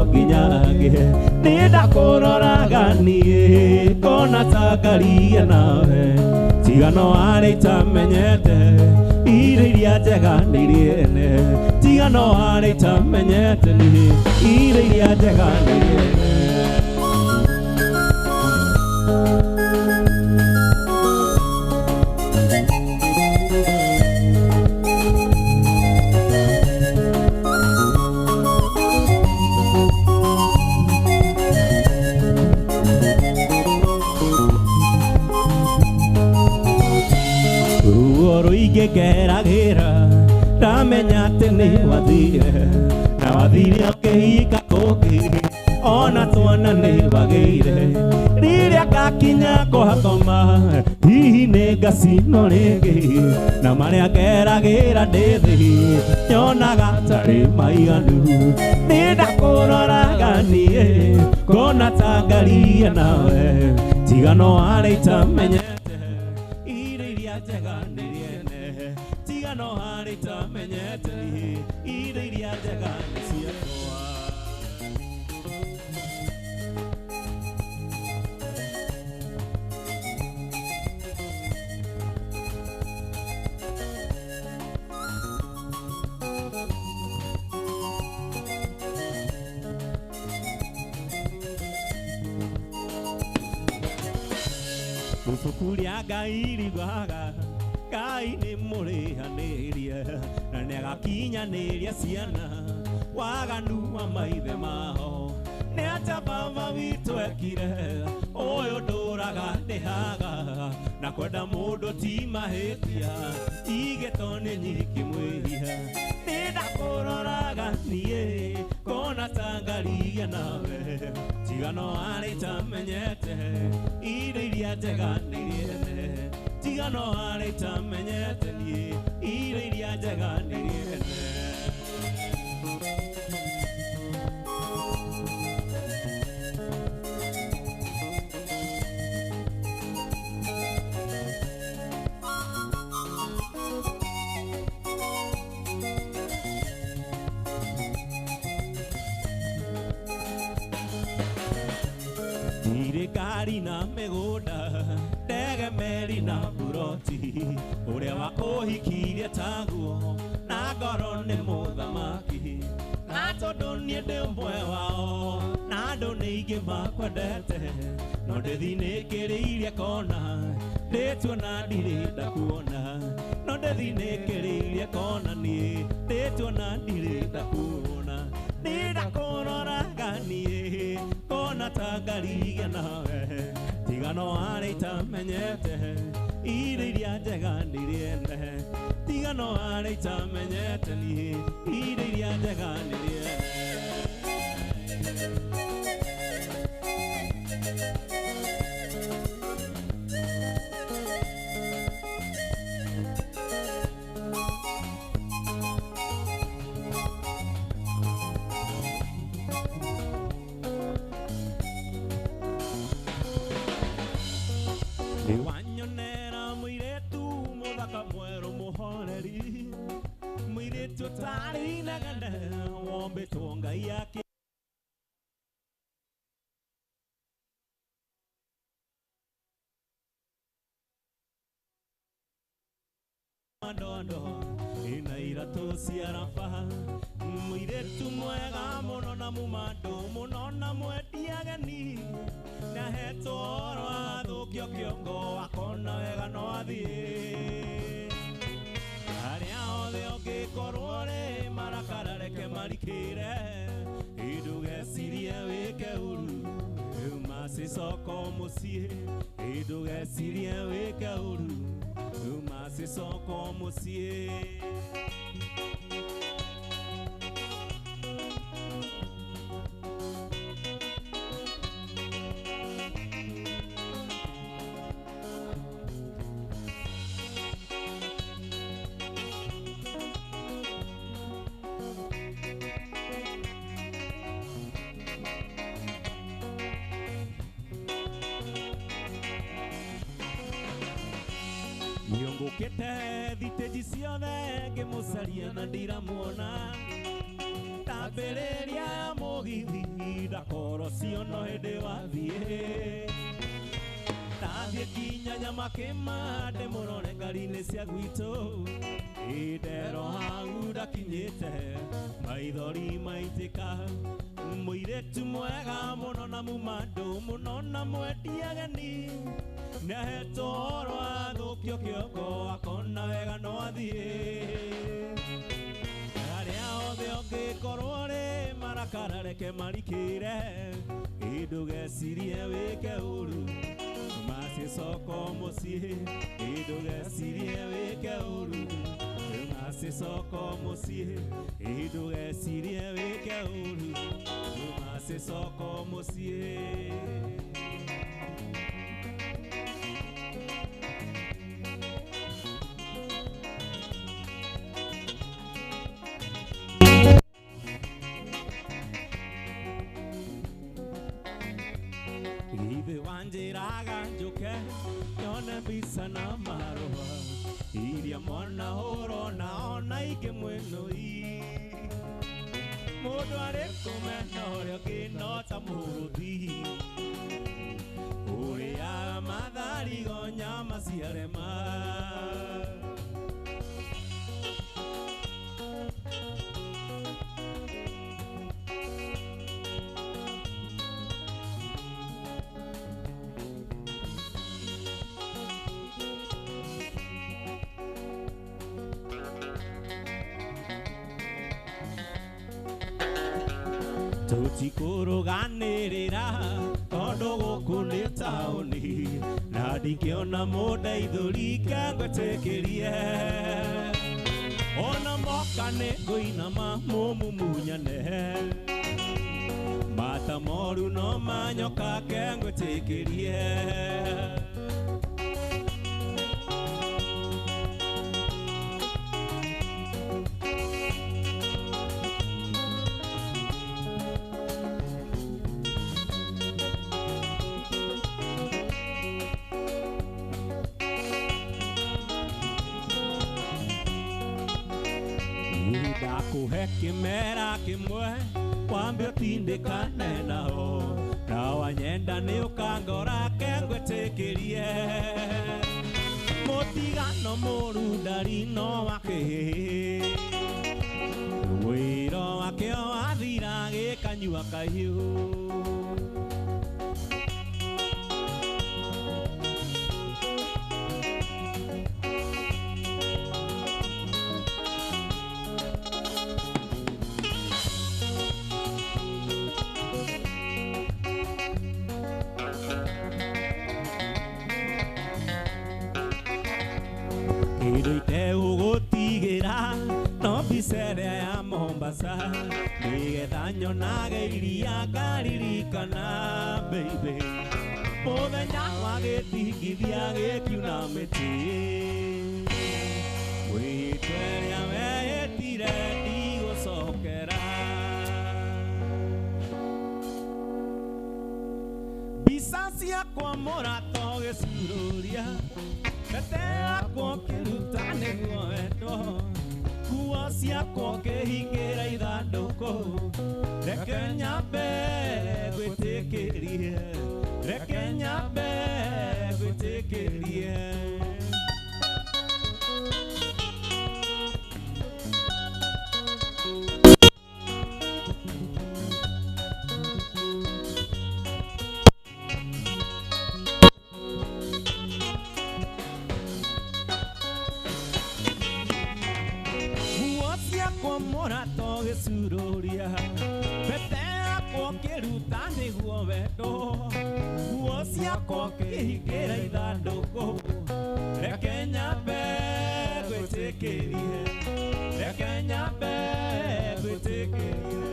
nginya ngĩhe nĩ ndakũroraga niĩ kona ta ngaria nawe tigano arĩa itamenyete irio iria njega nĩ irĩene tigano arĩa itamenyete niĩ irio iria njega nĩ irĩene. Ruo ndamenya atĩ nĩ wathire na wathire ũkĩhika kũngĩ ona twana nĩ wagĩire rĩrĩa ngakinya kũhakoma hihi nĩ ngacinwo rĩngĩ na marĩa ngeragĩra ndĩ thĩ nyonaga tarĩ maiganu nĩ ndakũroraga niĩ ngona ta ngaria nawe tigano arĩa itamenyete irio iria njega nĩ irĩene tigano arĩa itamenyete irio iria njega nĩ ciakwa. Ibuku rĩa Ngai riugaga Ngai nĩ mũrĩhanĩrie na nĩagakinyanĩria ciana waganu wa maithe mao nĩ ata baba witũ ekire ũyũ ndũraga ndĩhaga na kwenda mũndũ ti mahĩtia igĩto nĩ nyingĩ mwĩhia nĩ ndakũroraga niĩ ngona ta ngaria nawe tigano arĩa itamenyete irio iria njega nĩ irĩene tigano arĩa itamenyete niĩ irio iria njega nĩ irĩene. Thirikari na mĩgũnda ndege meri na buroti ũrĩa wakũhikirie taguo na ngoro nĩ mũthamaki na tondũ niĩ ndĩ ũmwe wao na andũ nĩ aingĩ makwendete no ndĩthinĩkĩrĩirie kona ndĩtuona ndirĩ ndakuona no ndĩthinĩkĩrĩirie kona niĩ ndĩtuona ndirĩ ndakuona nĩ ndakũroraga niĩ kona ta ngaria nawe tigano arĩa itamenyete irio iria njega nĩ irĩene tigano arĩa itamenyete niĩ irio iria njega nĩ irĩene. Wanyonera mũirĩtu mũthaka mwerũ mũhoreri mũirĩtu ũtarĩ inegene wombĩtwo Ngai akĩ ndondo ina iratũ cia raba mũirĩtu mwega mũno na mumandũ mũno na mwendia ageni na hetwo ũhoro athũkio kĩongo akona wega no athiĩ harĩa hothe ũngĩkorwo rĩ marakara reke marikĩre ndũgecirie wĩke ũru macicoko mũciĩ ndũgecirie wĩke ũru macicoko mũciĩ. Ngũkĩte thitĩji ciothe ngĩmũcaria na ndiramuona ndambĩrĩria ya Mũgithi ndakoro ciono hĩndĩ wathiĩ ndathiĩ kinya Nyamakĩma ndĩmũrore ngari-inĩ cia gwitũ ndero hau ndakinyĩte maithori maitĩka mũirĩtu mwega mũno na mumandũ mũno na mwendia ageni nĩahetwo ũhoro athũkio kĩongo akona wega no athiĩ arĩa othe ũngĩkorwo rĩ marakara reke marikĩre ndũgecirie wĩke ũru macicoko mũciĩ ndũgecirie wĩke ũru macicoko mũciĩ ndũgecirie wĩke ũru macicoko mũciĩ. Ithe wanjĩraga njũke nyone mbica na marũa iria mwana ũrona ona ingĩ mwĩnũi mũndũ arĩ kũmena ũrĩa ũngĩ no ta mũrũthi ũrĩaga matharigo nyama ciarema. Tũtikũrũganĩrĩra tondũ gũkũ nĩ taũni na ndingĩona mũndeithũri kengwĩtĩkĩrie ona moka nĩ ngũinama mũmumunyane mata moru no manyoka kengwĩtĩkĩrie. Ndakuhe kĩmera kĩmwe wambe ũtindĩkane nao na wanyenda nĩ ũkangora kengwĩtĩkĩrie mũtigano mũru ndari no wakĩhĩ wĩro wakĩo wathira gĩkanyua kahiũ. Kĩndũ itegũgũtigĩra no mbica ĩrĩa ya Mombasa nĩgetha nyonage iria ngaririkana baby mũthenya wa gĩthingithia gĩkiuna mĩtĩ mwĩhĩtwa ĩrĩa wehĩtire ndigũcokera mbica ciakwa mũrata ũgĩcururia pete yakwa ũkĩruta nĩguo wendo nguo ciakwa ũkĩhingĩra ithandũkũ reke nyambe ngwĩtĩkĩrie reke nyambe ngwĩtĩkĩrie. Mũrata ũgĩcururia pete yakwa ũkĩruta nĩguo wendo nguo ciakwa ũkĩhingĩra ithandũkũ reke nyambe ngwĩtĩkĩrie reke nyambe ngwĩtĩkĩrie.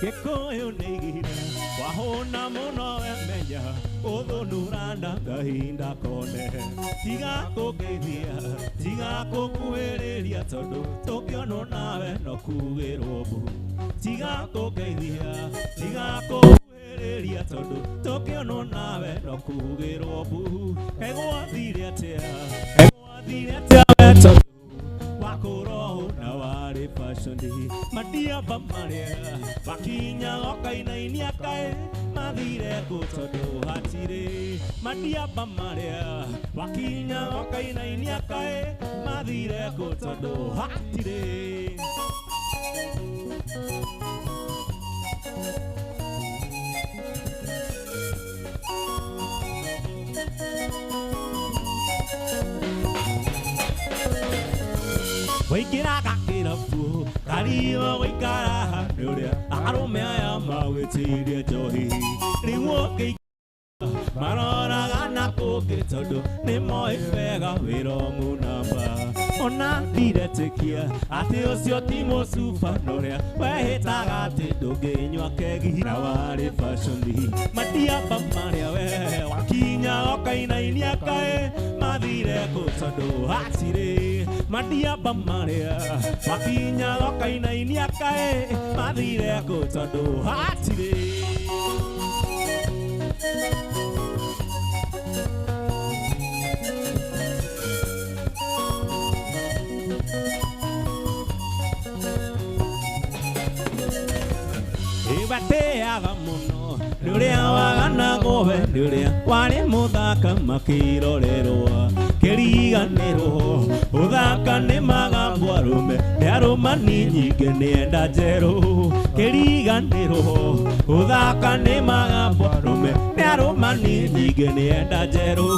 Gĩkũyũ nĩ igire wahũna mũno wemenya ũthũnũrana kahinda kone tiga kũngeithia tiga kũkuhĩrĩria tondũ tũngĩonwo nawe no kugĩrwo mbu tiga kũngeithia tiga kũkuhĩrĩria tondũ tũngĩonwo nawe no kugĩrwo mbu egwathire atĩa egwathire atĩa we tondũ wakũroho na warĩ fashion madiaba marĩa makinya okainainia kaĩ mathire kũ tondũ hatirĩ madiaba marĩa makinya okainainia kaĩ mathire kũ tondũ hatirĩ. Waingĩraga kĩrabu kariũa gũikara nĩ ũrĩa arũme aya magwĩtirie njohi rĩu ũngĩingĩra maroraga na kũngĩ tondũ nĩ moĩ wega wĩ wrong number ona ndiretĩkia atĩ ũcio ti mũcuba na ũrĩa wehĩtaga atĩ ndũngĩnyua kegi na warĩ fashion madiaba marĩa we wakinya ũkainainia kaĩ mathire kũ tondũ hatirĩ madiaba marĩa wakinya ũkainainia kaĩ mathire kũ tondũ hatirĩ. Ibateaga mũno nĩ ũrĩa waganagwo we nĩ ũrĩa warĩ mũthaka makĩrorerwo kĩriganĩrwo ũthaka nĩ magambo arũme nĩ arũmani nyingĩ nĩenda njerũ kĩriganĩrwo ũthaka nĩ magambo arũme nĩ arũmani nyingĩ nĩenda njerũ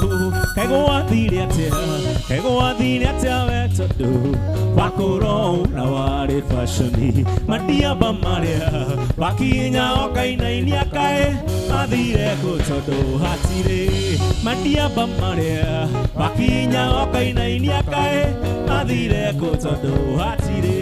kegwathire atĩa kegwathire atĩa we tondũ wakũrwo na warĩ fashion madiaba marĩa wakinya ũkainainia kaĩ mathire kũ tondũ hatirĩ madiaba marĩa wakinya ũkainainia kaĩ mathire kũ tondũ hatirĩ.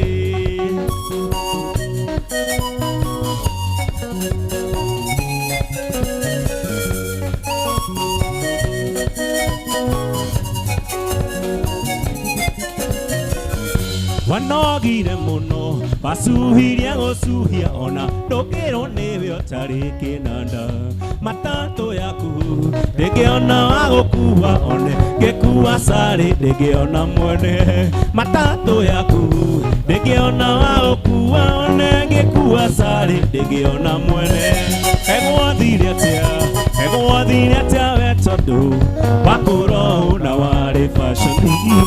Wanogire mũno bacuhirie gũcuhia ona ndũngĩrwo nĩwe ũtarĩ kĩnanda matatũ yaku ndĩngĩona wa gũkua one ngĩkua carĩ ndĩngĩona mwene matatũ yaku ndĩngĩona wa gũkua one ngĩkua carĩ ndĩngĩona mwene egwathire atĩa egwathire atĩa we tondũ wakũrwo na warĩ fashion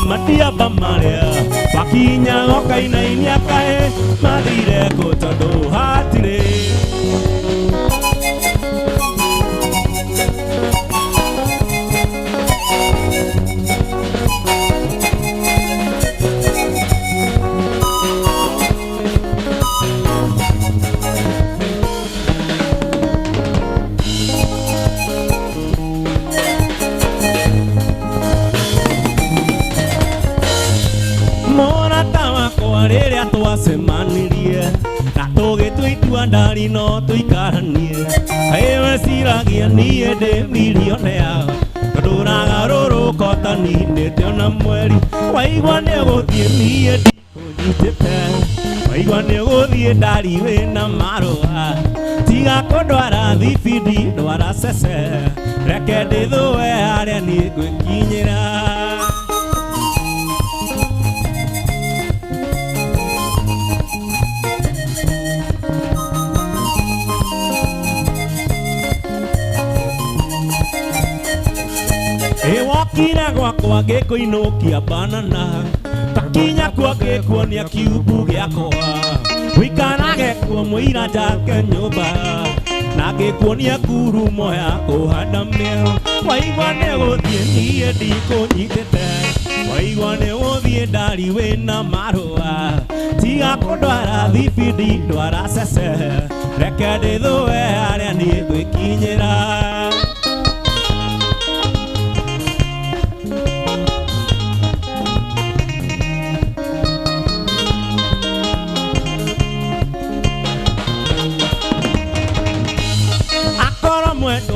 madiaba marĩa wakinya ũkainainia kaĩ mathire kũ tondũ hatirĩ. Rĩrĩa twacemanirie na tũgĩtua itua ndari no tũikaranie kaĩ weciragia niĩ ndĩ milionea tondũ ũragarũrũka ũtaninĩte ona mweri waigua nĩ ũgũthiĩ niĩ ndikũnyitĩte waigua nĩ ũgũthiĩ ndari wĩna marũa tiga kũndwara thibindi ndwara cece reke ndĩthũe harĩa niĩ ngwĩkinyĩra. Wokire gwakwa ngĩkũinũkia banana takinya kuo ngĩkuonia kiumbu gĩakwa wĩikarage kuo mũira njake nyũmba na ngĩkuonia ngurumo ya kũhanda mĩeũ waigua nĩ gũthiĩ niĩ ndikũnyitĩte waigua nĩ gũthiĩ ndari wĩna marũa tiga kũndwara thibindi ndwara cece reke ndĩthũe harĩa niĩ ngwĩkinyĩra.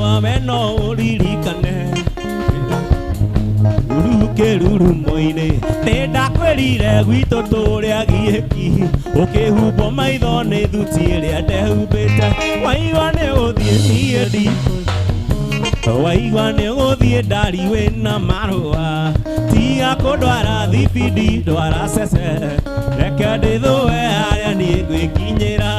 Waigua we no ũririkane Ruru-moinĩ nĩ ndakwĩrire gwitũ tũrĩa giĩki ũkĩhumbwo maitho nĩ thuti ĩrĩa ndehumbĩte waigua nĩ ũthiĩ niĩ ndikũ waigua nĩ ũgũthiĩ ndari wĩna marũa tiga kũndwara thibindi ndwara cece reke ndĩthũe harĩa niĩ ngwĩkinyĩra.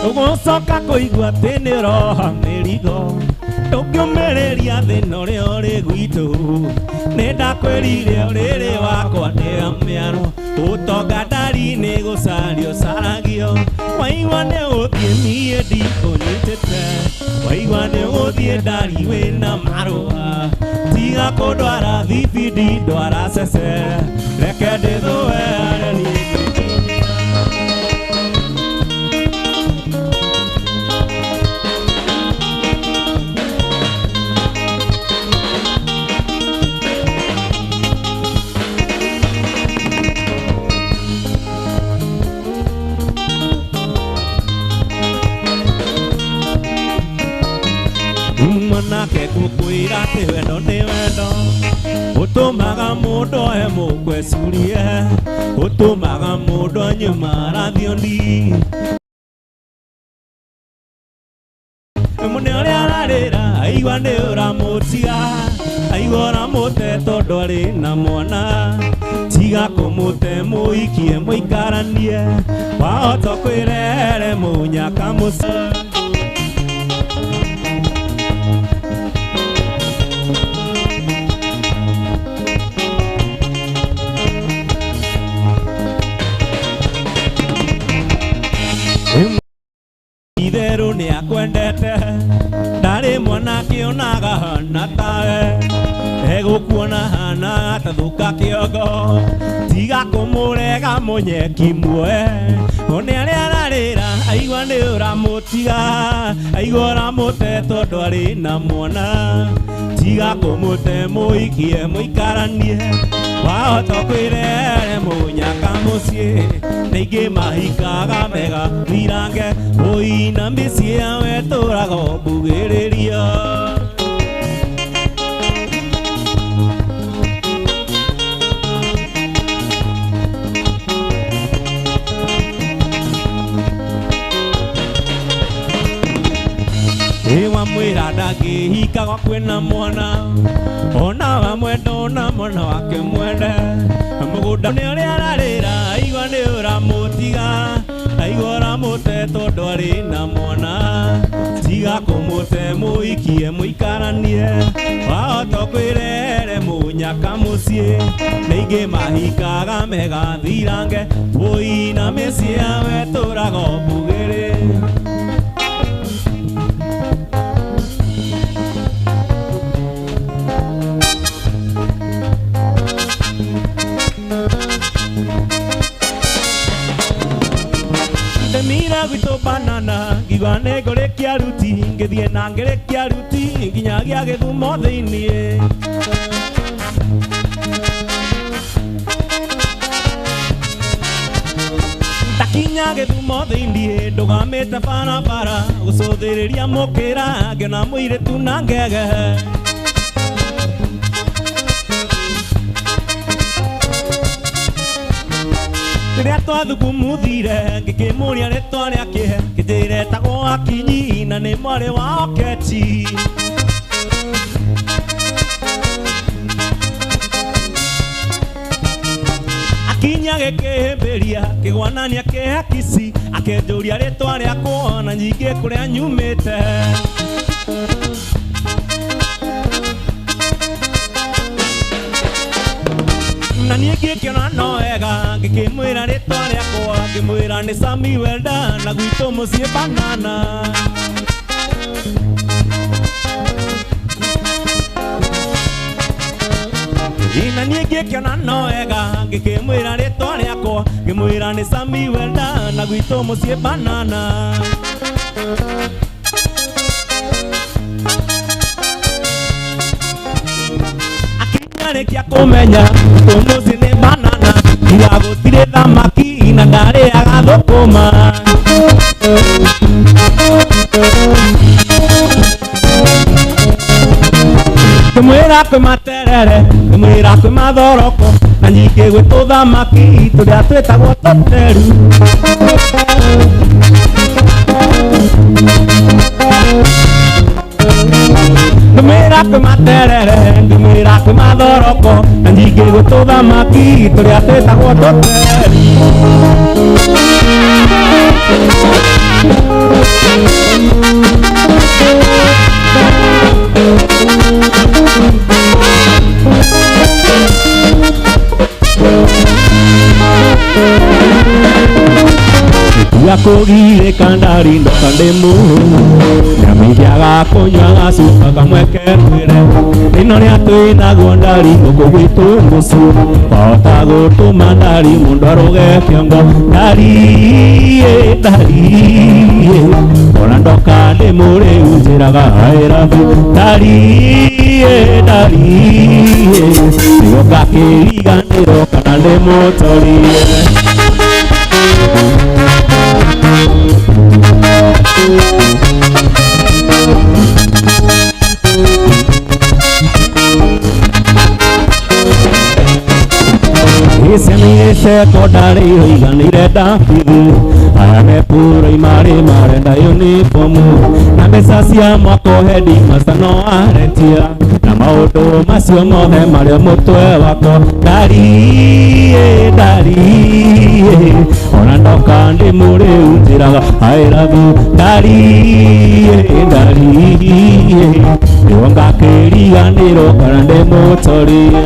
Ũgũcoka kũigua atĩ nĩ ũroha mĩrigo ndũngĩũmĩrĩria thĩna ũrĩa ũrĩ gwitũ nĩ ndakwĩrire ũrĩrĩ wakwa nĩ mĩaro ũtonga ndari nĩ gũcario caragio waigua nĩ ũthiĩ niĩ ndikũnyitĩte waigua nĩ ũgũthiĩ ndari wĩna marũa tiga kũndwara thibindi ndwara cece reke ndĩthũe harĩa niĩ ngwĩkinyĩra. Mwanake ngũkwĩra atĩ wendo nĩ wendo ũtũmaga mũndũ oe mũkwe curie ũtũmaga mũndũ anyue marathioni mũne ũrĩa ararĩra aigua nĩ ũramũtiga aigua ũramũte tondũ arĩ na mwana tiga kũmũte mũikie mũikaranie wahota kwĩrehere mũnyaka mũca. Itherũ nĩ akwendete ndarĩ mwanake onaga hana tawe egũkuona hana atathũka kĩongo tiga kũmũrega mũnyeki muoe one arĩa ararĩra aigua nĩ ũramũtiga aigua ũramũte tondũ arĩ na mwana tiga kũmũte mũikie mũikaranie wahota kwĩrehere mũnyaka mũciĩ nĩingĩ mahikaga mega thirange ũina mĩciĩ yawe tũrago mbugĩrĩrio. Wamwĩra ndangĩhika kwĩna mwana ona wamwenda ona mwana wake mwende mũgũnda nĩ ũrĩa ararĩra aigua nĩ ũramũtiga aigua ũramũte tondũ arĩ na mwana tiga kũmũte mũikie mũikaranie wahota kwĩrehere mũnyaka mũciĩ nĩingĩ mahikaga mega thirange ũina mĩciĩ yawe tũrago mbugĩrĩ. Ndemira gwitũ banana ngiuga nĩ ngũrĩkia ruti ngĩthiĩ na ngĩrĩkia ruti nginyagia Gĩthumo thĩiniĩ. Ndakinya Gĩthumo thĩiniĩ ndũgamĩte barabara gũcũthĩrĩria mũkĩra ngĩona mũirĩtu na ngege. Rĩrĩa twathugumuthire ngĩkĩmũria rĩtwa rĩake kĩnjĩre etagwo Akinyi na nĩ mwarĩ wa Oketi. Akinyi agĩkĩhĩmbĩria kĩgwanania kĩhakici akĩnjũria rĩtwa rĩakwa na nyingĩ kũrĩa nyumĩte. Na niĩ ngĩkĩona no wega ngĩkĩmwĩra rĩtwa rĩakwa ngĩmwĩra nĩ Sami Welda na gwitũ mũciĩ banana. Na niĩ ngĩkĩona no wega ngĩkĩmwĩra rĩtwa rĩakwa ngĩmwĩra nĩ Sami Welda na gwitũ mũciĩ banana. Ndarĩkia kũmenya tũmũci nĩ banana ira gũtirĩ thamaki na ndarĩaga thũkũma. Ngĩmwĩra kwĩ materere, ngĩmwĩra kwĩ mathoroko na nyingĩ gwĩ tũthamaki tũrĩa twĩtagwo tũteru. Ngĩmwĩra kwĩ materere, ngĩmwĩra kwĩ mathoroko na nyingĩ gwĩ tũthamaki tũrĩa twĩtagwo tũteru. Yakũgirĩka ndari ndoka ndĩ mũhũnu nyamĩigiaga kũnyua gacuba kamwe kekwĩre ĩno rĩa twĩnaguo ndari gũkũ gwitũ mũciĩ wahota gũtũma ndari mũndũ arũge kĩongo ndari ĩ ndari ĩ ona ndoka ndĩ mũrĩu njĩraga I love you ndari ĩ ndari ĩ nĩguo ngakĩriganĩrwo kana ndĩ mũtorie. Ciana cekondarĩ iroiganĩire ndabithi aya me puraimary marenda uniform na mbeca cia mwako headmaster no aretia na maũndũ macio mothe marĩ mũtwe wakwa ndari ĩ ndari ĩ ona ndoka ndĩ mũrĩu njĩraga I love you ndari ĩ ndari ĩ nĩguo ngakĩriganĩrwo kana ndĩ mũtorie.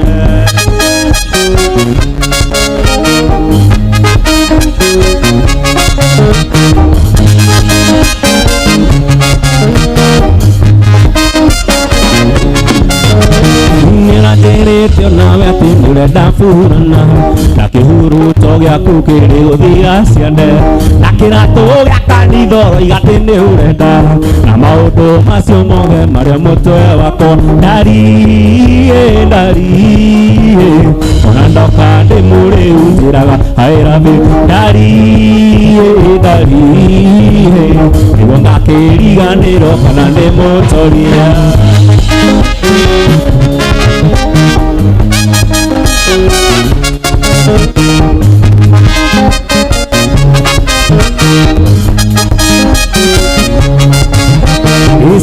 Nĩũranjĩrĩte onawe atĩ nĩũrenda burana na kĩhuruto gĩaku kĩrĩ gũthira ciande na kĩratũ gĩa kanitha ũroiga atĩ nĩũrenda na maũndũ macio mothe marĩ mũtwe wakwa ndari ĩ ndari ĩ ona ndoka ndĩ mũrĩu njĩraga I love you ndari ĩ ndari ĩ nĩguo ngakĩriganĩrwo kana ndĩ mũtoria.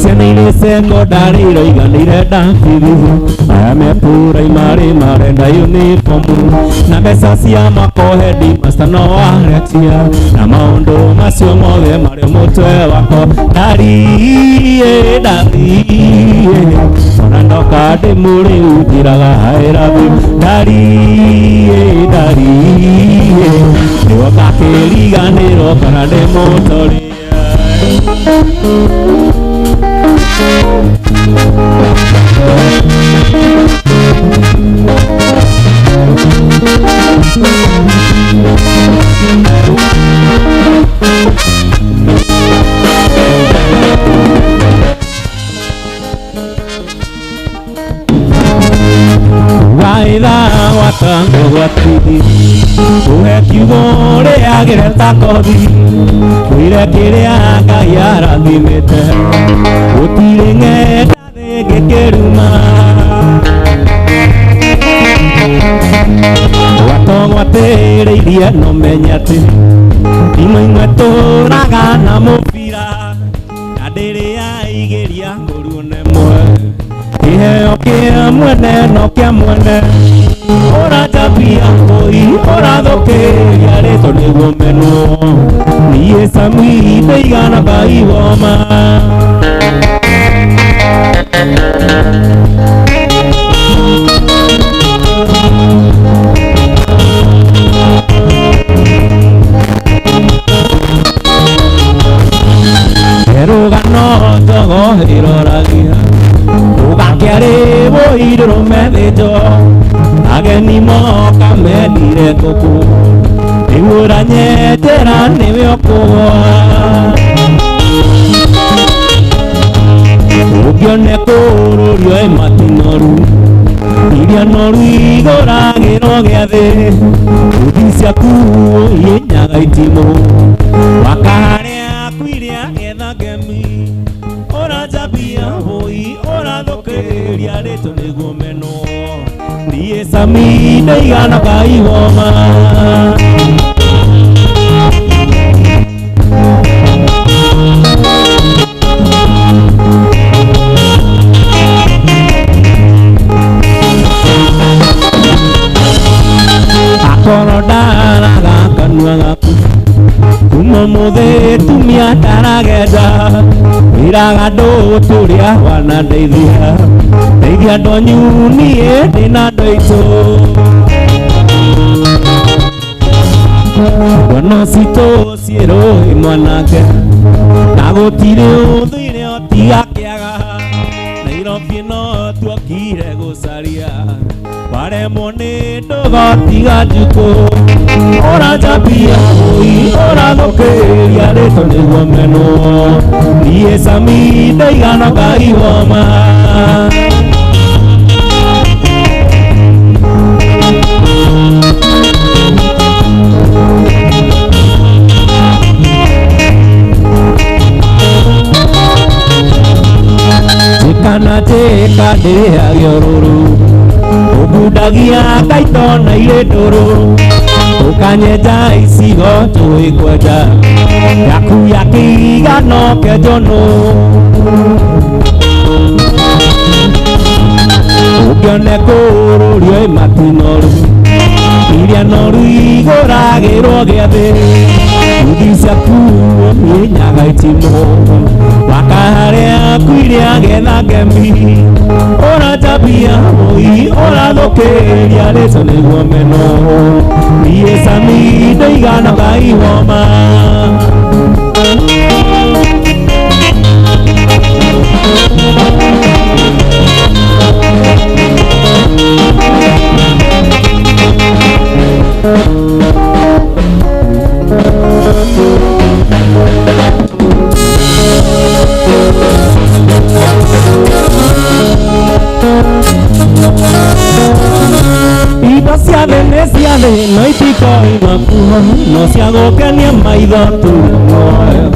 Ciana irĩ cekondarĩ iroiganĩire ndabithi aya me puraimary marenda uniform na mbeca cia mwako headmaster no aretia na maũndũ macio mothe marĩ mũtwe wakwa ndari ĩ ndari ĩ ona ndoka ndĩ mũrĩu njĩraga I love you ndari ĩ ndari ĩ nĩguo ngakĩriganĩrwo kana ndĩ mũtoria. Waitha watango gwatithi uhe kiugo ũrĩagĩre ta kothi wĩre kĩrĩa Ngai arathimĩte gũtirĩ ng'enda thĩngĩkĩruma watogwatĩrĩirie no menye atĩ imwe imwe tũraga na mũbira na ndĩrĩaigĩria ngũruo nemwe kĩheo kĩa mwene no kĩa mwene ũranjambia ngũi ũrathũkĩria rĩtwa nĩguo menwo niĩ Sami ndaigana Ngai woma. Rũgano njogo ĩroragia ũgakĩarĩ bũirũrũme thĩnjo ageni moka mendire ngũkũ nĩguo ũranyenjera nĩwe ũkũgũa ũngĩone kũrũrio ĩ matinoru iria Iria noru igũragĩrwo gĩathĩ Uthi ciaku inyaga itimũ Wakarĩa kwiria getha ngemi Ũranjambia hũi ũrathũkĩria rĩtũ nĩguo menwo Niĩ Sami ndaigana kaigoma Akoro ndaraga kanua gaku Kuma mũthĩ tumia ndaragenda Wĩraga andũ tũrĩa wanandeithia Ndeithia andũ anyu niĩ ndĩna andũ aitũ Ngono citũ ciĩrũĩ mwanake Na gũtirĩ ũthũire ũtiga kĩaga Nairobi no tuokire gũcaria Waremwo nĩ ndũgotiga njukũ Ũranjambia hũi ũrathũkĩria rĩtũ nĩguo menwo Niĩ Sami ndaigana kaigoma Njĩka na njĩka ndĩage ũrũrũ Ũngundagia ngaito na irĩ ndũrũ Ũkanyenja icigo njũĩ kwenja Yaku ya kĩigano kenjwo nũ Ũngĩone kũrũrio ĩ matinoru Iria noru igũragĩrwo gĩathĩ Uthi ciaku ũmĩnyaga itimũ Wakarĩa kwiria getha ngemi Ũranjambia hũi ũrathũkĩria rĩtũ nĩguo menwo Niĩ Sami ndaigana kaigoma Indo ciathe nĩ ciathĩ no itikoima kuo no cia gũkenia maitho tu muoyo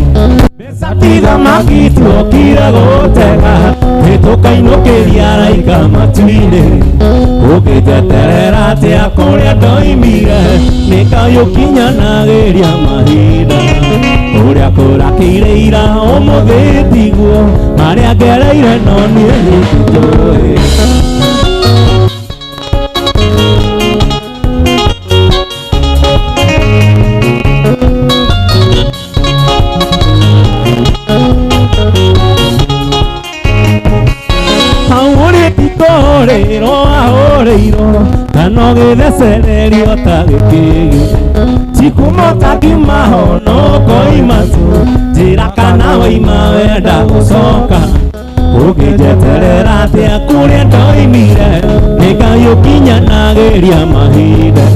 Mbeca ti thamaki tuokire gũtega Nĩtũkainũkĩria araika matu-inĩ Ũngĩnjeterera atĩa kũrĩa ndoimire Nĩ Ngai ũkinyanagĩria mahinda Ũrĩa kũrakĩire ira ũmũthĩ tiguo Marĩa ngereire no niĩ nyiki njũĩ Ahũrĩirwo ahũrĩirwo kana ũgĩthecererio ta gĩkĩgĩ Chikumota kimahono koima tu njĩra kana waima wenda gũcoka Ũngĩnjeterera atĩa kũrĩa ndoimire Nĩ Ngai ũkinyanagĩria mahinda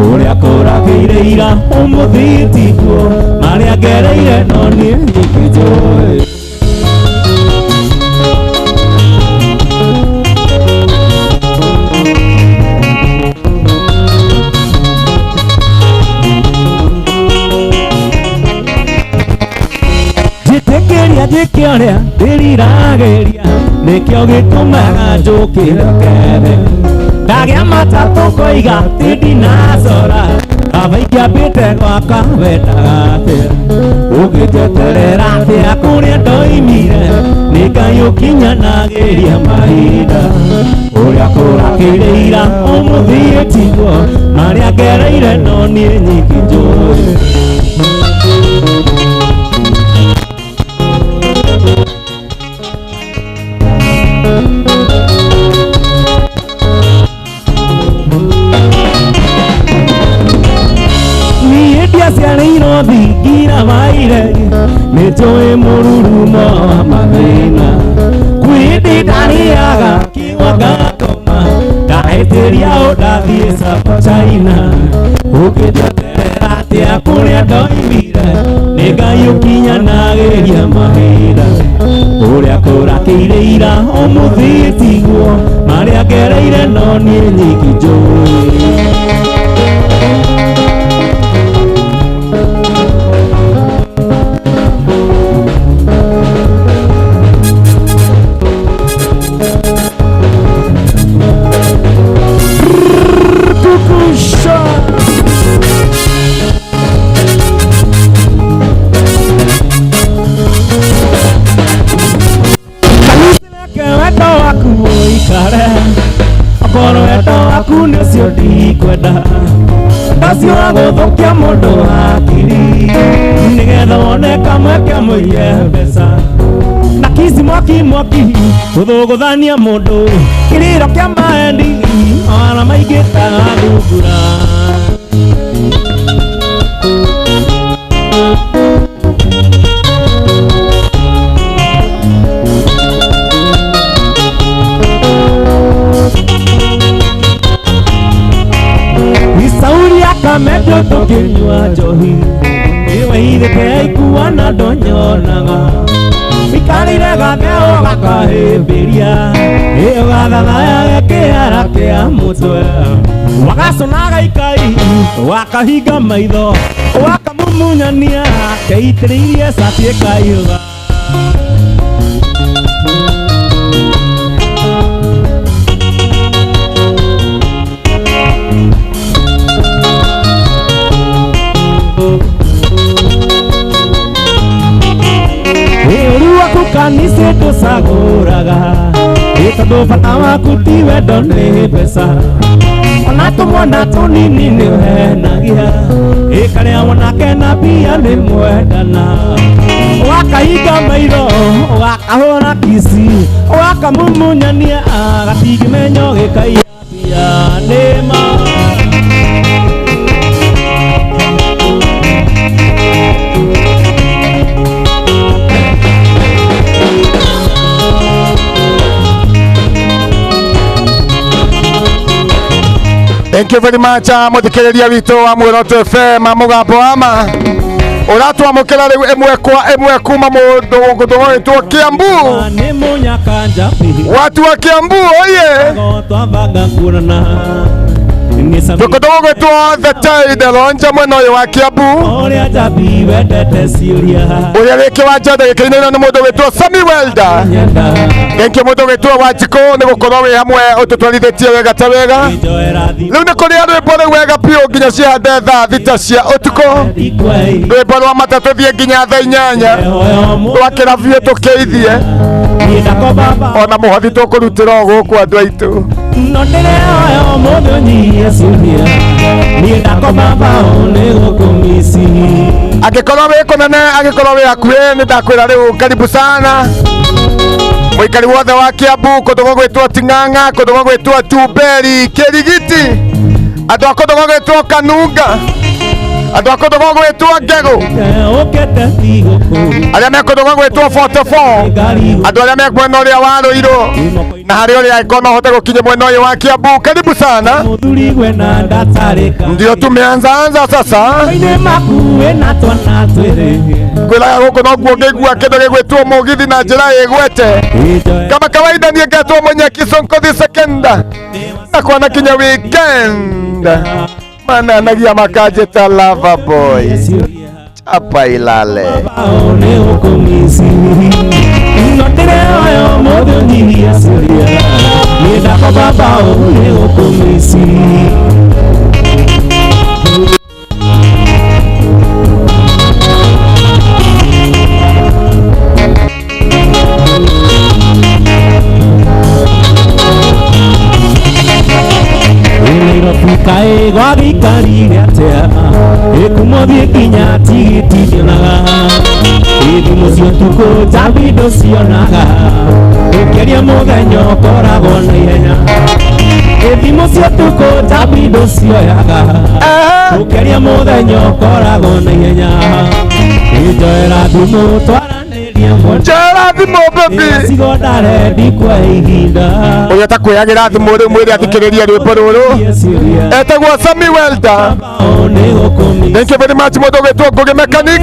Ũrĩa kũrakĩire ira ũmũthĩ tiguo Marĩa ngereire no niĩ nyiki njũĩ Njĩtĩkĩria njĩke ũrĩa ndĩriragĩria Nĩkĩo gĩtũmaga njũkĩre kere Ndagĩa matatũ ngoiga atĩ ndinacora Aba ingĩambĩte gwaka wendaga atĩa Ũngĩnjeterera atĩa kũrĩa ndoimire Nĩ Ngai ũkinyanagĩria mahinda Ũrĩa kũrakĩire ira ũmũthĩ tiguo Marĩa ngereire no niĩ nyiki njũĩ Ndiaciarĩirwo thingira wa iregi Nĩnjũĩ mũrurumo wa mathĩna Kwĩ ndarĩaga kiugo ngakoma Ndahĩtĩria ũ ndathiĩ Sapa China Ũngĩnjeterera atĩa kũrĩa ndoimire Nĩ Ngai ũkinyanagĩria mahinda Ũrĩa kũrakĩire ira ũmũthĩ tiguo Marĩa ngereire no niĩ nyiki njũĩ. Akorwo wendo waku nĩ ũcio ndikwenda, ndacio wa gũthũkia mũndũ hakiri, nĩgetha wone kamweke mũiye mbeca. Na kici mwaki mwaki gũthũgũthania mũndũ, kĩrĩro kĩa maendi mawara maingĩ ta thungura. Kameto tũkĩnyua njohi, ĩweithĩte ikuua na ndonyonaga, ikarĩire gatheo gakahĩmbĩria, ĩyo gathathaya kĩara kĩa mũtwe, wagacũnaga ikai, wakahinga maitho, wakamumunyania, keitĩrĩirie cati ĩkaiyũga. Kanitha ndũcagũraga, ĩ tondũ bata waku ti wendo nĩ mbeca, ona tũmwana tũnini nĩ ũhenagia, ĩ karĩa wona kena mbia nĩ mwendana, wakahinga maitho, wakahũra kici, wakamumunyania, gatingĩmenya ũgĩkaiya mbia nĩ ma. Thank you very much, muthikiriria witũ wa Muoroto FM mũgambo wa ma ũratwamũkĩra rĩu ĩmwe kwa ĩmwe kuma mũndũ gũtũgwĩtwo Kiambu, watu wa Kiambu oye, tũkũtũgwĩtwo The Tide Lonja mwena ũyũ wa Kiambu, ũrĩa wĩ kĩwanja ndagĩka-inĩ ĩno nĩ mũndũ wĩtwo Sammy Welder. Thank you mũndũ wĩtwo Wanjikũ nĩ gũkorwo wĩ hamwe ũtũtwarithĩtie wega ta wega. Rĩu nĩ kũrĩa rwĩmbo rĩu wega biũ nginya cihande thaa 6 cia ũtukũ, rwĩmbo rwa matatũ thiĩ nginya thaa 8 rwakĩra biũ tũkĩithie, ona mũhothi tũkũrutĩra o gũkũ andũ aitũ. No ndĩrehoya ũmũthĩ ũnyihie ciũria, niĩ ndakoma mbaũ nĩ gũkũmici. Angĩkorwo wĩ kũnene, angĩkorwo wĩ hakuhĩ, nĩ ndakwĩra rĩu karibu sana mũikari wothe wa Kiambu, kũndũ gũgwĩtwo Ting'ang'a, kũndũ gũgwĩtwo Tumberi, Kĩrigiti, andũ a kũndũ gũgwĩtwo Kanunga, andũ a kũndũ gũgwĩtwo Ngegũ, arĩa me kũndũ gũgwĩtwo 44, andũ arĩa me mwena ũrĩa wa Rũirũ na harĩ ũrĩa angĩkorwo no ũhote gũkinya mwena ũyũ wa Kiambu, karibu sana. Ndio tumeanza anza sasa kwĩraga gũkũ noguo ngĩigua kĩndũ gĩgwĩtwo mũgithi na njĩra ĩgwete. Kama kawaida niĩ ngetwo Mũnyaki Sonko the second, na kwana kinya weekend mananagia makanjĩta lover boy, chapa ilale. Kaĩ gwagĩikarire atĩa, ĩkũmũthiĩ nginya tigiti ndionaga, ĩ thimũ cia ũtukũ njambi ndũcionaga, ũkĩaria mũthenya ũkoragwo na ihenya, ĩ thimũ cia ũtukũ njambi ndũcioyaga, ũkĩaria mũthenya ũkoragwo na ihenya, ĩ njoera thimũ twaranĩrie. Njera thimũ baby. Ũrĩa ũtakwĩyagĩra thimũ rĩu mwĩre athikĩrĩrie rwĩmbo rũrũ. Etagwo Sammy Welder. Thank you very much mũndũ ũgwĩtwo Ngũgĩ Mechanic.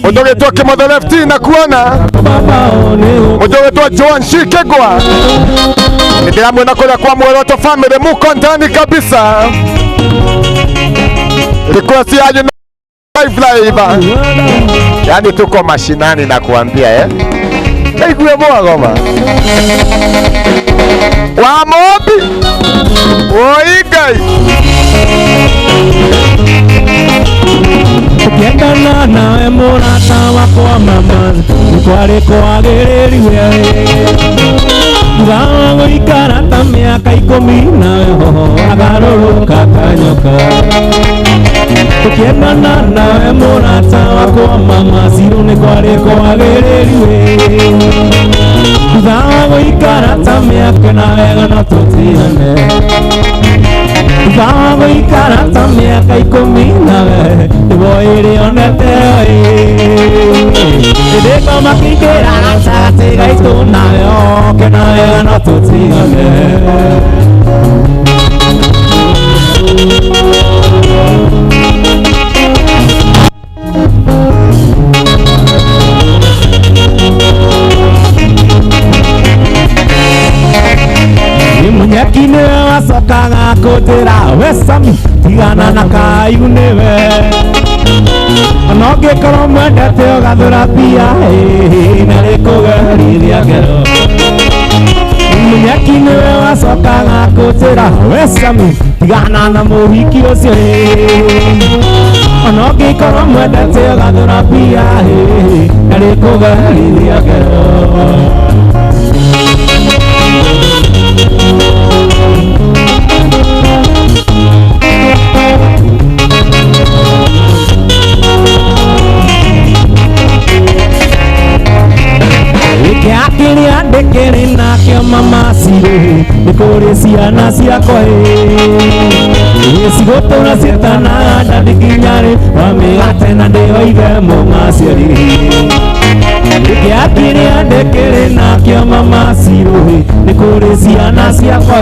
Mũndũ ũgwĩtwo Kĩmotho Lefty na kuona. Mũndũ ũgwĩtwo Joan Shikegwa. Nĩndĩramuona kũrĩa kwa Muoroto family muko ndani kabisa. Request yanyu live live. Yani tuko mashinani na kuambia eh. Naigue mwagoma. Wa Mobi. Oi Ngai. Tukiendana nawe mũrata wakwa mama nĩkwarĩ kwagĩrĩru thutha wa gũikara ta mĩaka 10 nawe hoho agarũrũka ta nyoka. Tukiendana nawe mũrata wakwa mama Ciru nĩkwarĩ kwagĩrĩru thutha wa gũikara ta mĩaka na wega no tũtigane. Thutha wa gũikara ta mĩaka 10 nawe nĩguo ĩrĩonete ĩndĩko makĩingĩra gatagatĩ gaitũ nawe oke na wega no tũtigane. Munyaki nĩwe wacokaga kũnjĩra we Sami tigana na Kayu nĩwe ona ũngĩkorwo mwendete ũgathũra mbia na rĩkũgerithia ngero. Munyaki nĩwe wacokaga kũnjĩra we Sami tigana na mũhiki ũcio ona ũngĩkorwo mwendete ũgathũra mbia na rĩkũgerithia ngero. Kĩrĩa ndĩkĩrĩ nakĩo mama Ciru nĩ kũrĩ ciana ciakwa cigũtũra ciĩtanaga ndandi nginya rĩ wa mĩgate na ndĩo ithe mũmaciari. Kĩrĩa ndĩkĩrĩ nakĩo mama Ciru nĩ kũrĩ ciana ciakwa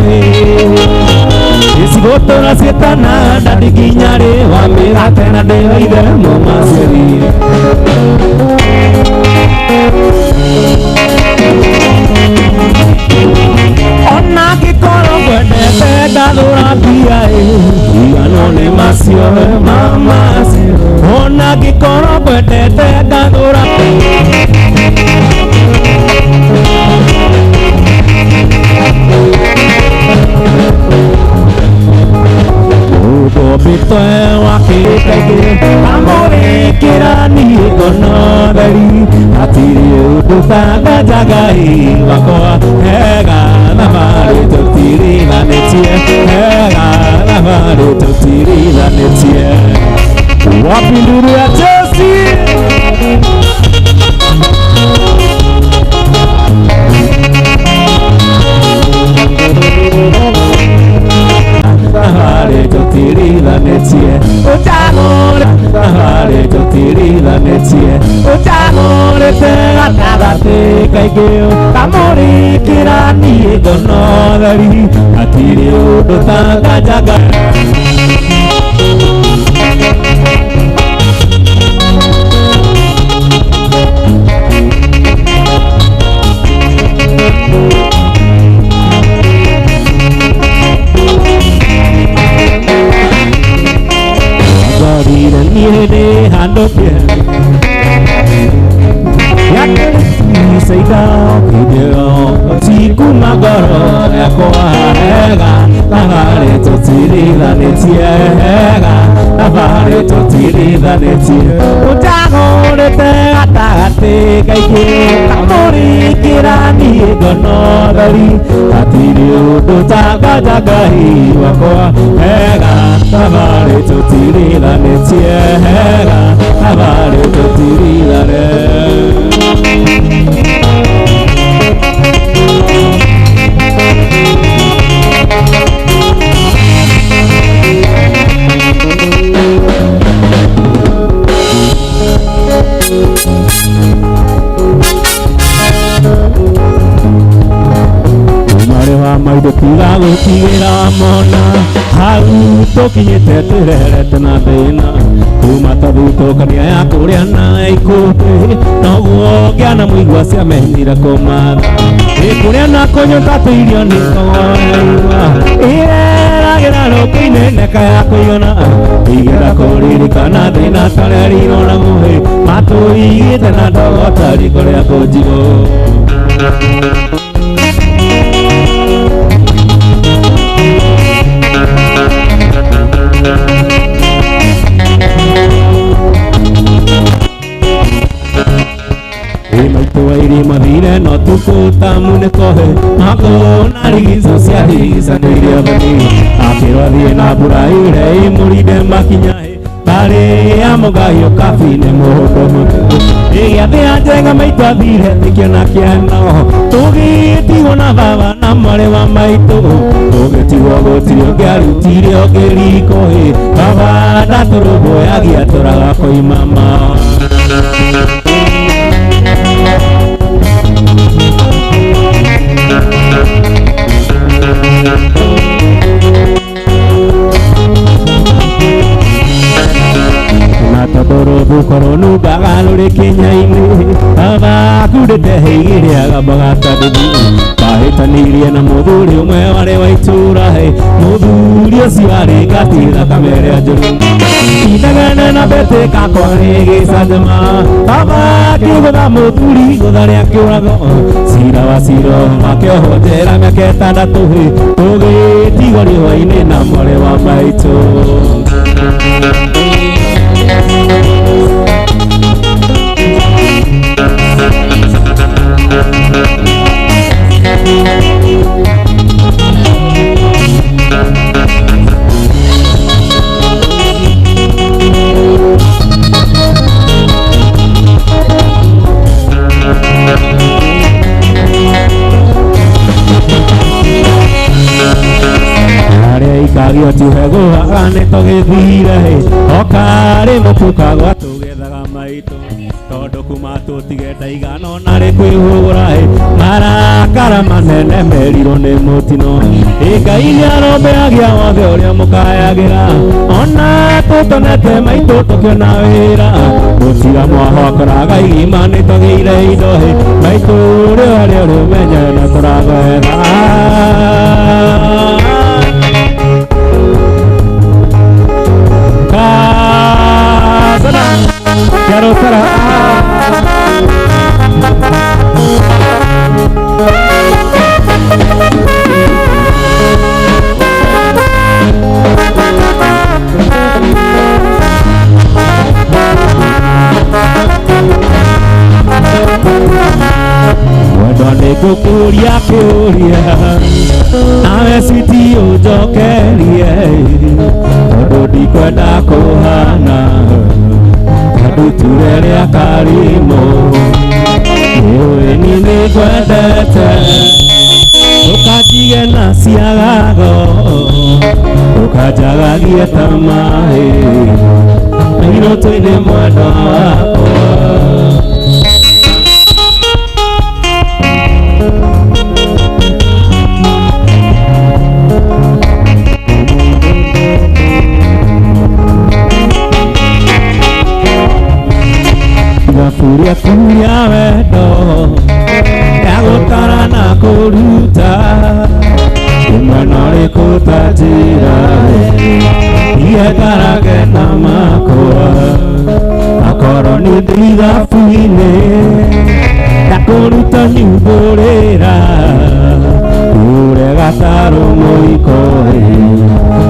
cigũtũra ciĩtanaga ndandi nginya rĩ wa mĩgate na ndĩo ithe mũmaciari. Ona ngĩkorwo ngwendete ngathũra mbia igano nĩ macio mama Ona ngĩkorwo ngwendete ngathũra Ũndũ wakĩte amũrĩkĩra niĩ ngono theri hatirĩ ũndũ tanganjaga wakwa hega thabarĩ tũtirithanĩtie hega thabarĩ tũtirithanĩtie. Wapi nduru ya Chelsea? Thabarĩ tũtirithanĩtie ũtagũre thabarĩ tũtirithanĩtie ũtagũrĩte gatagatĩ kaingĩ kamũrĩkĩra niĩ ngono theri hatirĩ ũndũ tanganjaga. Niĩ handũ tikuma ngoro yakwa hega thabarĩ tũtirithanĩtie hega thabarĩ tũtirithanĩtie ũtagũrĩte gatagatĩ kaingĩ kamũrĩkĩra niĩ ngono theri hatirĩ ũndũ tanganjaga wakwa hega thabarĩ tũtirithanĩtie hega thabarĩ tũtirithanĩtie. Maitũ tiga gũtigĩra mona hau tũkinyĩte twĩreherete na thĩna kuma twathutũkania ya kũrĩa na ikũmbĩ noguo ngĩana mũigua ciamenyire kũmatha ĩkũrĩa na kũnyua tũirio nĩ togoerua ĩreragĩra rũkĩ-inĩ neka ya kũigana igĩra kũririkana thĩna tarerirwo na mũhĩ matũigĩte na ndogo ta riko rĩa kũnjigũ. Maitũ no tukũ ta munĩkohe makona rigico ciarigicanĩirie thoni akĩrwo athiĩ na mbura ĩrĩa ĩmũrinde makinyaĩ mbarĩ ya mũgayo kabi-inĩ mũndũ mũtukũ ĩgĩathĩ ya njenga maitũ athire thikĩona kĩano tũgĩtigwo na baba na mwarĩ wa maitũ tũgĩtigwo gũtirĩ ũngĩ arutire ũngĩ riko ĩ baba ndatũrũmbũyagia tũraga koimama. Tondũ rũthuko rũnungaga rũrĩ kĩnya-inĩ baba akundĩte hĩgĩrĩ agambaga ta nduthi mahĩtanĩirie na mũthuri ũmwe warĩ wa itũũra mũthuri ũcio arĩ ngati thakame ĩrĩa njũru inegene na mbĩtĩka kwarĩ gĩcanjama baba akĩgũtha mũthuri gũtha rĩa kĩũrago cira wa ciro makĩohwo njera mĩaka ĩtandatũ tũgĩtigwo riũa-inĩ na mwarĩ wa maitũ. Ikagio tuhegũaga nĩ tũgĩthire okarĩ mũbuka gwa tũgethaga maitũ tondũ kuma tũtige ndaigana ona rĩ kwĩhũgũra marakara manene merirwo nĩ mũtino Ngai nĩarombeagia wothe ũrĩa mũkayagĩra ona tũtonete maitũ tũkĩona wĩra gũtiga mwaho akoraga igima nĩ twagĩire indo maitũ rĩo rĩo rĩũmenye na tũragwetha. Wendo nĩngũkũria kĩũria nawe citi ũnjokerie tondũ ndikwenda kũhana nduture rĩa karimũ nĩũĩ niĩ nĩngwendete ndũkanjige na ciagago ndũkanjagagie ta maĩ mairũtũ-inĩ mwendwa wakwa. Thaburia kuria wendo ya gũtara na kũruta nĩ mwena ũrĩkũ ũtanjĩra iendarage na makwa akorwo nĩ ndĩ thabu-inĩ ya kũruta nyumbũrĩra ũre gatarũ mũiko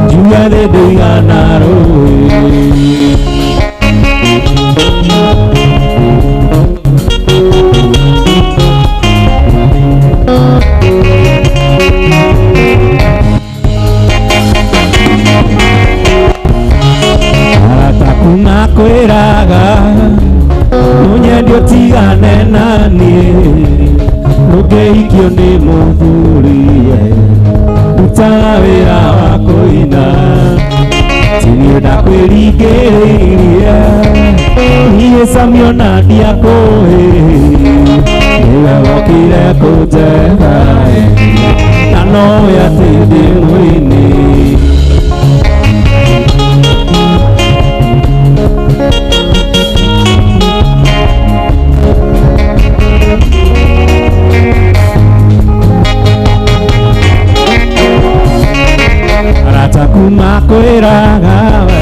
njuge thĩ ndĩigana rũĩ. Makwĩraga mũnyendi ũtigane na niĩ ndũngĩhikio nĩ mũthuri rutaga wĩra wa kũina ti niĩ ndakwĩringĩrĩirie niĩ Samio na ndiakũĩ nĩwe wokire kũnjetha na na nowe atĩ ndĩ mũini. Arata kuma kwĩraga we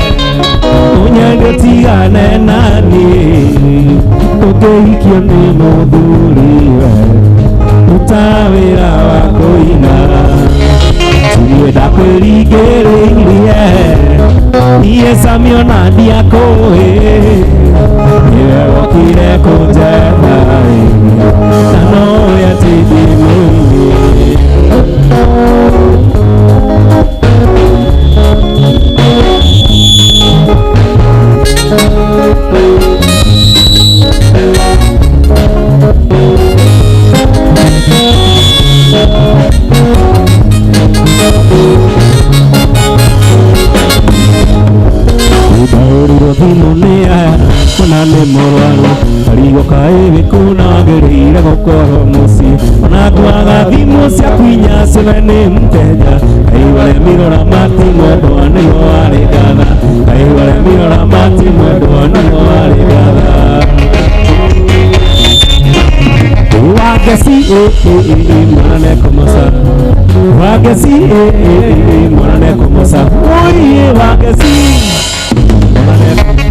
ũnyende ũtigane na niĩ, ũngĩhikio nĩ mũthuri we ruta wĩra wa kũina. Niĩ ndakwĩringĩrĩirie niĩ Sami ona ndiakũĩ, nĩwe wokire kũnjetha na nowe atĩ ndĩ mũini. Ndahũrirwo thimũ nĩ aya ona nĩ mũrwaru, arigwo kaĩ wĩ kũ na wagĩrĩire gũkorwo mũciĩ, ona ngwaga thimũ ciaku inya ciothe nĩ mũteja. Kaĩ waremirwo ramati mwendwa nĩguo warĩ ngatha, kaĩ waremirwo ramati mwendwa nĩguo warĩ ngatha. Wangeci mwana nĩekũmoca, Wangeci mwana nĩekũmoca, ũiĩ Wangeci mwana nĩekũmoca.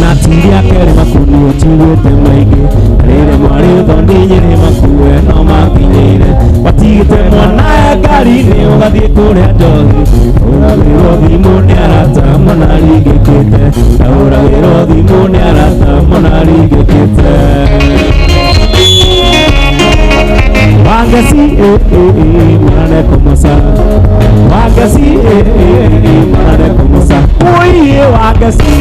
Na tiria kerĩ makuni ũnjiguĩte maingĩ, rĩrĩ mwarĩ ũthondi nyĩrĩ makue no makinyĩire, watigĩte mwana e ngari-inĩ ũgathiĩ kũrĩa njohi, ũragĩrwo thimũ nĩ arata mwana aringĩkĩte, ũragĩrwo thimũ nĩ arata mwana aringĩkĩte. Wangeci mwana nĩekũmoca, Wangeci mwana nĩekũmoca, ũiĩ Wangeci.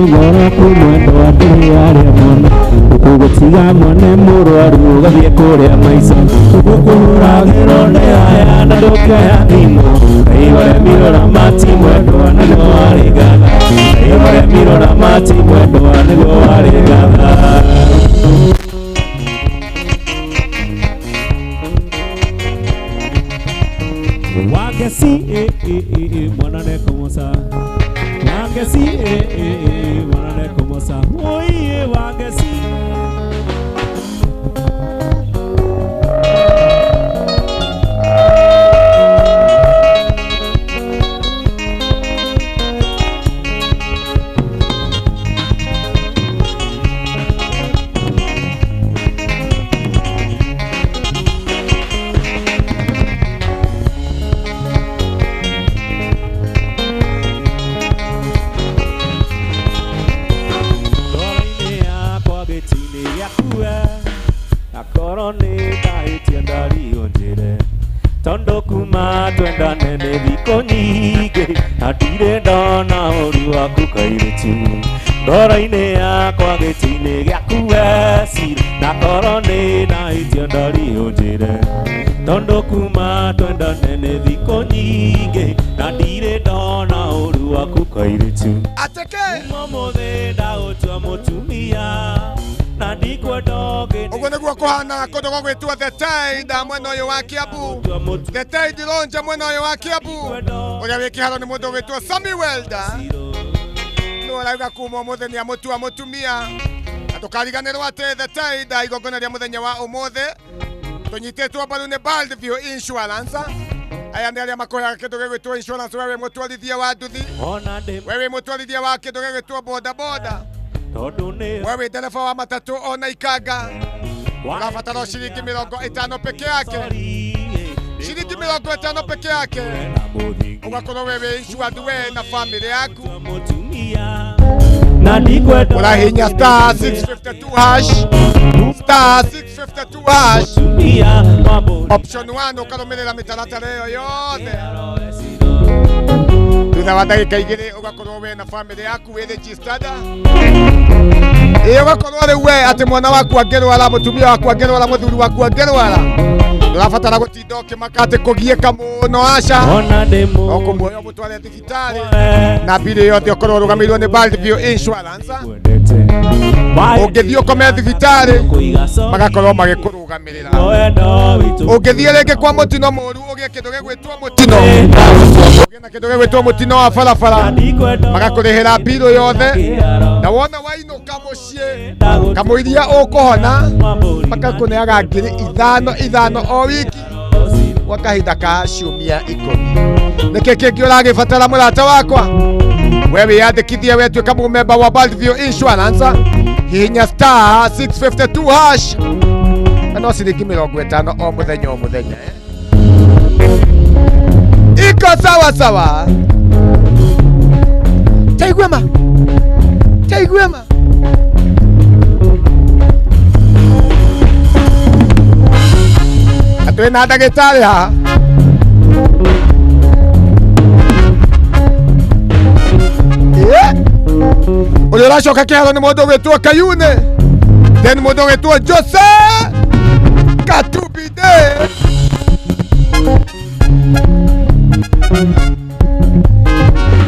Ngoro kwĩ mwendwa ndĩrĩ arĩa mwana, ũkũgũtiga mwana mũrwaru ũgathiĩ kũrĩa maica, ũkũhũragĩrwo nĩ aya na ndũngĩoya thimũ, kaĩ waremirwo ramati mwendwa nĩguo warĩ ngatha, kaĩ waremirwo ramati mwendwa nĩguo warĩ ngatha. Wangeci mwana nĩekũmoca, Wangeci mwana nĩekũmoca, ũiĩ Wangeci. Akorwo nĩ ndahĩtia ndario njĩre, tondũ kuma twendane nĩ thikũ nyingĩ na ndirĩ ndona ũru waku kairĩtu, ngoro-inĩ yakwa gĩtĩ-inĩ gĩaku wecira, na korwo nĩ ndahĩtia ndario njĩre, tondũ kuma twendane nĩ thikũ nyingĩ na ndirĩ ndona ũru waku kairĩtu. Ateke Kuma ũmũthĩ ndagũtua mũtumia na ndikwenda ũngĩ. Ũguo nĩguo kũhana kũndũ gũgwĩtwo The Tide mwena ũyũ wa Kiambu, The Tide Lounge mwena ũyũ wa Kiambu, ũrĩa wĩ kĩharo nĩ mũndũ ũgwĩtwo Sammy Welder, nĩwe ũrauga kuma ũmũthĩ nĩ amũtua mũtumia. Na ndũkariganĩrwo atĩ The Tide igongona rĩa mũthenya wa ũmũthĩ tũnyitĩtwo mbaru nĩ Baldview Insurance. Aya nĩ arĩa makũheaga kĩndũ gĩgwĩtwo insurance, wewe mũtwarithia wa nduthi, wewe mũtwarithia wa kĩndũ gĩgwĩtwo boda boda, wewe ndereba wa matatũ ona ikanga, ũrabatara ciringi 50 peke yake, ciringi 50 peke yake. Ugakorwo we wĩ insured we na family yaku. Na ndikwenda Ũrahihinya star 652 hash, star 652 hash, mũtumia wa mbũri option 1 ũkarũmĩrĩra mĩtaratara ĩyo yothe. Thutha wa ndagĩka 2 ũgakorwo we na family yaku wĩ registered. Ĩ ũgakorwo rĩu we atĩ mwana waku angĩrwara, mũtumia waku angĩrwara, mũthuri waku angĩrwara, ndũrabatara gũtinda ũkĩmaka atĩ kũgiĩka mũno, aca. Ona ndĩ No kũmuoya ũmũtware thibitarĩ na mbirũ yothe ũkorwo ũrũgamĩrĩirwo nĩ Baldview Insurance. Ũngĩthiĩ ũkome thibitarĩ magakorwo magĩkũrũgamĩrĩra. Ũngĩthiĩ rĩngĩ kwa mũtino mũru ũgĩe kĩndũ gĩgwĩtwo mũtino, ũgĩe na kĩndũ gĩgwĩtwo mũtino wa barabara, magakũrĩhĩra mbirũ yothe, na wona wainũka mũciĩ kamũiria ũkũhona makakũneaga 5,000 5,000 o wiki gwa kahinda ka ciumia 10. Nĩkĩ kĩngĩ ũragĩbatara mũrata wakwa? We wĩyandĩkithie, we tuĩka mũmemba wa Baldview Insurance. Hihinya star 652 hash na no ciringi 50 o mũthenya o mũthenya, eh? Iko sawa sawa. Taiguema, taiguema. Twĩ na ndagĩtarĩ haha. Ũrĩa ũracoka kĩharo nĩ mũndũ ũgwĩtwo Kayune, then mũndũ ũgwĩtwo Jose Katubide.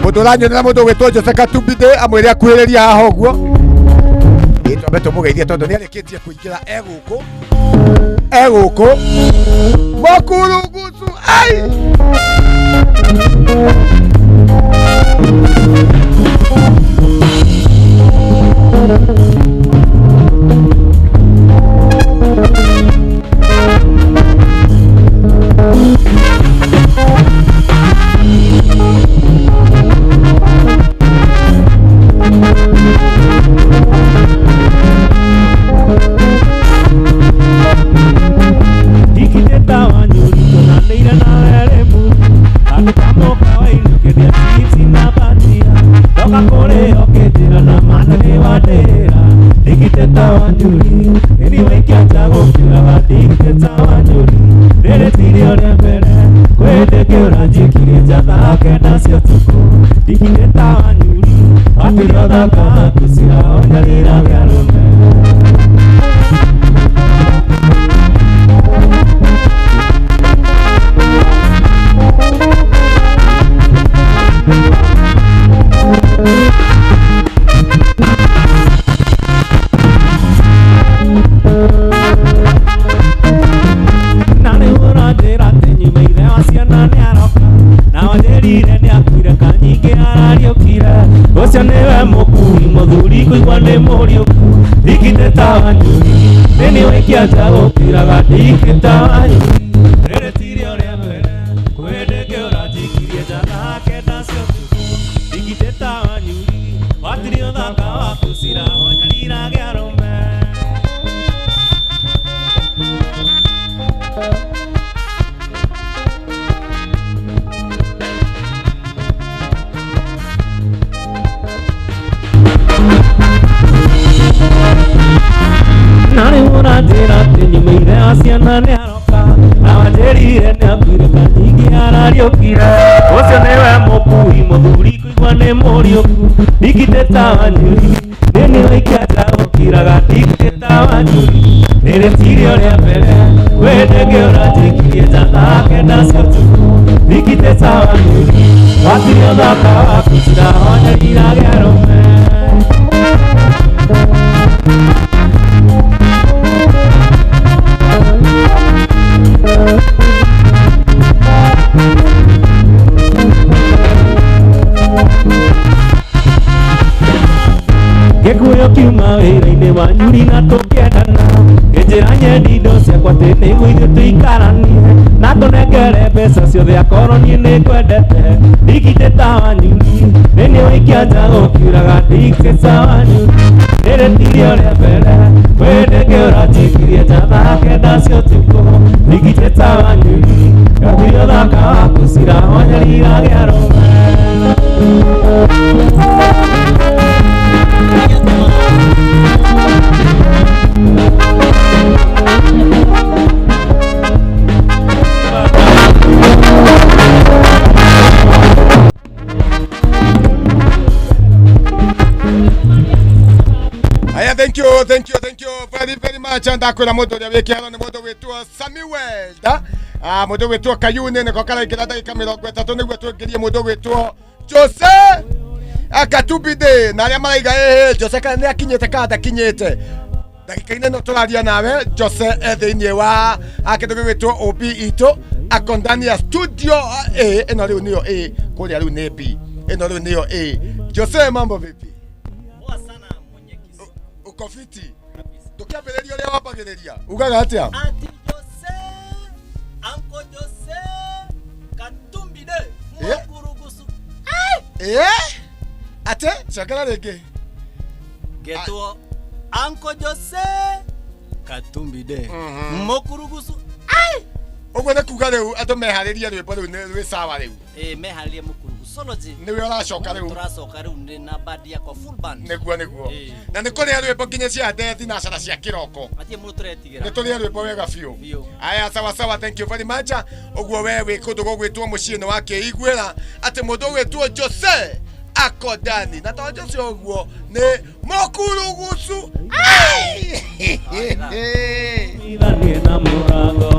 Mũndũ ũranyonera mũndũ ũgwĩtwo Jose Katubide amwĩre akuhĩrĩria haha ũguo. Ĩ twambe tũmũgeithie tondũ nĩarĩkĩtie kũingĩra egũkũ, egũkũ Mokurugusu ai. Ndikiteta wa nyuri tũnanĩire nawe rĩmu handũ ka mũkawa-inĩ ũkĩendia chips na bajia ndoka kũrĩa ũkĩnjĩra na mana nĩ wandĩra. Ndikiteta wa nyuri nĩniĩ waikia nja gũkiuraga. Ndikiteta wa nyuri rĩrĩ tirĩo rĩa mbere kwĩ hĩndĩ ĩngĩ ũranjikirie nja thaa kenda cia ũtukũ. Ndikiteta wa nyuri watiga ũthaka waku cirahonyarira arũme. Na rĩu ũranjĩra atĩ nyuma ithe wa ciana nĩaroka na wanjĩrire nĩakuire kanyingĩ arariũkire. Ũcio nĩwe mũkui mũthuri kũigua nĩ mũriũku. Ndikiteta wa nyuri nĩniĩ waikia nja gũkiraga. Ndikiteta wa nyuri rĩrĩ tirĩo rĩa mbere kwĩ hĩndĩ ĩngĩ ũranjikirie nja thaa kenda cia ũtukũ. Ndikiteta wa nyuri watiria ũthaka waku cirahonyarira arũme. Na rĩu ũranjĩra atĩ nyuma ithe wa ciana nĩaroka na wanjĩrire nĩakuire kanyingĩ arariũkire. Ũcio nĩwe mũkui mũthuri kũigua nĩ mũriũku. Ndikiteta wa nyuri nĩniĩ waikia nja gũkiraga. Ndikiteta wa nyuri rĩrĩ tirĩo rĩa mbere kwĩ hĩndĩ ĩngĩ ũranjikirie nja thaa kenda cia ũtukũ. Ndikiteta wa nyuri watiria ũthaka waku cirahonyarira arũme. Gĩkuũ kiuma wĩra-inĩ wa nyuri na tũkĩendana, ngĩnjĩra nyendi indo ciakwa atĩ nĩguo ithuĩ tũikaranie. Na ngũnengere mbeca ciothe akorwo niĩ nĩngwendete ndigite ta wanyuni nĩ waikia nja gũkiuraga ndigite ta wanyuni nĩrĩtirie ũrĩa mbere kwĩ ũranjikirie nja thaa kenda cia ũtukũ ndigite ta wanyuni ngatiria ũthaka waku cira wanyariraga arũme. Aya, thank you very very much. Ndakwira mundu uria wi kiharo ni mundu witwo Sammy Welda. Mundu witwo Kayuni niko karaingira ndagika 30 niguo twingirie mundu witwo Jose Akatubide na aria maraiga Jose kana ni akinyite kana ndakinyite ndagika-inĩ ĩno tũraria nawe Jose e thĩinĩ wa kĩndũ gĩgwĩtwo OB itũ ako ndani ya studio A ĩno rĩu nĩyo A kũrĩa rĩu nĩ B ĩno rĩu nĩyo A. Jose, mambo vipi? Uko fiti? Tukiambĩrĩria ũrĩa wambagĩrĩria ugaga atĩa? Ati Jose, Uncle Jose Katumbi de Mukurugusu. Ate cokera rĩngĩ. Getwo Uncle Jose Katumbi de Mukurugusu. Ũguo nĩ kuga rĩu andũ meharĩrie rwĩmbo rĩu nĩ rwĩ sawa rĩu. Meharĩrie Mukurugusology. Nĩwe ũracoka rĩu. Tũracoka rĩu nĩ na band yakwa full band. Nĩguo. Na nĩ kũrĩa rwĩmbo nginya cia ndethi na cara cia kĩroko. Matirĩ mũndũ tũretigĩra. Nĩ tũrĩe rwĩmbo wega biũ. Aya, sawa sawa, thank you very much. Ũguo we wĩ kũndũ gũgwĩtwo mũciĩ nĩ wakĩiguĩra atĩ mũndũ ũgwĩtwo Jose ako ndani. Na to Jose ũguo nĩ Mukurugusu. Na mũrango.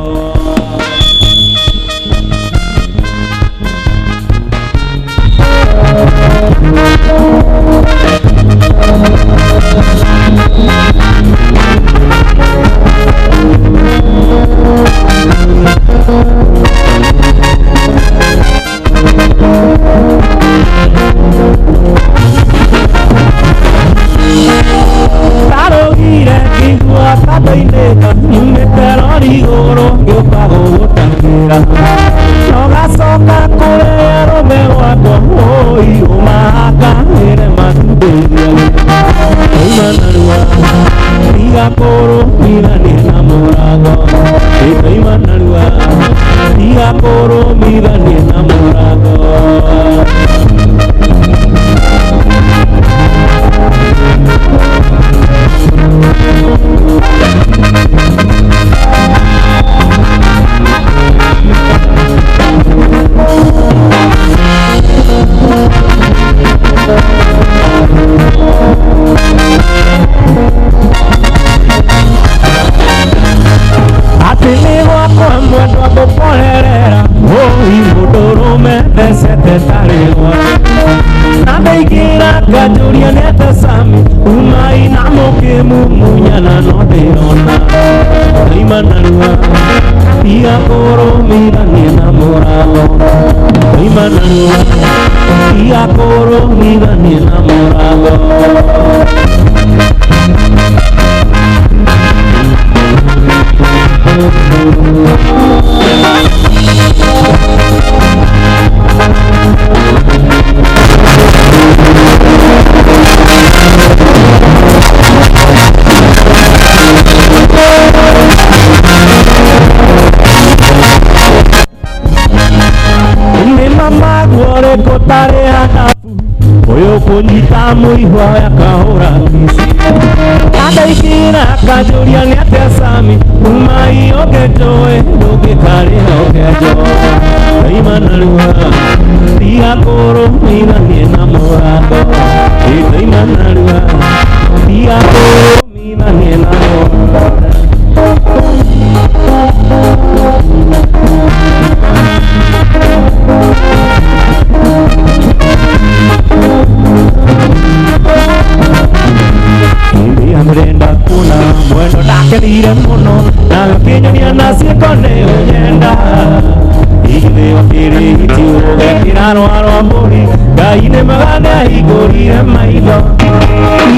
Tarogire kigua tadoineka nyumĩte rori igũrũ ngĩũka gũgũtangĩra nogacoka kũrĩ arũme gwakwa wũi ũmahakahĩre matumbĩria oima narua tiga kũrũmithania na mũrango ĩtoima narua tiga kũrũmithania na mũrango. Atĩ nĩ gwakwa mwendwa ngũkũherera wũi mũndũrũme thecete tarĩ gwake na ndaingĩra nganjũria nĩ atĩa Sami umai na mũkĩmumunyana no ndĩrona ndaima narua tiga kũrũmithania na mũrango ndaima narua tiga kũrũmithania na mũrango. Mama guore hanabu ũyũ kũnyita mũihwa akahũra kici andaingĩra akanjũria nĩ atĩa Sami umai ũngĩnjũĩ ndũngĩkarĩra ũkĩnjũĩ ndaima narua tiga kũrũmithanie na mũrango ndaima narua tiga kũrũmithanie na mũrango. Ndĩrenda kuona mwendo ndakenire mũno na gũkĩnyonia na ciĩko nĩ ũnyenda igithĩo kĩrĩgiti ũgekĩra rwa rwa mbũri Ngai nĩ mwega nĩahingũrire maitho.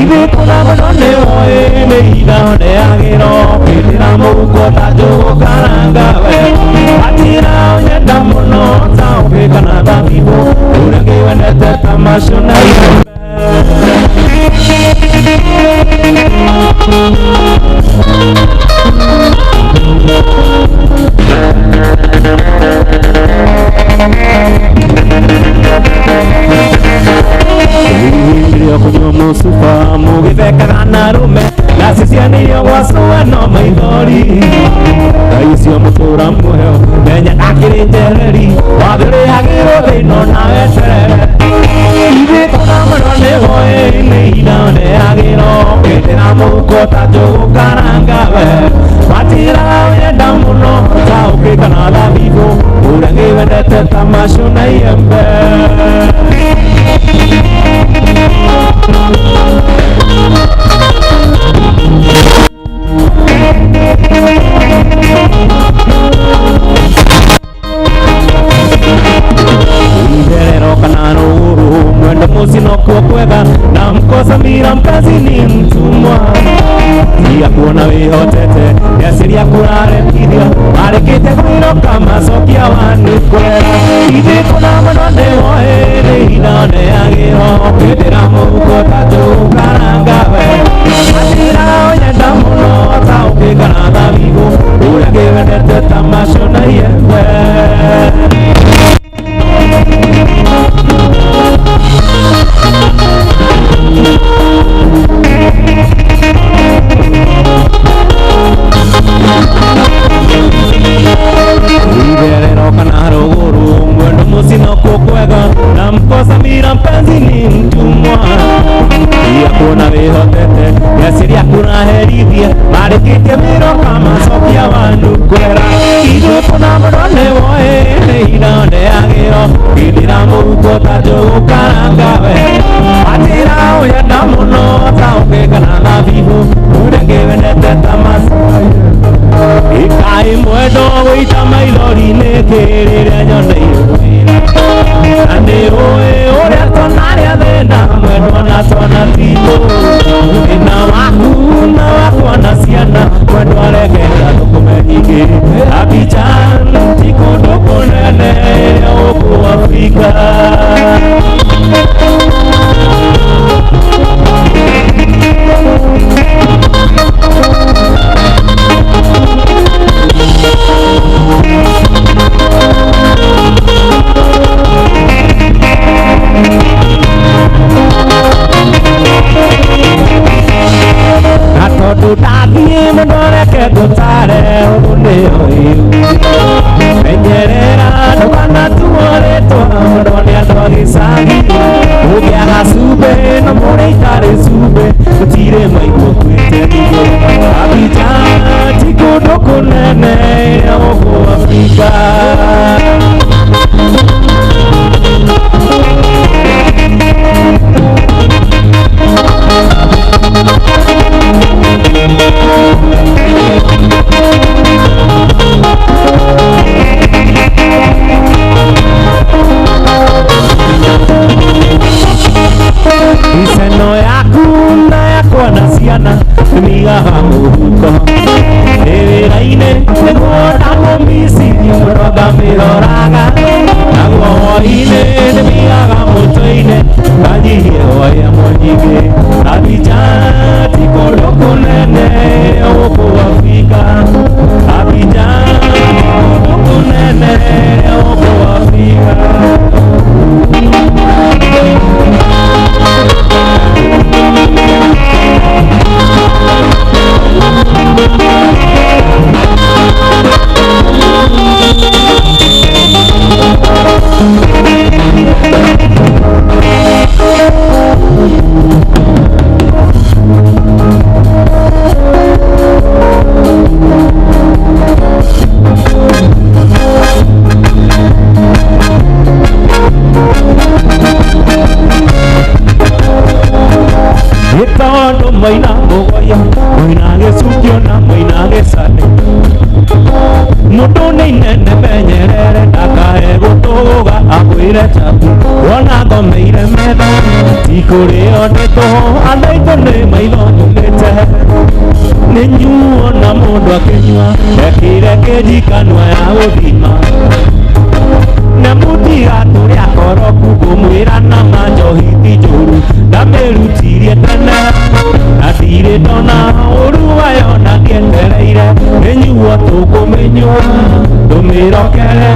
Ithe kũna mũno nĩwoĩ nĩ ihinda ndeagĩrwo Kĩndĩra mũhuko ta njũgũ karanga we Atira ũnyenda mũno ta ũkĩ kana thabibũ Ũrĩa ngĩwendete ta macio na iembe. Irio kunywa mũcuba mũgĩthekaga na rũme nacio ciana irio gwacũa no maithori Ngai ũcio mũtũra muoyo menya ndakĩrĩ njereri wathĩrĩagĩrwo thĩno na weterere Ithe kũna mũno nĩwoĩ nĩ ihinda ndeagĩrwo Kĩndĩra mũhuko ta njũgũ karanga we Watiraga ũnyenda mũno ta ũkĩ kana thabibũ Ũrĩa ngĩwendete ta macio na iembe. Itherero kana rũgũrũ mwendo mũciĩ nokuo kwega na mkosa mira mkazi ni mtumwa tiga kuona wĩhotete meciria kũraremithia marĩkĩte kwĩroka macokia wanĩkwera Ithe kũna mũno nĩwoĩ nĩ ihinda ndeagĩrwo Kĩndĩra mũhuko ta njũgũ karanga we Atira ũnyenda mũno ta ũkĩ kana thabibũ Ũrĩa ngĩwendete ta macio na iembe. Itherero kana rũgũrũ mwendo mũciĩ nokuo kwega na mkosa mira mpenzi ni mtumwa Tiga kuona wĩhotete meciria kũraherithia marĩkĩtie mĩroka macokia wandu kwera Ithuĩ kũna mũno nĩwoĩ nĩ ihinda ndeagĩrwo Kĩndĩra mũhuko ta njũgũ karanga we Atira ũnyenda mũno ta ũkĩ kana thabibũ Ũrĩa ngĩwendete ta macio Ĩkaĩ mwendo gũita maithori nĩkĩ rĩrĩa nyoneire wĩra Na nĩũĩ ũrĩa twanarĩa thĩna mwendwa na twana titũ Thĩna waku na wakwa na ciana mwendwa rekera thũkũme nyingĩ Abidjan ti kũndũ kũnene gũkũ Afrika. Na tondũ ndathiĩ mũno reke ngũtare ũndũ nĩoĩ Menyerera ndũkanatuo rĩtwa mũno nĩ andũ a gĩcagi Ũngĩaga cumbĩ no mũrĩ itarĩ cumbĩ gũtirĩ maigua kwĩte ningĩ Abidjan ti kũndũ kũnene gũkũ Afrika. Mbica yaku na yakwa na ciana nĩmĩigaga mũhuko Ndĩ wĩra-inĩ nĩguo ndakũmiciria mũno ngamĩroraga Naguo hwaĩ-inĩ nĩmĩigaga mũtwe-inĩ nganyihia hwaĩ ĩmwe nyingĩ Abidjan ti kũndũ kũnene gũkũ Afrika Abidjan ti kũndũ kũnene gũkũ Afrika. Wona ngomeire metha tikũrĩo nĩ tũhũ andũ aitũ nĩ maitho nyumĩte nĩ nyuo na mũndũ akĩnyua ekĩre kĩnjikanua ya gũthima na mũtiga tũrĩa koroku ngũmwĩra na manjohi ti njũru ndamĩrutirie tene na ndirĩ ndona ũru wayo na ndietereire nĩ nyuo tũkũmĩnyua tũmĩrokere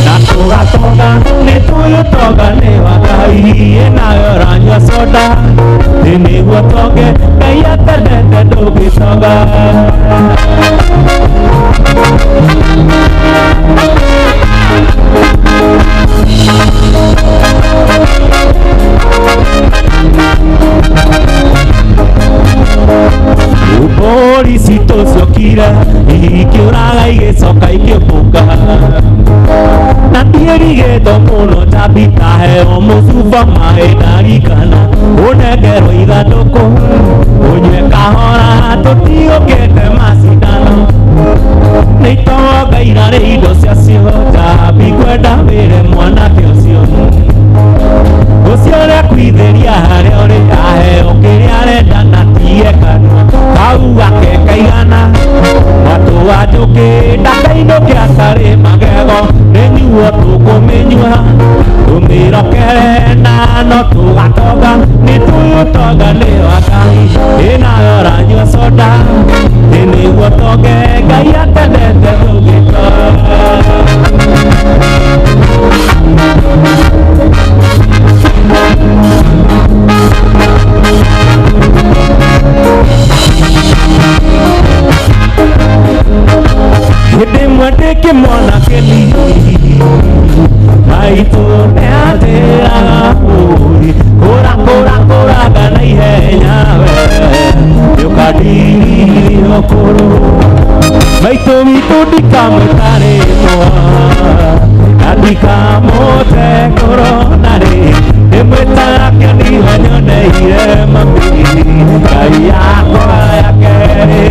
na tũgatonga nĩ tũyũtonga nĩ wa Ngai ĩnayo ũranyua soda nĩ nĩguo tonge Ngai atendete ndũngĩtonga. Mbũri citũ ciokire ikĩũraga igĩcoka ikĩbũka na ndiĩrigĩtwo mũno njambi taheo mũcuba maĩ ndarikana ũnengerwo ithandũkũ ũnyue kahora tũtiũkĩte macindano nĩ itonga irarĩ indo ciacio njambi kwenda wĩre mwanake ũcio ũcio ũrĩa kwithĩria harĩa ũrĩ aheo kĩrĩa arenda na tie kanua kau gake kaigana mwatũ wa njũkĩ ndakainũke atarĩ magego nĩ nyuo tũkũmĩnyua tũmĩrokere na no tũgatonga nĩ tũyũtonga nĩ wa Ngai ĩnayo ũranyua soda nĩ nĩguo tonge Ngai atendete ndũngĩtonga. Hĩndĩ ĩmwe ndĩ kĩmwana kĩnini maitũ nĩanjĩraga ũri kũra kũra kũraga na ihenya we nĩũkandirithia ũkũrũ maitũ witũ ndikamwĩta rĩtwa na ndikamũte ngoro na rĩ ndĩmwĩtaga kĩoniwa nyoneire mami Ngai yakwa ya kerĩ.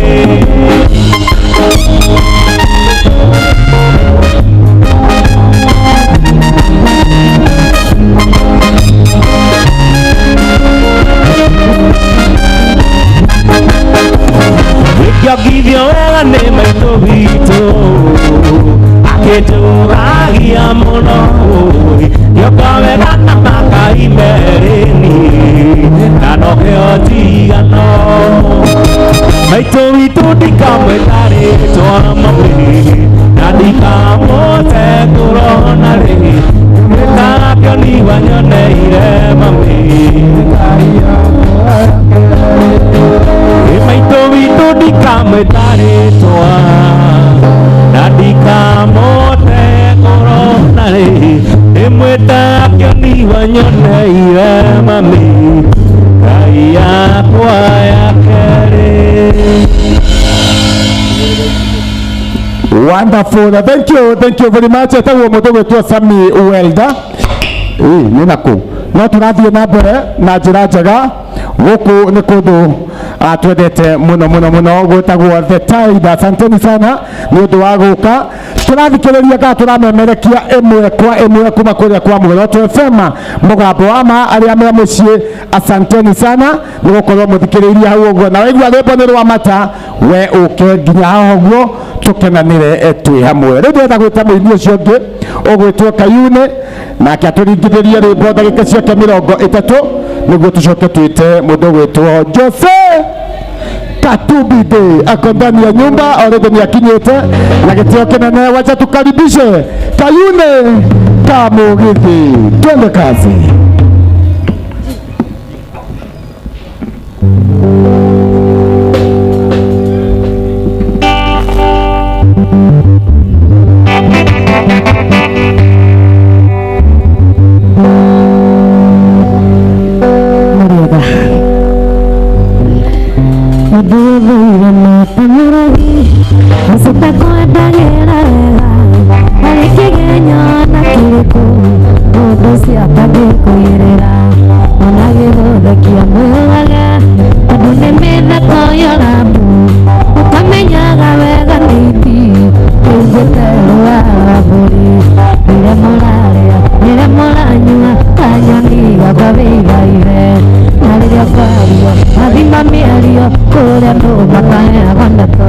Gĩkĩongithio wega nĩ maitũ witũ akĩnjũragia mũno gĩoka wega na makai merĩ niĩ na nokĩo njigano maitũ witũ ndikamwĩta rĩtwa mami na ndikamũte ngoro na rĩ ndĩmwĩtaga kĩoniwa nyoneire mami maitũ witũ ndikamwĩta rĩtwa na ndikamũte ngoro na rĩ ndĩmwĩtaga kĩoniwa nyoneire mami Ngai yakwa ya kerĩ. Wonderful. Thank you very much. Etagwo mũndũ gwĩtwo Sammy Welder. Nĩ nakũ no tũrathiĩ na mbere na njĩra njega gũkũ nĩ kũndũ twendete mũno mũno mũno gwĩtagwo The Tide. Asanteni sana nĩ ũndũ wa gũka tũrathikĩrĩria kana tũramemerekia ĩmwe kwa ĩmwe kuma kũrĩa kwa Muoroto FM mũgambo wa ma arĩa me mũciĩ asanteni sana nĩ gũkorwo mũthikĩrĩirie hau ũguo na waigua rwĩmbo nĩ rwa mata we ũke nginya haha ũguo tũkenanĩre twĩ hamwe. Rĩu ndĩrenda gwĩta mũini ũcio ũngĩ ũgwĩtwo Kayune nake atũringithĩrie rwĩmbo ndagĩka ciake 30 nĩguo tũcoke twĩte mũndũ ũgwĩtwo Jose Katumbi Day ako ndani ya nyumba already ni akinyĩte na gĩtĩo kĩnene. Wacha tukaribishe Kayune Kamugithi, twende kazi. Mira, Gakabeigaire na rĩrĩa kwario mathima mĩario kũrĩa andũ mataheagwo ndeto.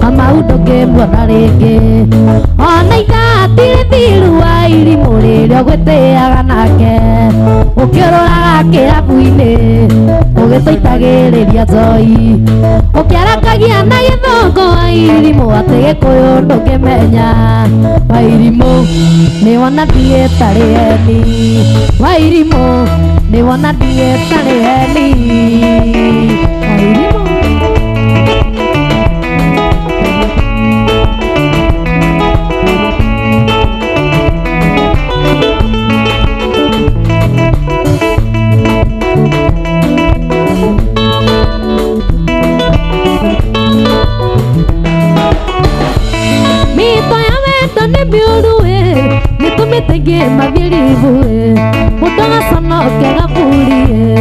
Kamau ndũngĩmuona rĩngĩ ona ithatirĩ thiru wa irimũ rĩrĩa ũgwĩtĩaga nake ũkĩũrũraga kĩrabu-inĩ ũgĩtũitagĩrĩria njohi ũkĩarakagia na gĩthũngũ wa irimũ atĩ gĩkũyũ ndũngĩmenya wa irimũ nĩwona ndiĩtarĩ eni wa irimũ nĩwona ndiĩtarĩ eni wa irimũ. Mito ya wendo nĩ mĩũru ĩ nĩtũmĩte ingĩ mathiribu ĩ mũndũ agaconoke gaburi ĩ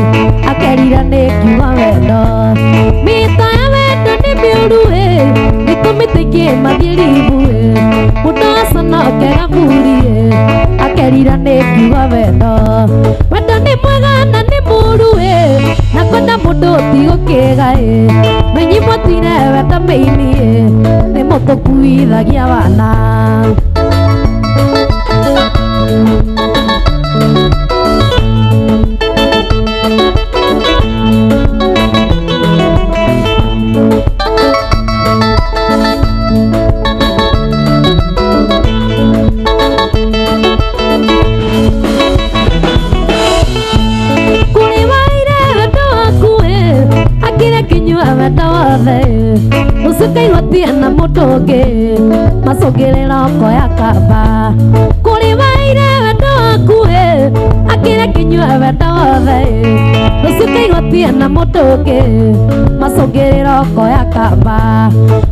akerira nĩ kiuga wendo. Mito ya wendo nĩ mĩũru ĩ nĩtũmĩte ingĩ mathiribu ĩ mũndũ agaconoke gaburi ĩ akerira nĩ kiuga wendo. Wendo nĩ mwega na nĩ mũũru ĩ na kwenda mũndũ ti gũkĩga ĩ menyimwo tire wendo mĩini ĩ nĩ mũtũkuithagia wana. Kũrĩ waire wendo waku ĩ akĩrĩa kĩnyua wendo wothe rũciũ kaigua na mũndũ ũngĩ macũngĩrĩra ũkoya kamba. Kũrĩ waire wendo waku ĩ akĩrĩa kĩnyua wendo wothe rũciũ kaigua na mũndũ ũngĩ macũngĩrĩra ũkoya kamba.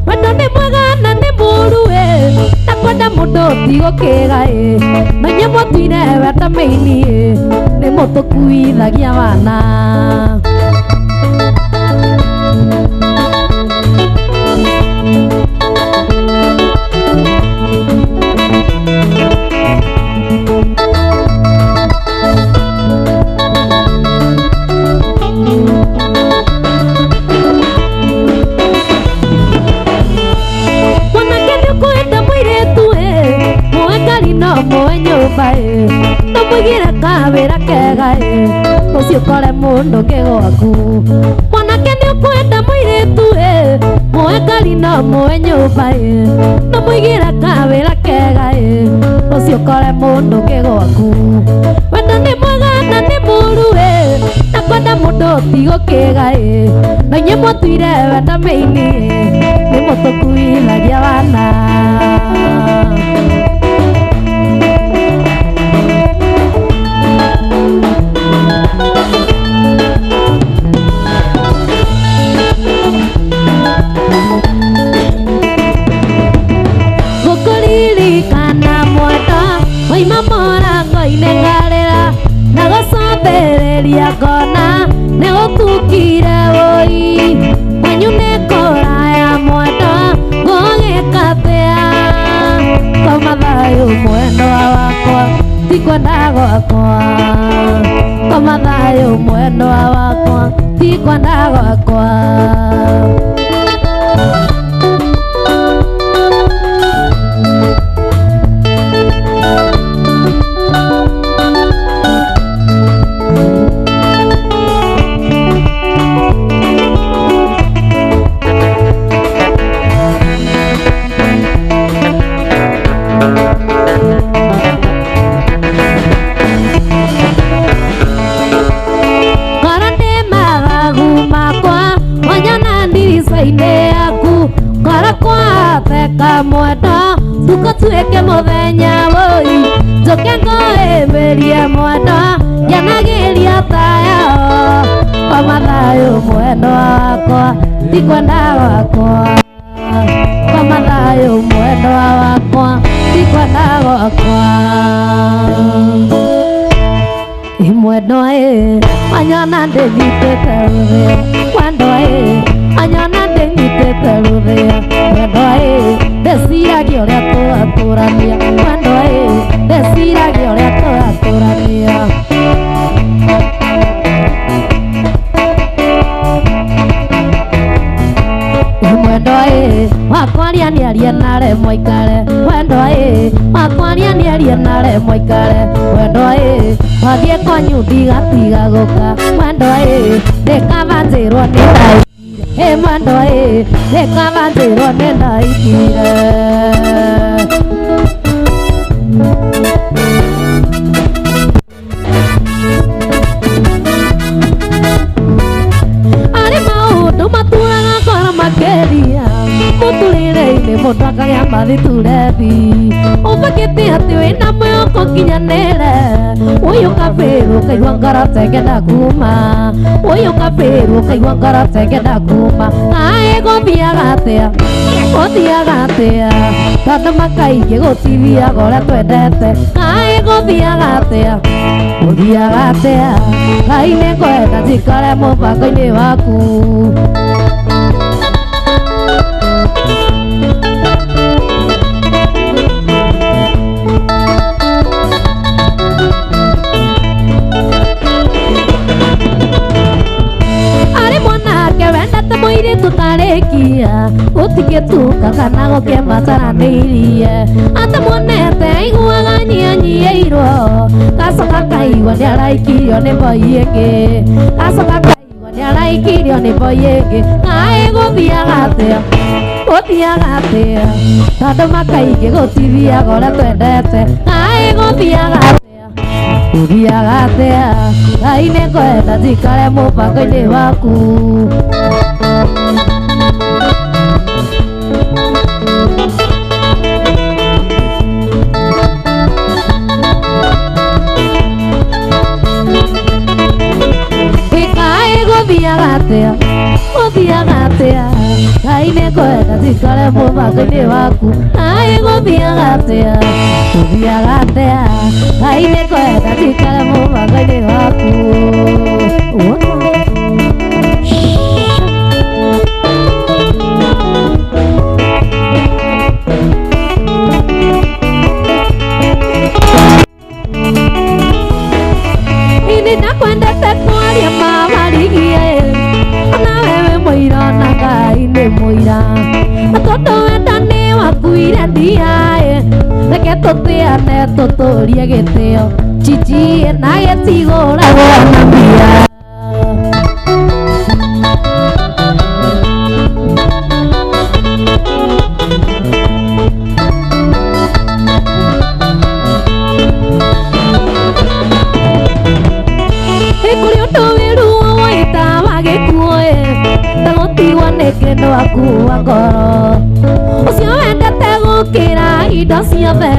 Wendo nĩ mwega na nĩ mũũru ĩ na kwenda mũndũ ti gũkĩga ĩ na inyuĩ mũtuire wendo mĩini ĩ nĩ mũtũkuithagia wana. Mwanake nĩ ũkwenda mũirĩtu ĩ muoe ngari no muoe nyũmba ĩ no mũigĩre kawĩra kega ĩ rũciũ ũkore mũndũ ũngĩ gwaku. Mwanake nĩ ũkwenda mũirĩtu ĩ muoe ngari no muoe nyũmba ĩ no mũigĩre kawĩra kega ĩ rũciũ ũkore mũndũ ũngĩ gwaku. Wendo nĩ mwega na nĩ mũũru ĩ na kwenda mũndũ ti gũkĩga ĩ na inyuĩ mũtuire wendo mĩini ĩ nĩ mũtũkuithagia wana. Gũkũririkana mwenda waima mũrango-inĩ ngarĩra na gũcũthĩrĩria ngona nĩ gũtukire wũi kwanyu nĩ kũraya mwenda ngũgĩka atĩa koma thayũ mwendwa wakwa ti kwenda gwakwa koma thayũ mwendwa wakwa ti kwenda gwakwa. Ngoro nĩ mathagu makwa wanyona ndirica-inĩ yaku ngoro kwateka mwenda tukũ tuĩke mũthenya wũi njũke ngũĩmĩrie mwenda ngenagĩria tayo koma thayũ mwendwa wakwa ti kwenda gwakwa koma thayũ mwendwa wakwa ti kwenda gwakwa. Mwendwa ĩ wanyona ndĩnyitĩte rũthĩa mwendwa ĩ wanyona ndĩnyitĩte rũthĩa mwendwa ĩ ndeciragia ũrĩa tũratũrania mwendwa ĩ ndeciragia ũrĩa tũratũrania. Mwendwa ĩ ĩ wakwaria nĩarie nare mwaikare wendo ĩ wakwaria nĩarie nare mwaikare wendo ĩ wathiĩ kwanyu ndigatiga gũka wendo ĩ ndĩkabanjĩrwo nĩ ndaikire ĩ mwendo ĩ ndĩkabanjĩrwo nĩ ndaikire. Arĩ maũndũ maturaga ngoro makĩria mũtũrĩre-inĩ mũndũ akagĩa mathiturethi ũbakĩte atĩ wĩna mwĩhoko nginyanĩre ũyũ kabĩrwo ũkaigua ngoro tengenda kuma ũyũ kabĩrwo ũkaigua ngoro tengenda kuma kaĩ gũthiaga atĩa gũthiaga atĩa tondũ makaingĩ gũtithiaga ũrĩa twendete kaĩ gũthiaga atĩa gũthiaga atĩa Ngai nĩngwenda njikare mũbango-inĩ waku. Arĩ mwanake wendete mũirĩtu tarĩkia gũtingĩtuka kana gũkĩmataranĩirie atamuonete aiguaga nyianyiĩirwo gacoka kaigua nĩaraikirio nĩ mboi ĩngĩ gacoka kaigua nĩaraikirio nĩ mboi ĩngĩ kaĩ gũthiaga atĩa gũthiaga atĩa tondũ makaingĩ gũtithiaga ũrĩa twendete kaĩ gũthiaga atĩa gũthiaga atĩa Ngai nĩngwenda njikare mũbango-inĩ waku. Ĩkaĩ gũthiaga atĩa gũthiaga atĩa Ngai nĩngwenda njikare mũbango-inĩ waku kaĩ gũthiaga atĩa gũthiaga atĩa Ngai nĩngwenda njikare mũbango-inĩ waku. Ini ndakwendete kwaria mamarigie ona wewe mũira ona Ngai nĩ mũira na tondũ wendani wakuire ndiaĩ reke tũtĩane tũtũrie gĩtĩo chichi na gĩtigũragwo na mbia. Kũrĩ ũndũ wĩruo woĩta wa gĩkuũ ĩ ta gũtigwo nĩ kĩndũ akua ngoro ũcio wendete gũkĩra indo ciothe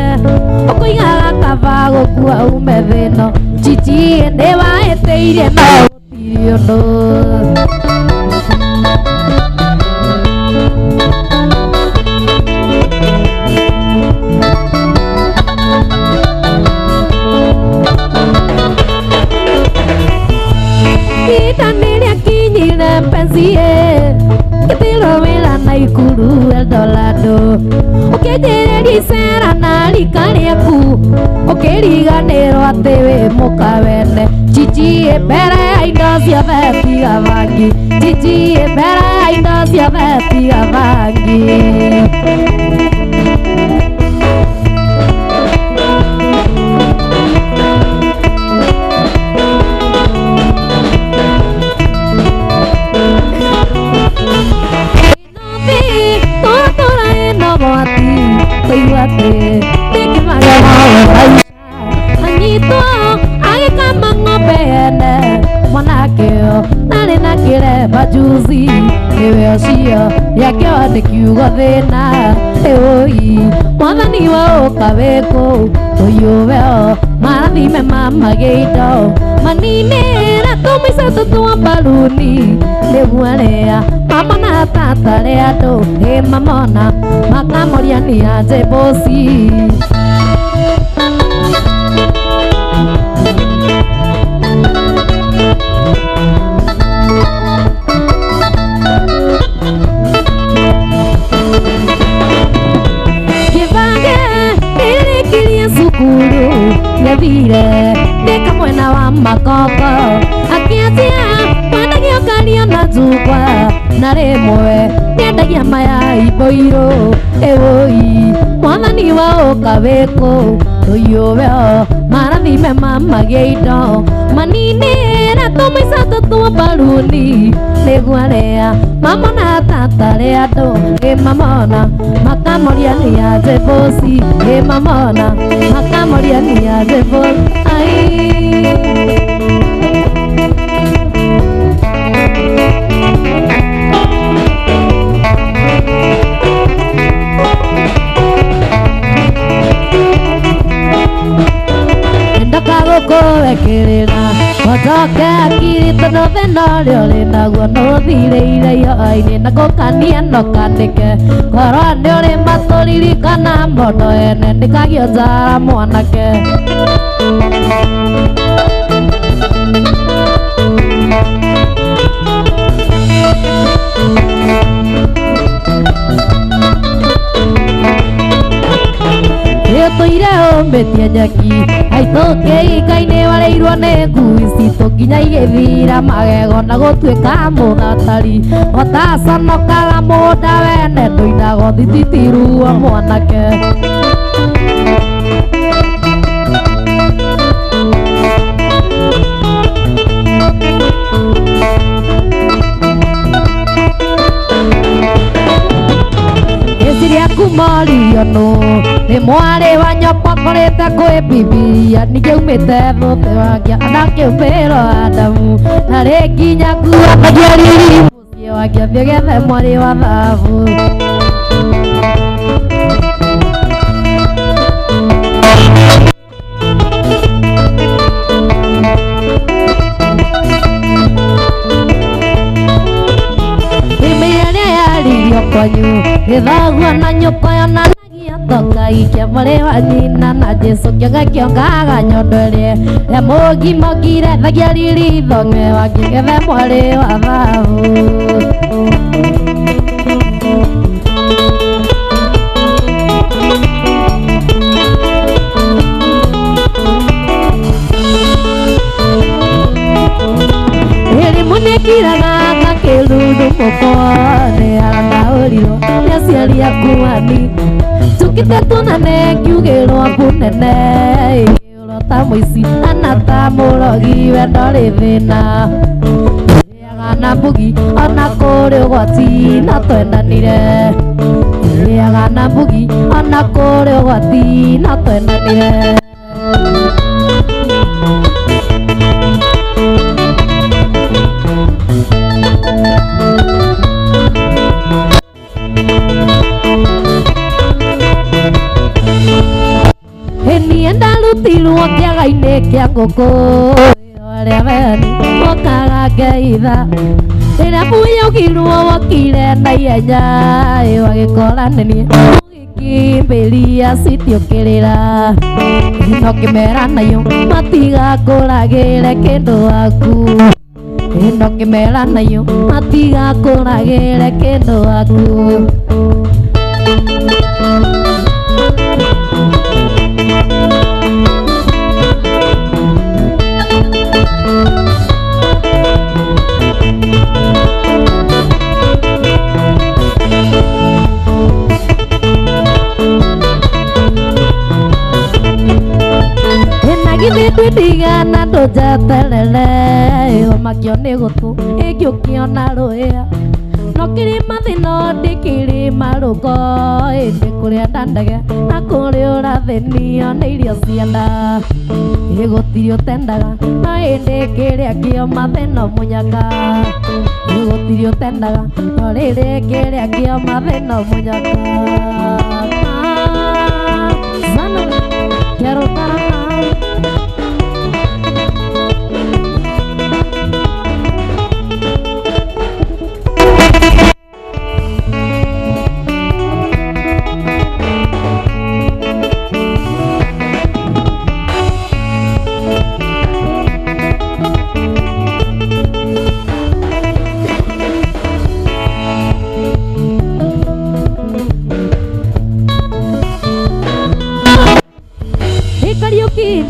ũkũigaga kaba gũkua ume thĩno chichi nĩ wahĩtĩirie no gũtirĩ ũndũ. Ihinda nĩrĩakinyire mpenzi ĩ ngĩthirwo wĩra Naikuru Eldorado ũkĩnjĩrĩria icera na rika rĩaku ũkĩriganĩrwo atĩ wĩ mũka wene chichi ĩ mbere ya indo ciothe tiga bangi chichi ĩ mbere ya indo ciothe tiga bangi. Anyitwo agĩkama ng'ombe ene mwanake ũyũ ndarĩ na kĩremba juzi nĩwe ũcio nĩakĩoa nĩ kiugo thĩna ĩũi mwathani wa ũka wĩ kũu tũiyũwe marathime mamagĩindo maninĩra tũmĩca tũtwa mbaruni nĩguo arĩa mama na tata rĩa andũ ĩ mamona makamoria nĩ anje bosi. Kĩbange nĩrĩkirie cukuru nĩthire ndĩ kamwena wa makoko akĩanjia kwendagia ũkaria na njungwa na rĩmwe nĩendagia mayai mboirũ ĩwũi mwathani wa ũka wĩkũ tũiyũwe marathime mamagia indo maninĩra tũmaica tũtwo mbaruni nĩguo arĩa mamona tatarĩ andũ ĩ mamona makamoria nĩ aje bosi ĩ mamona makamoria nĩ aje bosi ai. Ndakagũkũwekĩrĩra otoke akiri tondũ thĩna ũrĩa ũrĩ naguo nũthirĩire ihoa-inĩ na kũkania no kanĩke korwo nĩ ũrĩ matũririkana mondo ene ndĩkagio njara mwanake. Ĩtũire ũmĩtie nyeki aitũkĩikainĩ warĩirwo nĩ ngui citũ nginya igĩthira magego na gũtuĩka mũthatari ũtaconokaga mũgũnda wene ndũinagwo thititiruo mwanake. Kumoririo nũ nĩ mwarĩ wa nyũkwa ngorĩte kwĩ Bibilia ningĩ umĩte thũthĩ wakia anakĩũmbĩrwo Adamu na rĩ nginya nguo riri mũciĩ wake thiĩ gethe mwarĩ wa thahabu. Kwanyu ithagua na nyũkwa yonanagia toka ikia mwarĩ wa nyina na Jesũ kĩonga kĩongaga nyondo ĩrĩa ya mũgima ũkirethagia riri thong'e wakĩgethe mwarĩ wa thahabu. Elimu nĩkiraga gakĩrundu mũkwa nĩ arandaũrirwo nĩ aciari akuani njũkĩte tuonane ngiugĩrwo bunene ĩũrwo ta mũici ana ta mũrogi wendo rĩ thĩna rĩaga na mbugi ona kũrĩ ũgwati no twendanire rĩaga na mbugi ona kũrĩ ũgwati no twendanire. Niĩ ndarutirwo kĩaga-inĩ kĩa ngũkũ arĩa wene mokaga ngeitha rĩrĩa mũyaugirwo wokire na ihenya wagĩkora nĩ niĩ mũgĩkĩmbĩria citiũkĩrĩra no kĩmera nayo matigakũragĩre kĩndũ waku no kĩmera nayo matigakũragĩre kĩndũ waku. Twĩndigana ndũnjeterere ũmakio nĩ gũtũ ĩngĩũkĩona rũĩa no kĩrĩma thĩna ndĩkĩrĩma rũko ĩndĩ kũrĩa ndandege na kũrĩ ũrathĩnio nĩ irio cia nda ĩgũtirĩ ũtendaga no ĩndĩ kĩrĩa kĩo mathĩna mũnyaka ĩgũtirĩ ũtendaga no rĩrĩ kĩrĩa kĩo mathĩna mũnyaka. Sana quiero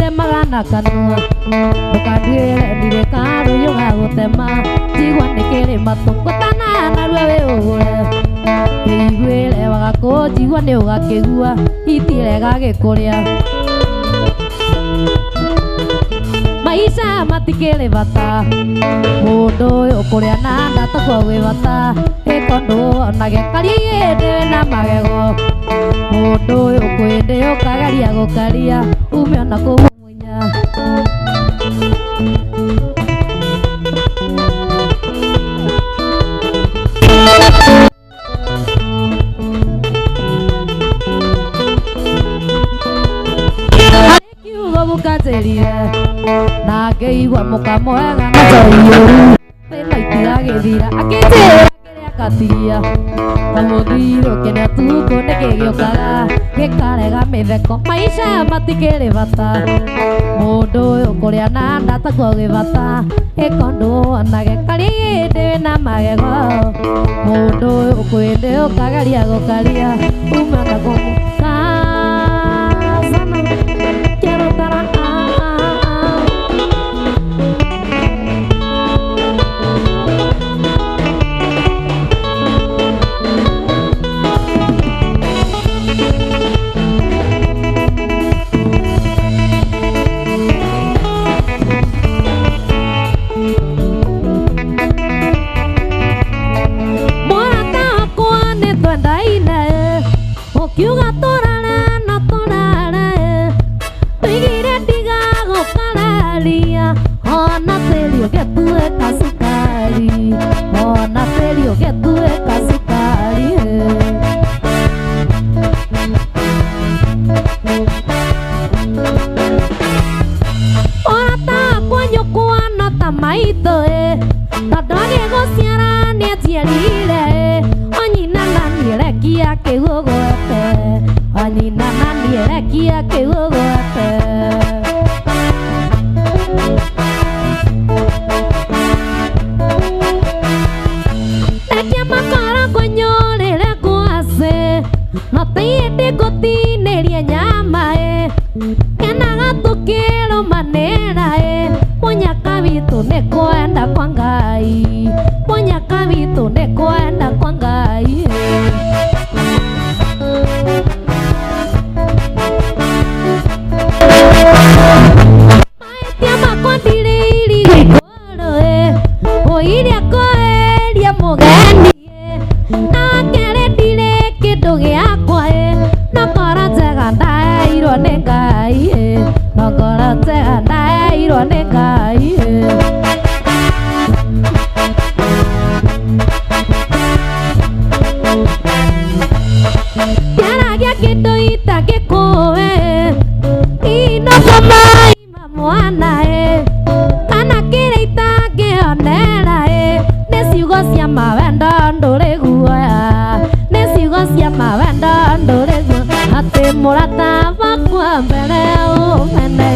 ndemaga na kanua Ndũkanduĩre ndirĩ karũyũ ga gũtema Njigua nĩ kĩrĩ matũ ngũtana narua wĩũgũre Wĩiguĩre waga kũnjigua nĩ ũgakĩgua itirega gĩkũrĩa Maisha matikĩrĩ bata Mũndũ ũyũ kũrĩa na nda takuo gwĩ bata Ĩkondũ onage karia hĩndĩ wĩna magego Mũndũ ũyũ kwĩndĩ ũkageria gũkaria ume ona kũmumunya Kiugo mũkanjĩrire na ngĩigua mũkamwega na njoiũru thĩna itiragĩthira akĩnjĩra kĩrĩa ngatigia ta mũthiro kĩrĩa tukũ nĩkĩ gĩũkaga gĩkarega mĩtheko maisha matikĩrĩ bata Mũndũ ũyũ kũrĩa na nda takuo gwĩ bata ĩkondũ onage karia hĩndĩ wĩna magego Mũndũ ũyũ kwĩndĩ ũkageria gũkaria ume ona kũmũ Kasana quiero estar Mũrata wakwa nĩ twendaine ũkiuga tũrare na tũrare tũigire ndigagũkararia ona tĩri ũgĩtuĩka cukari ona tĩri ũgĩtuĩka cukari Mũrata wakwa nyũkwa no ta maitũ tondũ agĩgũciara nĩanjiarire onyina na niĩ rekia kĩgũgwete onyina na niĩ rekia kĩgũgwete Rekia makara ngũnyũrĩre ngwacĩ no ti hĩndĩ ngũtinĩrie nyama kenaga tũkĩrũmanĩra mũnyaka witũ nĩ kwenda kwa Ngai mũnyaka witũ nĩ kwenda kwa Ngai Mahĩtia makwa ndirĩ igũrũ ũiria kweria mũgeni na wakerĩ ndirĩ kĩndũ gĩakwa no ngoro njega ndaheirwo nĩ Ngai no ngoro njega ndaheirwo nĩ Ngai Ndiaragia kĩndũ itangĩkũĩ inogo mai ma mwana kana kĩrĩa itangĩonera nĩ ciugo cia mawendo ndũrĩ guoya nĩ ciugo cia mawendo ndũrĩ guoya atĩ mũrata wakwa mbere ũmene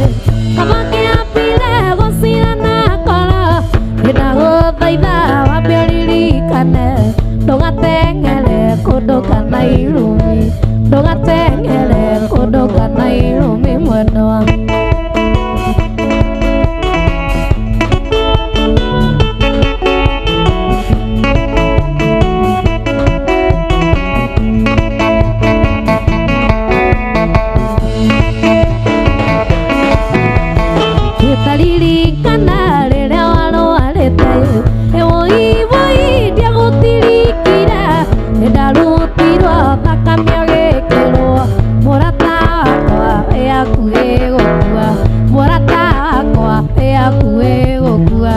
kaba kĩambire gũcirana ngoro ndĩnagũthaitha wambe ũririkane ndũgateng'ere kũndũ kana irumi ndũgateng'ere kũndũ kana irumi mwendwa Gĩtaririkana rĩrĩa warwarĩte ĩwũi wũi ndiagũtirikire nĩndarutirwo thakame ũgĩkĩrwo mũrata wakwa wĩ hakuhĩ gũkua mũrata wakwa wĩ hakuhĩ gũkua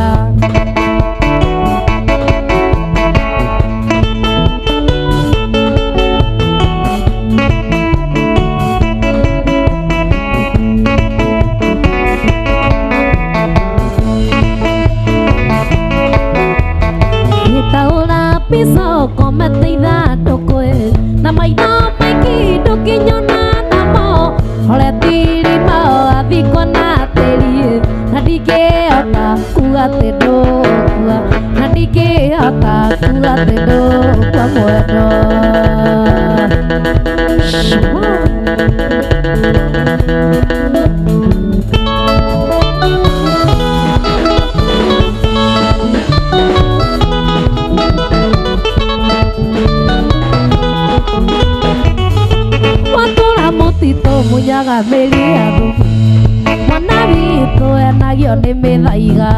Gĩtaũra mbica ũkomete ithandũkũ na maitho maingĩ ndũkĩnyona namo horetirima wathikwo na tĩri na ndingĩhota kuga atĩ ndũgũkua na ndingĩhota kuga atĩ ndũgũkua mwendwa Shwa. Tũrĩaga mĩri ya thubu. Mwana witũ enagio nĩ mĩthaiga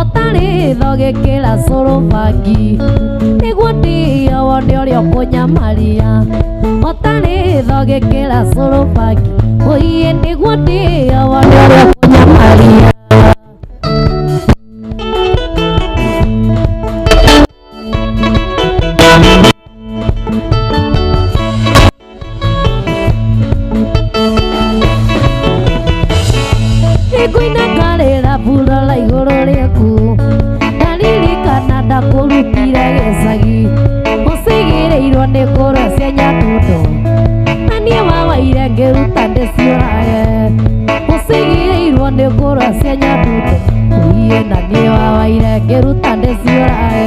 ũtarĩ tho gĩkĩra cũrũ bangi nĩguo ndĩo wone ũrĩa ũkũnyamaria ũtarĩ tho gĩkĩra cũrũ bangi ũiĩ nĩguo ndĩo wone ũrĩa ũkũnyamaria. Nĩngũina ngarĩra burora igũrũ rĩaku ndaririkana ndakũrutire gĩcagi ũcigĩrĩirwo nĩ kũrĩa cia Nyadundo na niĩ wawaire ngĩruta ndĩciũrage ũcigĩrĩirwo nĩ kũrĩa cia Nyadundo ũiĩ na niĩ wawaire ngĩruta ndĩciũrage.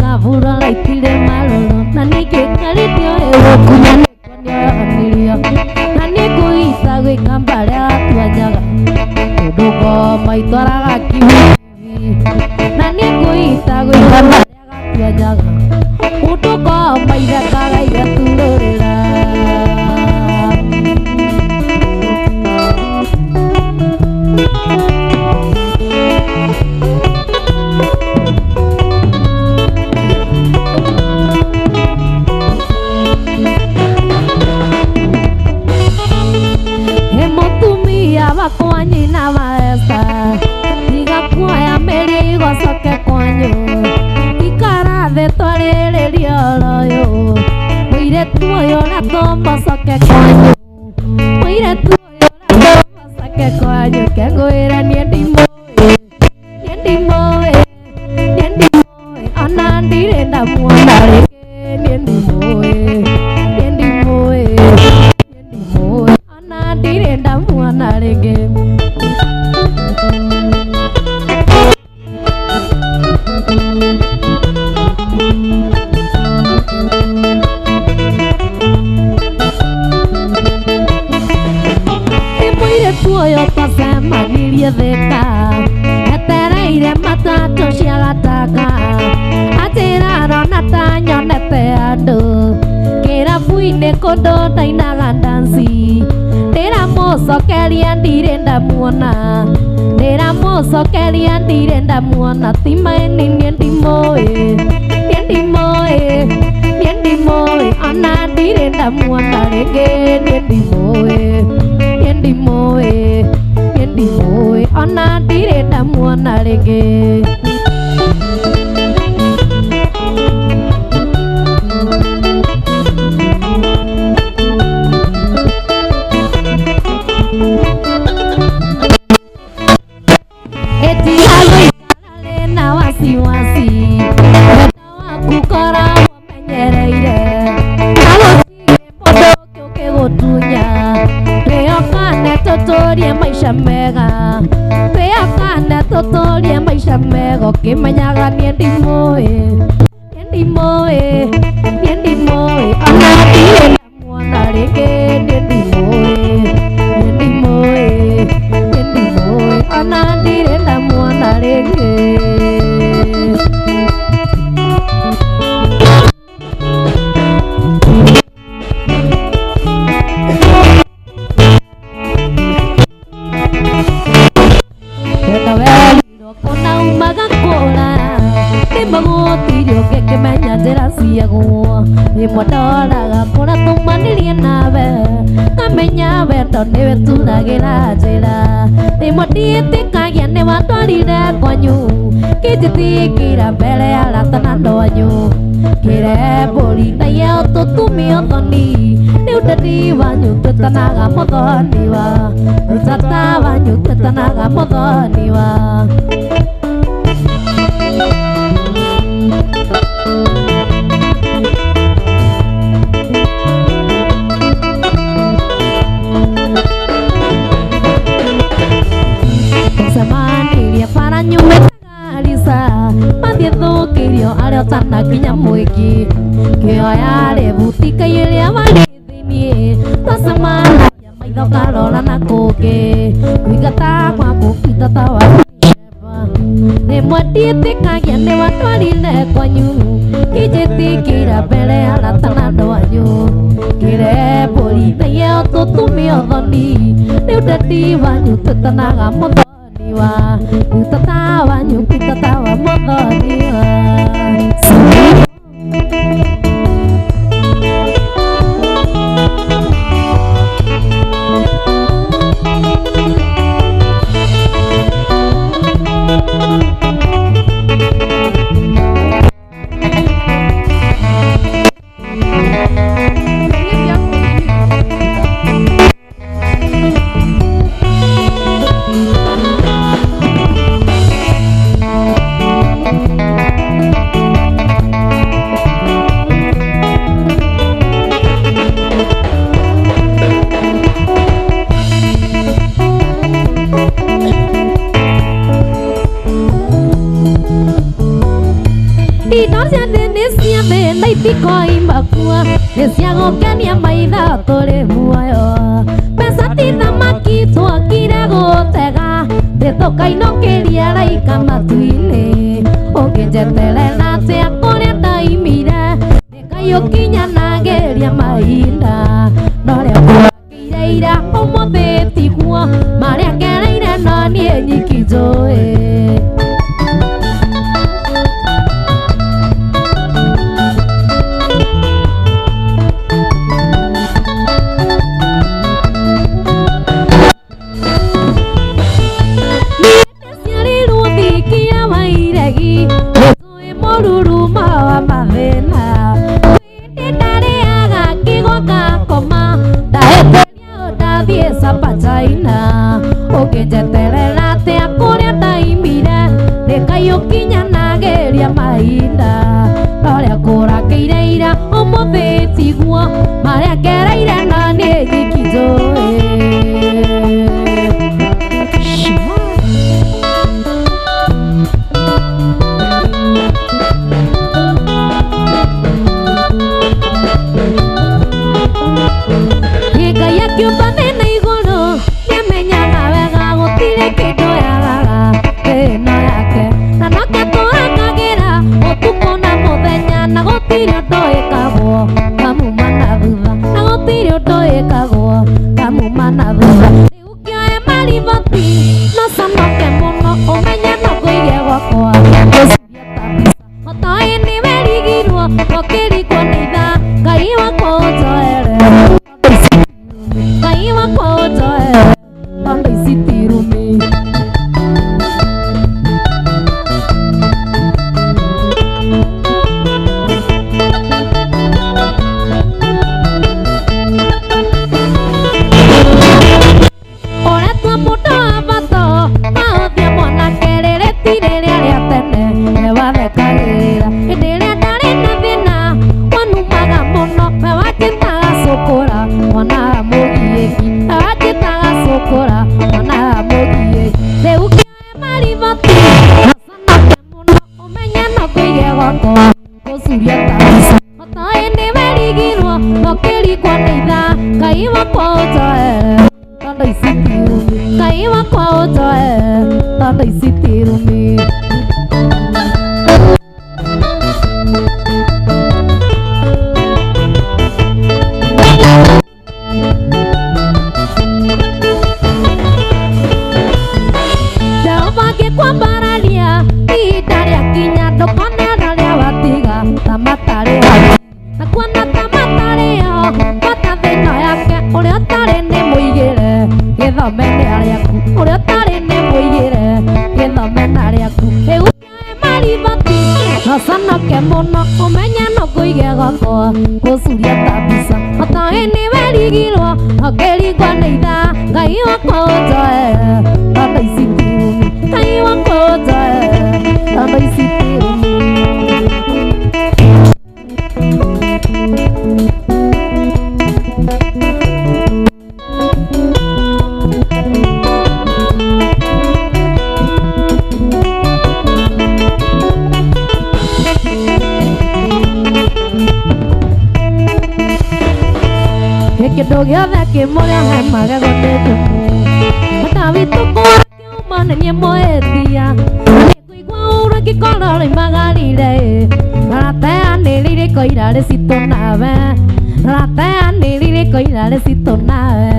Kavura itirĩ marũrũ na ningĩ karĩtio ĩgũkunya nĩkuonio na nĩngũita gwĩka mbarĩa gatuanyaga tondũ ngoma itwaraga kibikibi na nĩngũita gwĩka mbarĩa gatuanyaga ũndũ ngoma ithekaga igaturũrĩra. Wakwa nyina wa Esther tiga kuoya mĩrigo coke kwanyu ikara thĩ twarĩrĩrie ũhoro ũyũ mũirĩtu ũyũ ũratũma coke kwanyu mũirĩtu ũyũ ũratũma coke kwanyu kengwĩre niĩ ndimũĩ niĩ ndimũĩ niĩ ndimũĩ ona ndirĩ ndamuona rĩngĩ niĩ ndimũĩ niĩ ndimũĩ niĩ ndimũĩ ona ndirĩ ndamuona rĩngĩ. Mũirĩtu ũyũ twacemanirie Thĩka etereire matatũ cia Gatanga anjĩra arona ta nyonete andũ kĩrabu-inĩ kũndũ ndainaga ndanci ndĩramũcokeria ndirĩ ndamuona ndĩramũcokeria ndirĩ ndamuona ti maĩ niĩ ndimũĩ niĩ ndimũĩ niĩ ndimũĩ ona ndirĩ ndamuona rĩngĩ niĩ ndimũĩ niĩ ndimũĩ niĩ ndimũĩ ona ndirĩ ndamuona rĩngĩ. Etiga na wasiwasi wendo waku koragwo menyereire na gũtirĩ mũndũ ũngĩ ũkĩgũtunya twĩhokane tũtũrie maica mega twĩhokane tũtũrie maica mega ũkĩmenyaga niĩ ndimũĩ niĩ ndimũĩ niĩ ndimũĩ ona ndirĩ ndamuona rĩngĩ niĩ ndimũĩ niĩ ndimũĩ niĩ ndimũĩ ona ndirĩ ndamuona rĩngĩ. Wendo werirwo kũna umaga kũra nĩmagũtirĩ ũngĩkĩmenya njĩra ciaguo rĩmwe ndoraga kũrĩa tumanirie nawe ngamenya wendo nĩwĩturagĩra njĩra rĩmwe ndiĩtĩkagia nĩwatwarire kwanyu kĩnjĩtĩkĩra mbere ya arata na andũ anyu kĩrembũri na ye ũtũtumia ũthoni nĩ ũndani wanyu twĩtanaga mũthoniwa tata wanyu twĩtanaga mũthoniwa. Tũcemanirie bara nyumĩte Garissa mathiĩ thũkĩrio arĩa ũtanakinya mwĩki kĩoya rĩbuti kaiyũria warĩ thĩiniĩ twacemanagia maitho karora. Mbere arata na andũ anyu Ngĩre mbũri thaiye tũtumie ũthoni Rĩu ndadi wanyu twĩtanaga mũthoni wa Rĩu tata wanyu kwĩ tata wa mũthoni wa. Itikoimakua nĩ cia gũkenia maitho tũrĩ muoyo mbeca ti thamaki twokire gũtega thĩ tũkainũkĩria raika matu-inĩ ũngĩnjeterera atĩa kũrĩa ndaimire nĩngaiũkinyanagĩria mahinda na ũrĩa kwagĩire ira ũmũthĩ tiguo marĩa ngereire no niĩ nyiki njũĩ. Ũngĩnjeterera atĩa kũrĩa ndaimire nĩngaiũkinyanagĩria mahinda na ũrĩa kũrakĩire ira ũmũthĩ tiguo marĩa ngereire na niĩ nyiki njũĩ. Ngai akiũmba thĩ na igũrũ nĩamenyaga wega gũtirĩ kĩndũ yagaga thĩ-ĩno yake na nake tũhangagĩra ũtukũ na mũthenya na gũtirĩ ũndũ ĩkagwo kamuma na thutha na gũtirĩ ũndũ ĩkagwo kamuma na thutha. Rĩu kĩoe mariboti no conoke mũno ũmenye no ngũige gwakwa ngũcuria ta mbica otoĩ nĩwerigirwo ũkĩrigwo nĩ ithaa Ngai wakwa ũnjoere Ngai wakwa ũnjoere tondũ ici ti rumi. Ũretua mũndũ wa bata maũthia mwanake rĩrĩ ti rĩrĩa rĩa tene we wathekagĩrĩra hĩndĩ ĩrĩa ndarĩ na thĩna wanumaga mũno we wanjĩtaga cũkũra mwana wa mũgiĩki we wanjĩtaga cũkũra mwana wa mũgiĩki. Rĩu kĩoe mariboti ũconoke mũno ũmenye no ngũige gwakwa ngũcuria ta mbica otoĩ nĩwerigirwo ũkĩrigwo nĩ ithaa Ngai wakwa ũnjoere tondũ ici ti rumi Ngai wakwa ũnjoere tondũ ici ti rumi. Jehova angĩkwambararia ihinda rĩakinya ndũkone rĩrĩa watiga ta matarĩ ho na kuona ta matarĩ ho bata thĩno yake ũrĩa ũtarĩ nĩ mũigĩre gĩthome nĩ arĩaku ũrĩa ũtarĩ nĩ mũigĩre gĩthome na rĩaku. Rĩu kĩoe mariboti no conoke mũno ũmenye no ngũige gwakwa ngũcuria ta mbica otoĩ nĩwerigirwo ũkĩringwo nĩ ithaa Ngai wakwa ũnjoere tondũ ici ti rumi Ngai wakwa ũnjoere tondũ ici ti rumi. Kĩndũ gĩothe kĩmũrĩa he magego nĩ thumu bata witũ kũra kĩuma nĩ niĩ mũhĩtia nĩngũigua ũru angĩkorwo rĩimagarire marateanĩria Ndĩrateanĩrĩire koira citũ nawe ndĩrateanĩrĩire koira citũ nawe.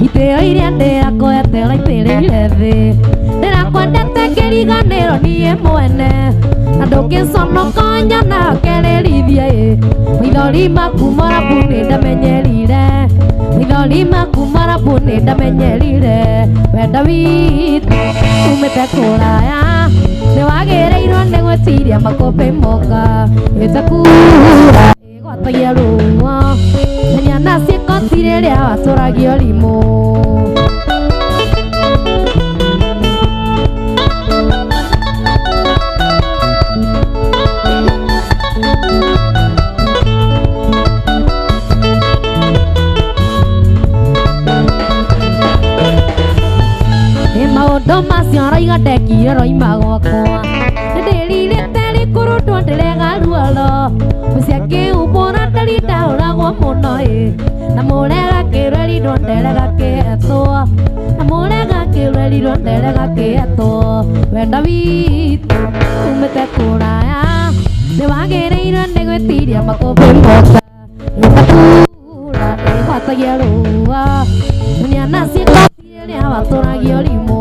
Itĩo iria ndĩrakwetera itĩrĩire thĩ ndĩrakwendete kĩriganĩro niĩ mwene na ndũngĩconoka nyona kerĩrithia ĩ maithori maku marabu nĩndamenyerire maithori maku marabu nĩndamenyerire wenda witũ umĩte kũraya nĩwagĩrĩirwo nĩ gwĩtiria makũmbĩ moka ĩtakura ĩgwatagia ruo menya na ciĩko ti rĩrĩa watũragio rimũ. Maũndũ macio araiga ndekire roima gwakwa nĩndĩrirĩte rĩkũrũndwo ndĩrega ruoro mũciĩ akĩumbũra ndari ndahũragwo mũno ĩ na mũrega kĩrwerirwo nderega kĩhetwo na mũrega kĩrwerirwo nderega kĩhetwo wenda witũ umĩte kũraya nĩwagĩrĩirwo nĩ gwĩtiria makũmbĩ moka ĩtakura ĩgwatagia rũa menya na ciĩko rĩrĩa watũragio rimũ.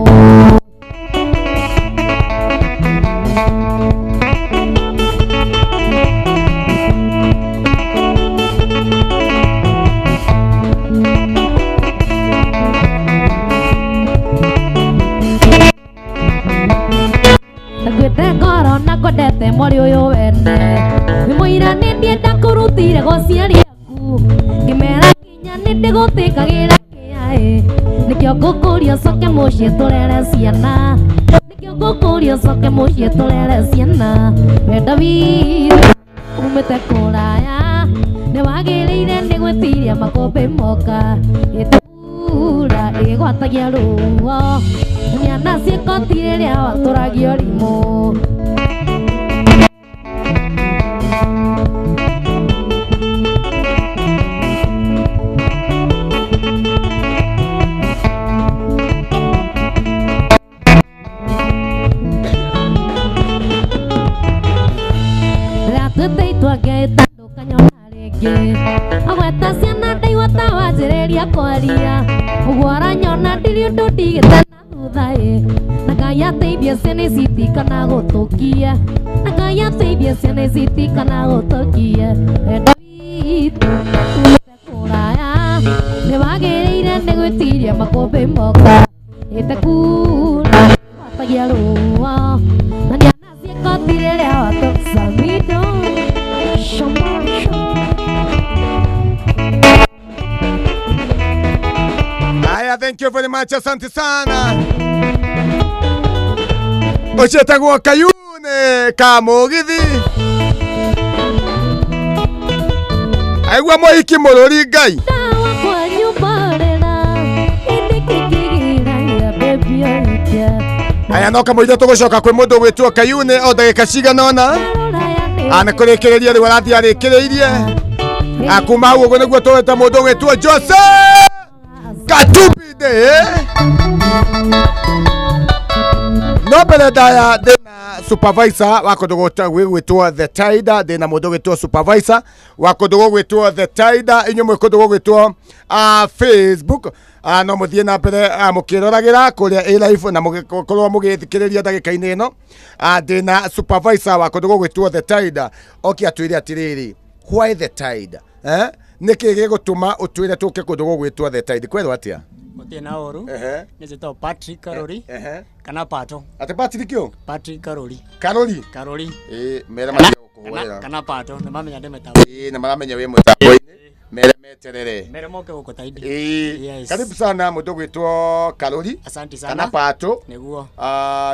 Ndakuĩte ngoro na kwendete mwarĩ ũyũ wene nĩ mũira nĩ niĩ ndakũrutire gũciari aku ngĩmera nginya nĩ ndĩgũtĩkagĩra kĩa ĩ nĩkĩo ngũkũria ũcoke mũciĩ tũrere ciana nĩkĩo ngũkũria ũcoke mũciĩ tũrere ciana wenda witũ umĩte kũraya nĩwagĩrĩire nĩ gwĩtiria makũmbĩ moka ĩtakura ĩgwatagia ruo menya na ciĩko ti rĩrĩa watũragio rimũ. Ndĩratuĩte itua ngĩĩta ndũkanyona rĩngĩ agweta ciana ndaigua ta wanjĩrĩria kwaria ũguo aranyona ndirĩ ũndũ ndigĩte na thutha ĩ na Ngai ateithie ciana ici itikana gũtũkia na Ngai ateithie ciana ici itikana gũtũkia wendo witũ umĩte kũraya nĩwagĩrĩire nĩ gwĩtiria makũmbĩ moka ĩtakura ĩgwatagia ruo na nĩana ciĩko ti rĩrĩa watũcamido shoma shoma. Haya, thank you very much, asante sana. Ũciĩtagwo Kayune ka mũgithi aigua mũhiki mũrũri Ngai Dawa kwa nyumba rĩra ĩndĩ kĩkĩgiragia baby oike aya no kamũira tũgũcoka kwĩ mũndũ ũgwĩtwo Kayune o ndagĩka cigana ũna nĩ kũrĩkĩrĩria rĩu arathiĩ arĩkĩrĩirie kuma hau ũguo nĩguo tũgwĩta mũndũ ũgwĩtwo Jose Katumbi Day no mbere ndaya ndĩna supervisor wa kũndũ gwĩtwo The Tide ndĩna mũndũ ũgwĩtwo supervisor wa kũndũ gũgwĩtwo The Tide inyuĩ mwĩ kũndũ gũgwĩtwo Facebook no mũthiĩ na mbere mũkĩroragĩra kũrĩa A live na mũgĩkorwo mũgĩthikĩrĩria ndagĩka-inĩ ĩno ndĩna supervisor wa kũndũ gũgwĩtwo The Tide oke atwĩre atĩrĩrĩ why The Tide nĩkĩ gĩgũtũma ũtwĩre tũke kũndũ gũgwĩtwo The Tide kwerwo atĩa Gũtirĩ na ũru nĩ njĩtagwo Patrick Karori kana Pato. Ate Patrick yo? Patrick Karori. Karori? Karori. Mere mathiĩ gũkũhũrĩra. Kana Pato nĩ mamenya ndĩ mĩtambo. Nĩ maramenya wĩ mũtambo-inĩ. Mere meterere. Mere moke gũkũ Tide. Yes. Karibu sana mũndũ gwĩtwo Karori. Asante sana. Kana Pato. Nĩguo.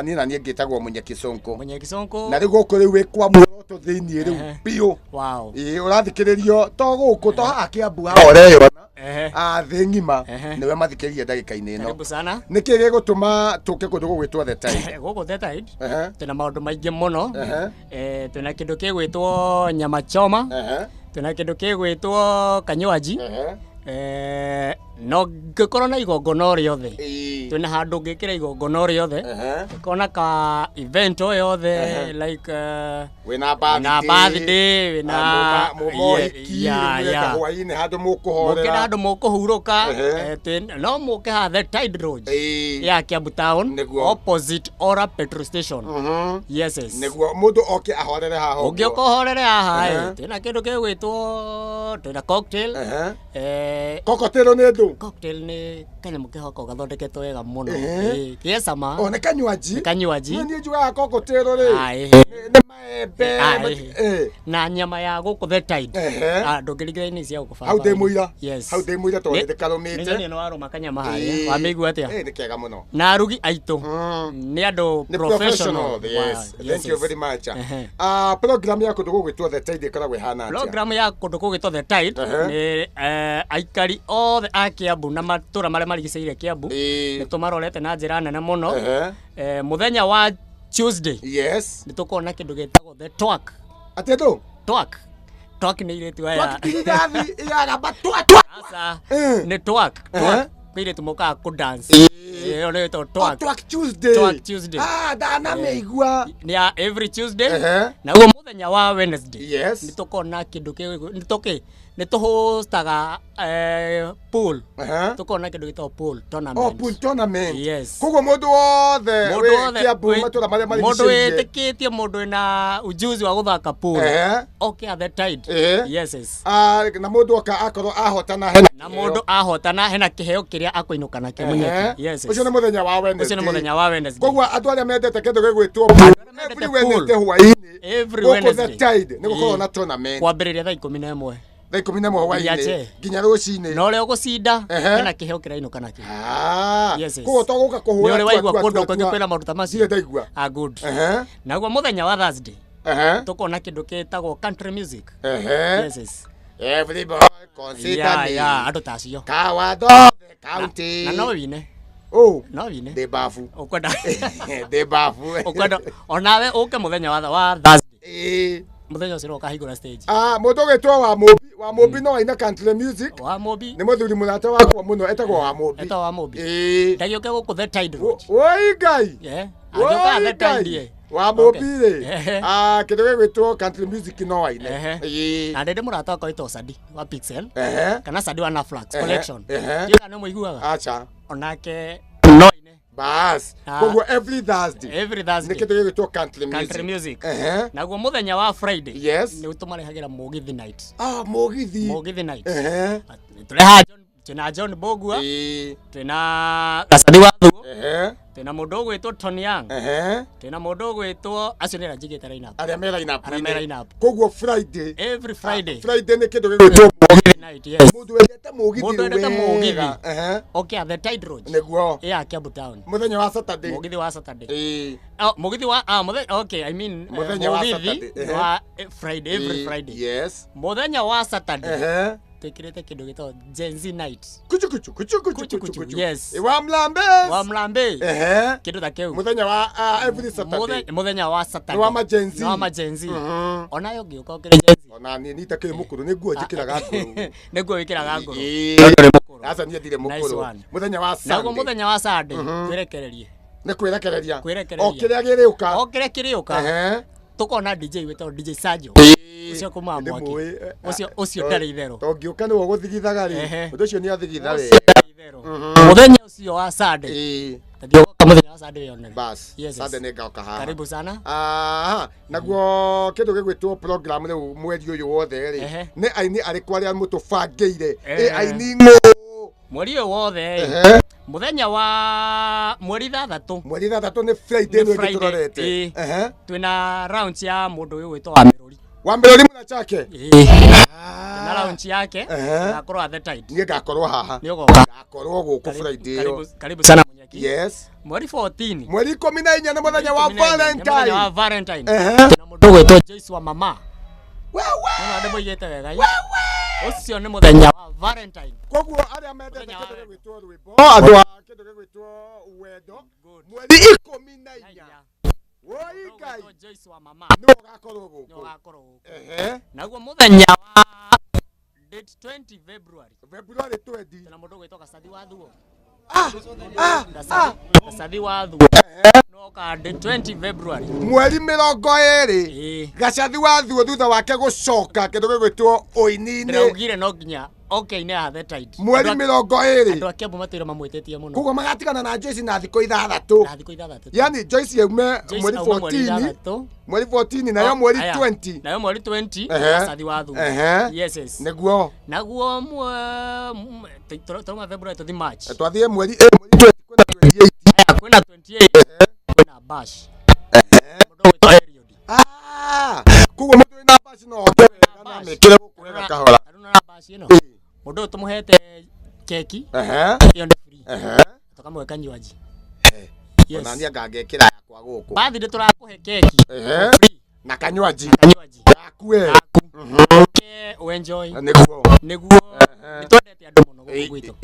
Niĩ na niĩ ngĩtagwo Mũnyeki Sonko. Mũnyeki Sonko. Na rĩu gũkũ rĩu wĩ kwa muoroto thĩinĩ rĩu biũ. Wow. Ũrathikĩrĩrio to gũkũ to haha Kĩambu haha ũreyona. Thĩ ng'ima Ehe. nĩwe mathikĩrĩria ndagĩka-inĩ ĩno. Karibu sana. Nĩkĩ gĩgũtũma tũke kũndũ gũgwĩtwo The Tide? Gũkũ The Tide Ehe. twĩna maũndũ maingĩ mũno. Ehe. Twĩna kĩndũ gĩgwĩtwo nyama choma. Ehe. Twĩna kĩndũ gĩgwĩtwo kanywaji. Ehe. No ngĩkorwo na igongona o rĩothe, Ĩĩ. twĩna handũ ngĩkĩra igongona o rĩothe. Ehe. Ngĩkorwo na ka event o yothe, like wĩna wĩna birthday, wĩna mũmohiki, Yeah. hwainĩ handũ Mũkĩra mũkũhorera. handũ mũkũhurũka. Ehe. No mũke haha The Tide Lodge Ĩĩ. ya Kiambu Town, Nĩguo. opposite Ora petrol station. Yes. Nĩguo mũndũ oke ahorere haha ũguo. Ũngĩũka ũhorere haha, Ehe. twĩna kĩndũ gĩgwĩtwo, twĩna cocktail. Ehe. Cocktail Kokotero nĩ ndũ? Cocktail nĩ kanyamũ kehoka gathondeketwo wega mũno. Ehe. Gĩ cama. O nĩ kanywaji. Nĩ kanywaji. Niĩ njugaga kokotero rĩ Ah, ĩĩ. nĩ maembe. Ah, ĩĩ. Na nyama ya gũkũ The Tide. Ehe. Ah, ndũngĩringithania cia gũkũ Hau ndĩ mũira. Yes. Hau ndĩ mũira tondũ nĩ karũmĩte. Nĩ nĩ warũma kanyama harĩa. Wamĩigua atĩa? Nĩ kega mũno. Na arugi aitũ nĩ andũ Nĩ professional. professional. Yes. Wow, Thank you yes. very much. Ehe. Program ya kũndũ gũgwĩtwo The Tide ĩkoragwo ĩhana atĩa? Program ya kũndũ kũgĩtwo The Tide Ehe. nĩ aikari othe a Kiambu na matũra marĩa marigicĩirie Kiambu, Ĩĩ. nĩ tũmarorete na njĩra nene mũno. Ehe. Mũthenya wa Tuesday Yes. nĩ tũkorwo na kĩndũ gĩtagwo The Twerk. Atĩ ndũ? Twerk. Twerk nĩ irĩtu aya. Twakitirathi iyaramba twa twa. Aca, Eh. nĩ twerk. Ehe. Twerk. Kwĩ irĩtu mokaga kũ dance. Ĩyo nĩ ĩtagwo Oh, twerk. Twerk Tuesday. Twerk Tuesday. Ah, ndanamĩigua. Nĩ ya every Tuesday. Ehe. Naguo mũthenya wa Wednesday Yes. nĩ tũkorwo na kĩndũ nĩ tũkĩ nĩ tũhostaga pool. Ehe. Tũkorwo na kĩndũ gĩtagwo pool tournament. Oh, pool tournament. Yes. Koguo mũndũ wothe Mũndũ wĩ wothe Kiambu, matũra marĩa mũndũ marigicĩirie. wĩtĩkĩtie, mũndũ wĩna ujuzi wa gũthaka pool, Ehe. oke at The Tide. Ehe. Yes. Ah, na mũndũ oka akorwo ahotana hena Na mũndũ ahotana hena kĩheo kĩrĩa akũinũka nakĩo, mũnyeki. Yes. Ũcio nĩ mũthenya wa Wednesday. Ũcio nĩ mũthenya wa Wednesday. Koguo andũ arĩa mendete kĩndũ gĩgwĩtwo pool, mendete every Wednesday pool. hwainĩ Every gũkũ The Wednesday. Tide nĩ gũkorwo Ĩĩ. na tournament. Kwambĩrĩria thaa 11. Thaa 11 Nginya hwainĩ che. nginya rũcinĩ. Na ũrĩa ũgũcinda Ehe. hena kĩheo kĩrainũka nakĩo. Ah, Yes. koguo to gũka Nĩ kũhũra ũrĩ tua, waigua tua, kũndũ tua, kũngĩ tua. kwĩna maũndũ ta macio? Ndirĩ ndaigua. Ah, good. Ehe. Naguo mũthenya wa Thursday Ehe. tũkona kĩndũ gĩtagwo country music. Ehe. Yes. Everybody consider me. Yeah, andũ ta acio. Kawatho the county. Na no wine. Oh, No wine. ndĩ babu. Ũkwenda Ndĩ babu. ũkwenda onawe ũke mũthenya wa Thursday. Ĩĩ. Mũthenya ũcio nĩwe ũkahingũra stage. Ah, mũndũ ũgwĩtwo wa Mũmbi, wa Mũmbi no aina country music. Wa Mũmbi. Nĩ mũthuri mũrata wakwa mũno etagwo wa Mũmbi. Etagwo wa Mũmbi. Ĩĩ. Ndagĩũke gũkũ The Tide Lodge. Woi Ngai. Yeah. Angĩũka Woi The Tide Ngai. ye. Wa Mũmbi rĩ. Ehe. Ah, kĩndũ gĩgwĩtwo country music no aine. Ehe. Ĩĩ. Na ndĩ mũrata wakwa wĩtagwo Sadi wa Pixel Ehe. kana Sadi wa Naflax Ehe. Collection. Ehe. Ndiũĩ kana nĩ mũiguaga. Acha. Onake no aine. Bas. Ah. Koguo every Thursday. Every Nĩ Thursday. kĩndũ gĩgwĩtwo country music. Country music. Ehe. Naguo mũthenya wa Friday Yes. nĩ tũmarehagĩra Mũgithi night. Ah, mũgithi. Mũgithi night. Ehe. Tũrehaga John, twĩna John Bogua, Ĩĩ. twĩna Sadi wa Thuo, Ehe. twĩna mũndũ ũgwĩtwo Tony Young, Ehe. twĩna mũndũ ũgwĩtwo acio nĩ arĩa njigĩte line up. Arĩa me line up. Arĩa me line up. Koguo Friday. Every Friday. Friday nĩ kĩndũ gĩgwĩtwo mũgithi. Night, yes. Mũndũ wendete mũgithi. Mũndũ wendete mũgithi. wega. Ehe. Okay, at The Tide Lodge. Nĩguo. Ya Kiambu Town. Mũthenya wa Saturday. Mũgithi wa Saturday. Ĩĩ. Oh, mũgithi wa mũthenya, okay, I mean Mũthenya wa mũgithi Saturday, ehe. wa Friday, every Ĩĩ. Friday. Yes. Mũthenya wa Saturday Ehe. twĩkĩrĩte kĩndũ gĩtagwo Gen Z night. Kuchu kuchu kuchu kuchu Kuchu kuchu kuchu, kuchu. yes. Ĩ, wa Mlambe. Wa Mlambe. Ehe. Kĩndũ ta kĩu. Mũthenya wa every Saturday. Mũthenya wa Saturday. Nĩ wa ma Gen Z. Nĩ wa ma Gen Z. Mhm. Onayo ngĩũka ũkĩrĩ Gen Z. Ona niĩ nitakĩrĩ mũkũrũ nĩ nguo njĩkĩraga ngũrũ. Nĩ nguo wĩkĩraga ngũrũ. Ĩĩ. Aca niĩ ndirĩ Nice mũkũrũ. one. Mũthenya wa Naguo Sunday. mũthenya wa Sunday twĩrekererie. Nĩ kwĩrekereria. Kwĩrekereria. O kĩrĩa gĩrĩũka. O kĩrĩa kĩrĩũka. Ehe. Tũkona DJ wĩtagwo DJ Sajo. Ũcio kumaga mwaki. Ndĩmũĩ. Ũcio ũcio ndarĩ itherũ. To ngĩũka nĩwe ũgũthigithaga rĩ. Ehe. Ũndũ ũcio nĩ athigitha Ũcio wega. ndarĩ itherũ. Mũthenya ũcio wa Sunday. Ĩĩ. Tathiĩ ũgoka mũthenya wa Sunday wĩyonere. Bas. Yes. Sunday nĩ ngoka haha. Karibu sana. Aha, naguo kĩndũ gĩgwĩtwo program rĩu mweri ũyũ wothe rĩ Ehe. nĩ aini arĩkũ arĩa mũtũbangĩire? Eh. Ĩ aini ng'ũ? Mweri ũyũ wothe Ehe. mũthenya wa mweri 6. Mweri 6 nĩ Friday Nĩ ĩno ĩngĩ Friday, tũrorete. ĩĩ. Ehe. Twĩna round ya mũndũ ũyũ wĩtwo wa Mĩrũri. Wa Mĩrũri mũna chake. Twĩna round yake. Ehe. Gakorwo at The Tide. Niĩ ngakorwo haha. Nĩ ũgoka. Ngakorwo gũkũ Friday ĩyo. Karibu, karibu sana Munyaki. Yes. Mweri 14. Mweri 14 nĩ mũthenya wa 14 nĩ mũthenya wa Valentine. Valentine. Ehe. Twĩna mũndũ ũgwĩtwo Joyce wa mama. Wewe. Nĩwona ndĩmũigĩte wega ĩ? Ũcio nĩ mũthenya wa Valentine. Koguo aria mendete kindu gigwitwo rwimbo andu a kindu gigwitwo wendo mweri 14 woi Ngai Joyce wa mama niwe ugakorwo guku. Niwe ugakorwo guku. Ehe. Naguo muthenya wa date 20 February. February 20. Tena mundu gwitwo Gacathi wa Thuo. Gacathi wa Thuo. No ka date 20 February. Mweri 20. Gacathi wa Thuo thutha wake gucoka kindu gigwitwo uini-ini. Ndiraugire no nginya okay ne athe tight. Mweri 20. Andu a Kiambu matwira mamwititie muno. Koguo magatigana na Joyce na thikũ ithathatũ. Na thikũ ithathatũ. Yani Joyce yaume mweri 14. Mweri 14 nayo mweri 20. Nayo mweri 20 Gacathi wa Thuo. Yes yes. Niguo. Naguo tuma February to March. Twathie mweri 20 kwina 28. Aya kwina 28. Kwina bash. Mundu gwitwo Eliud. Koguo mundu wina bash no oke wega na mekire guku wega kahora. Aruna bash ino. Mundu uyu tumuhete keki. Iyo ni free. Tukamwe kanywaji. Yes. Ona ni angangekira yakwa guku. Bathi ndi turakuhe keki. Na kanywaji. Kanywaji. Yakue. Enjoy. Niguo. Niguo. Nitwendete andu muno guku gwitu.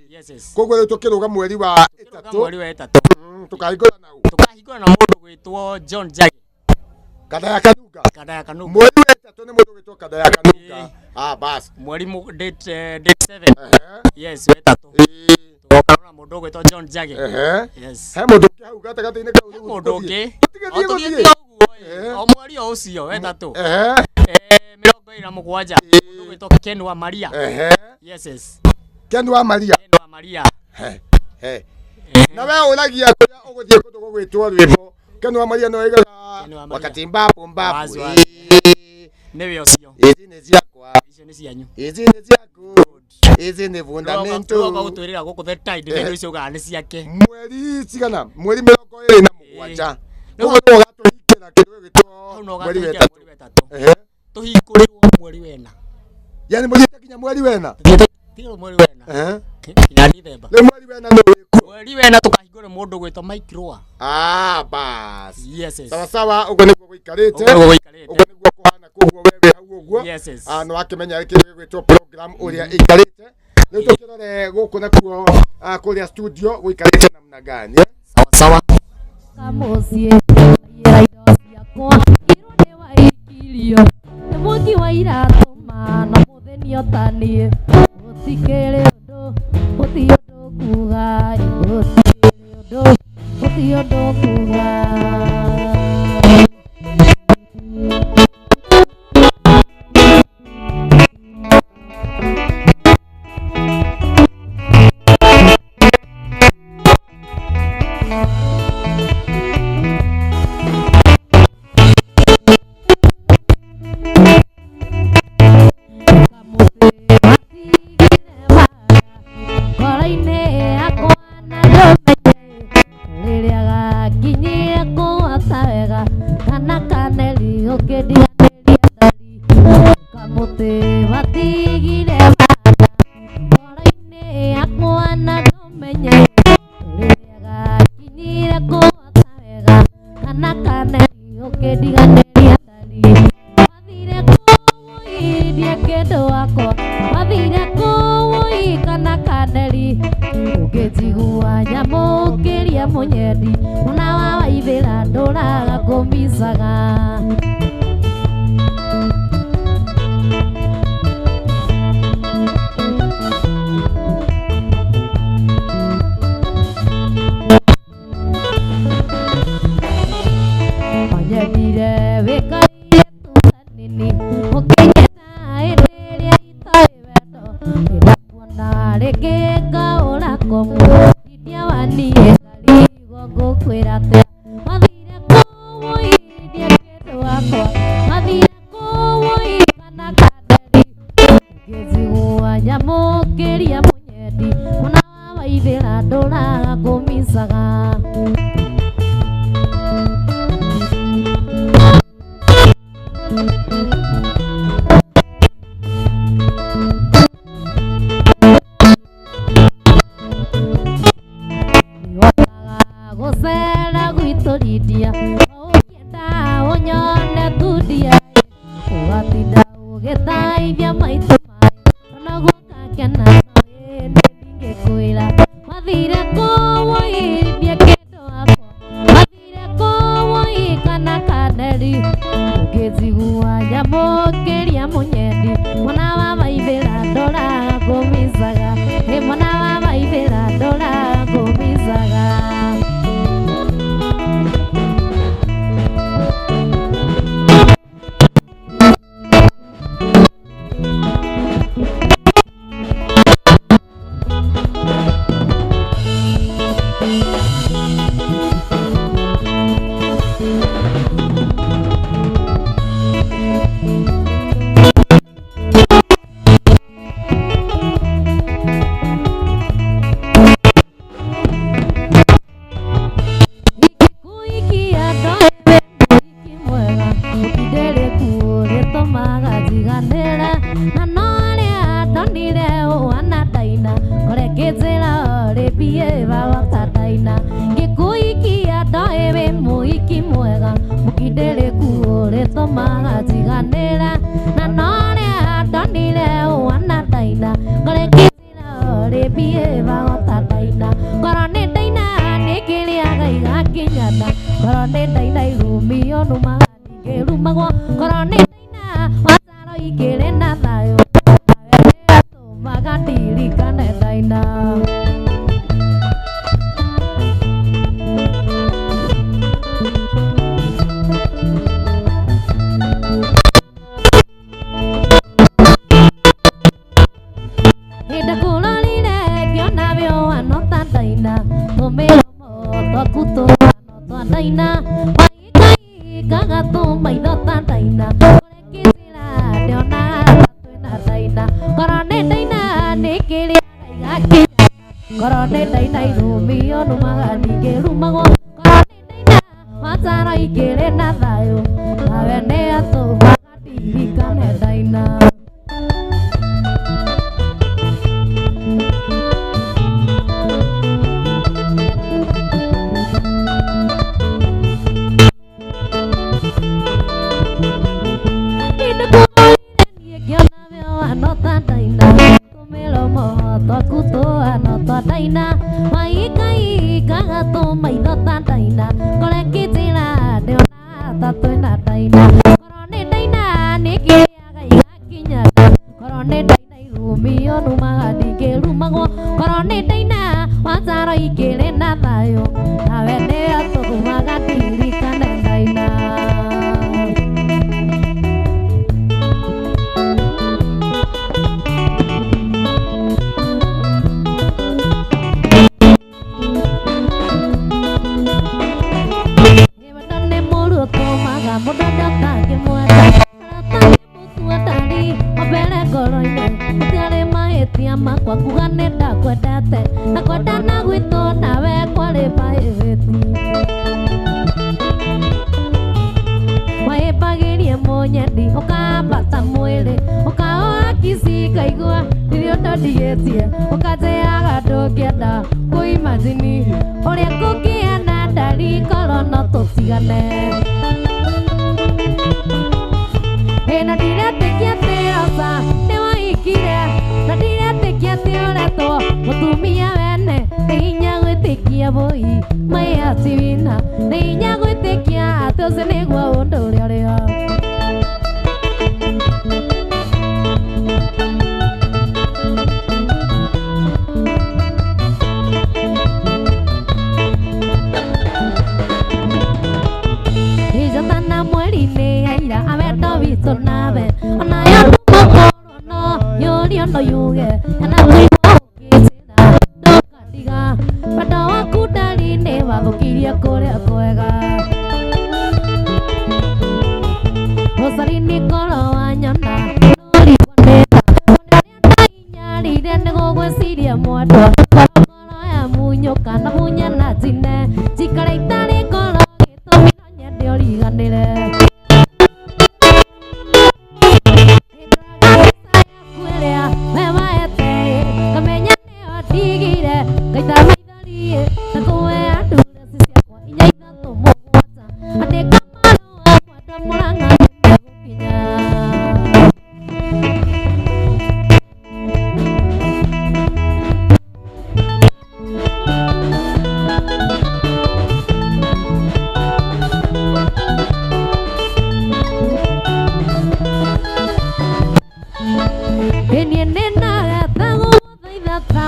Yes yes. Koguo riu tukiruga mweri wa 3. Mweri wa 3. Tukahingũra nau. Tukahingũra na mundu gwitwo John Jage. Kadaya Kanunga. Kadaya Kanunga. Mweri wa 3 ni mundu gwitwo Kadaya Kanunga. Bas. Mweri date 7. Yes, wa 3. Tugoka na mundu gwitwo John Jage. Yes. He mundu ungi hau gatagati-inĩ kau riu. Mundu ungi. Tũtigĩthiĩ gũthiĩ. O mweri o ucio wa 3. 27 mundu gwitwo Ken wa Maria. Yes yes. Ken wa Maria. Ken wa Maria. Na we uragia kuria uguthie kundu gugwitwo rwimbo. Ken wa Maria no aigaga wakati mbapo mbapo. Niwe ucio. Ici ni ciakwa. Icio ni cianyu. Ici ni ciaku. Ici ni fundamento. Ruga gutwirira guku the tide ni icio ugaga ni ciake. Mweri cigana? Mweri 27. Koguo no ugatuhingĩra kindu gigwitwo mweri wa 3. Tuhingũrĩrwo mweri wena. Yani muthiĩte nginya mweri wena? Tiga mweri wena. Nginya Dithemba. Rĩu mweri wena nĩ ũrĩkũ? Mweri wena tukahingũra mũndũ gwĩtwo Mike Rua. Bas. Yes yes. Sawa sawa, uguo niguo gũikarĩte. Uguo gũikarĩte. Uguo niguo kũhana koguo we wĩ hau ũguo. Yes yes. No wakĩmenya kĩndũ gĩgwĩtwo program ũrĩa ĩikarĩte. Rĩu tũkĩrore gũkũ nakuo kũrĩa studio gũikarĩte namna gani? Sawa sawa. Kamuciĩ ira indo ciakwa irwo nĩ waikirio nĩ mwaki wa iratũ mana mũthĩni otaniĩ gũtikĩrĩ ũndũ gũtirĩ ũndũ kuga gũtikĩrĩ ũndũ gũtirĩ ũndũ kuga. Gũkena ĩndĩ ndingĩkwĩra Wathire kũu ĩribie kĩndũ wakwa Wathire kũu kana kaneri Ũngĩnjigua nyamũkĩria mũnyendi Mwana wa maithĩra ndora ngũmicaga Ĩ mwana wa maithĩra ndora ngũmicaga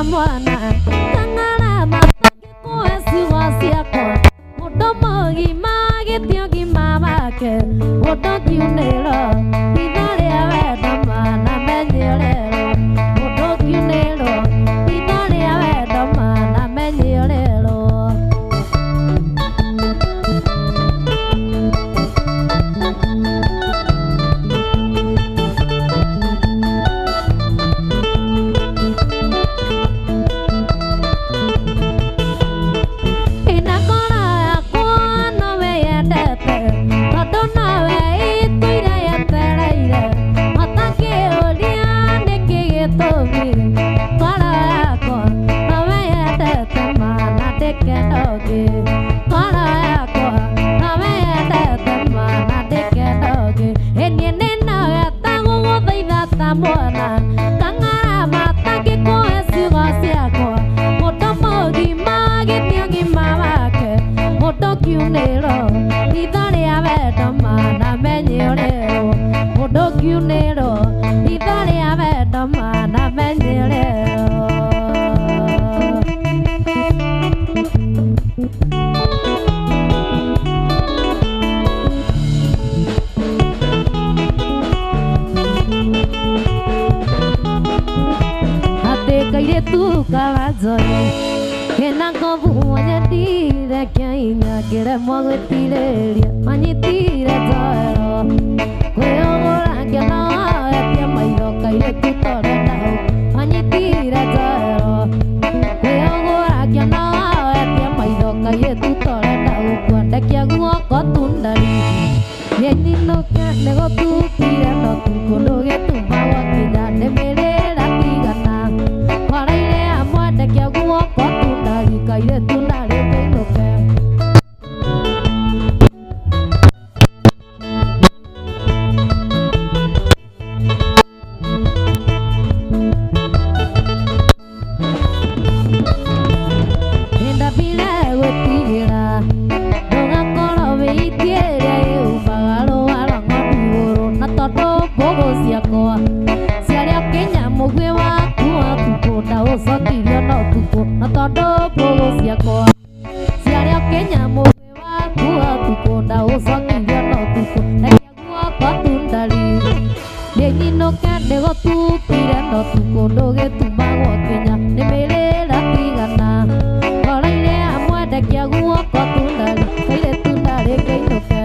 mwana kang'ara matangĩkũhe ciugo ciakwa mũndũ mũgima gĩtĩ ũgima wake mũndũ ngiunĩrwo ritho rĩa wendo mana menyererwo mũndũ ngiunĩrwo ritho rĩa wendo mana menyererwo. Inakora yakwa nowe yendete tondũ nowe ĩtũire yetereire matakĩũria nĩkĩ gĩtũmi ngoro yakwa nowe yendete mana ndĩkenda ũngĩ ngoro yakwa nowe yendete mana ndĩkenda ũngĩ ĩniĩ nĩ nowe tagũgũthaitha ta mwana kang'ara matangĩkũhe ciugo ciakwa mũndũ mũgima gĩtĩ ũgima wake mũndũ ngiunĩrwo ritho rĩa wendo mana menyererwo mũndũ ngiunĩrwo ritho rĩa wendo mana menyererwo. Atĩ kairĩtu karanjoe kena ngobu wanyendire kĩainya ngĩremwo gwĩtirĩria manyitire njoero kwĩyũgũra ngĩona etie maitho kairĩtu torenda hau manyitire njoero kwĩyũgũra ngĩona etie maitho kairĩtu torenda hau kwendekia guoko tundari nĩnyinũke nĩgũtukire no kũndũ gĩtuma gwakinya nĩmĩrĩra tigana kwaraire amwendekia guoko tundari kairĩtu narĩ ngĩinũke. Nĩndambire gwĩtigĩra ndũgakorwo wĩitie ĩrĩa ĩhubaga rũa rwa ng'ondu igũrũ na tondũ mbũgũ ciakwa ciarĩ o kinya mũguĩ waku ũtukũ ndaũcokirio na ũtukũ na tondũ mbũgũ ciakwa ciarĩ o kinya mũguĩ waku ũtukũ ndaũcokirio na ũtukũ ndekia guoko tundari nĩnyinũke nĩgũtukire na ũtukũ ndũgĩtuma gwakinya nĩmĩrĩra tigana ngoroire amwendekia guoko tundari kairĩtu ndarĩ ngĩinũke.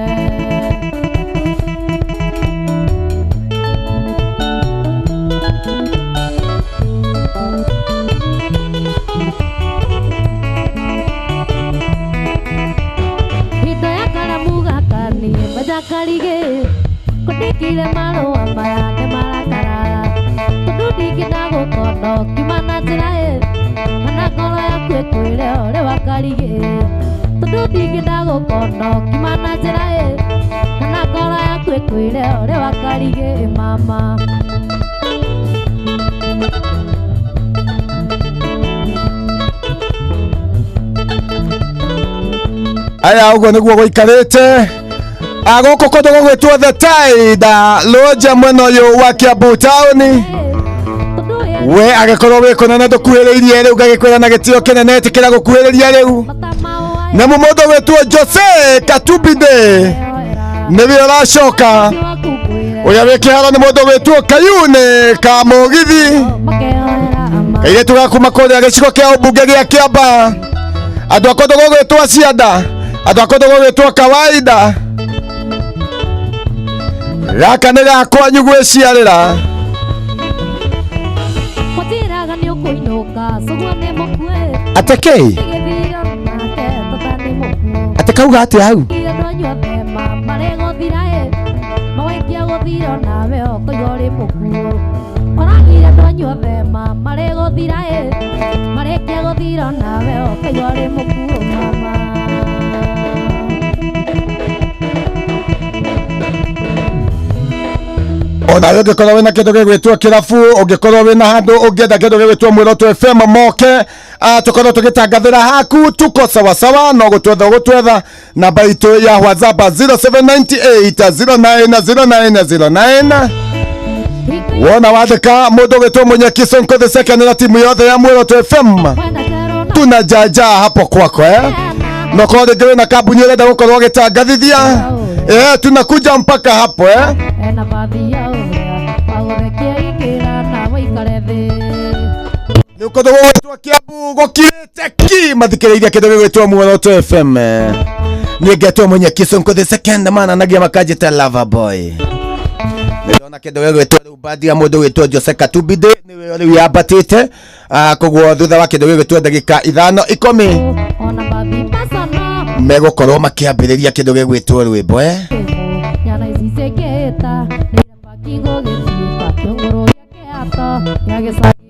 Indo ya karamu gaka niĩ mbenjakarigĩ kũndĩkĩire marũa maya nĩ marakara tondũ ndingĩenda gũkorwo ngiuma na njĩra ĩ kana ngoro yaku ĩkwĩre ũrĩ wa karigĩ tondũ ndingĩenda gũkorwo ngiuma na njĩra ĩ kana ngoro yaku ĩkwĩre ũrĩ wa karigĩ mama. Aya ũguo nĩguo gũikarĩte gũkũ kũndũ gũgwĩtwo The Tide Lodge mwena ũyũ wa Kiambu taũni. We agĩkorwo wĩ kũnene ndũkuhĩrĩirie rĩu ngagĩkwĩra na gĩtĩo kĩnene ĩtĩkĩra gũkuhĩrĩria rĩu nĩmu mũndũ gwĩtwo Jose Katubide nĩwe ũracoka ũrĩa wĩ kĩharo nĩ mũndũ gwĩtwo Kayune ka Mũgithi kairĩtu ga kuma kũrĩa gĩcigo kĩa ũmbunge gĩa Kĩamba andũ a kũndũ gũgwĩtwo Cianda andũ a kũndũ gũgwĩtwo Kawaida gaka nĩ gakwanyu gwĩciarĩra. Mũtiraga nĩ ũkũinũka cũguo nĩ mũkue Ate kĩ gĩthiro nake tata nĩ mũkuo ate kauga atĩa hau Ira ndwanyua thema marĩgũthira ĩ mawaikia gũthiro nawe ũkoiga ũrĩ mũkuo oragire ndwanyua thema marĩgũthira ĩ marĩkia gũthiro nawe ũkoiga ũrĩ mũkuo mama. Onawe ũngĩkorwo wĩna kĩndũ gĩgwĩtwo kĩrabu ũngĩkorwo wĩna handũ ũngĩenda kĩndũ gĩgwĩtwo Mwĩroto FM moke tũkorwo tũgĩtangathĩra haku tuko sawasawa no gũtwetha ũgũtwetha namba itũ ya WhatsApp 0798 090909. Wona wandĩka mũndũ ũgĩtwo Munyeki Sonko the second na timu yothe ya Muoroto FM tunajaja hapo kwako eh? Nokorwo rĩngĩ wĩna kambuni ũrenda gũkorwo ũgĩtangathithia eh, tunakuja mpaka hapo eh? Ena bathi ya ũrĩa wagũthekia ingĩra na wĩikare thĩ. Nĩ ũkũndũ gũgwĩtwo Kiambu gũkirĩte ki mathikĩrĩirie kĩndũ gĩgwĩtwo Muoroto FM. Niĩ ngetwo Munyeki Sonko the second mananagia makanjĩta lover boy. Nĩndona kĩndũ gĩgwĩtwo rĩu bandi ya mũndũ gwĩtwo Jose Katubide nĩwe rĩu yambatĩte. Koguo thutha wa kĩndũ gĩgwĩtwo ndagĩka 5 10 Ona bathi masano megũkorwo makĩambĩrĩria kĩndũ gĩgwĩtwo rwĩmbo eh? Nyana ici ciĩkĩta nĩirabaki gũgĩtuĩka kĩũngũrũ gĩa kĩato gĩa gĩcagi.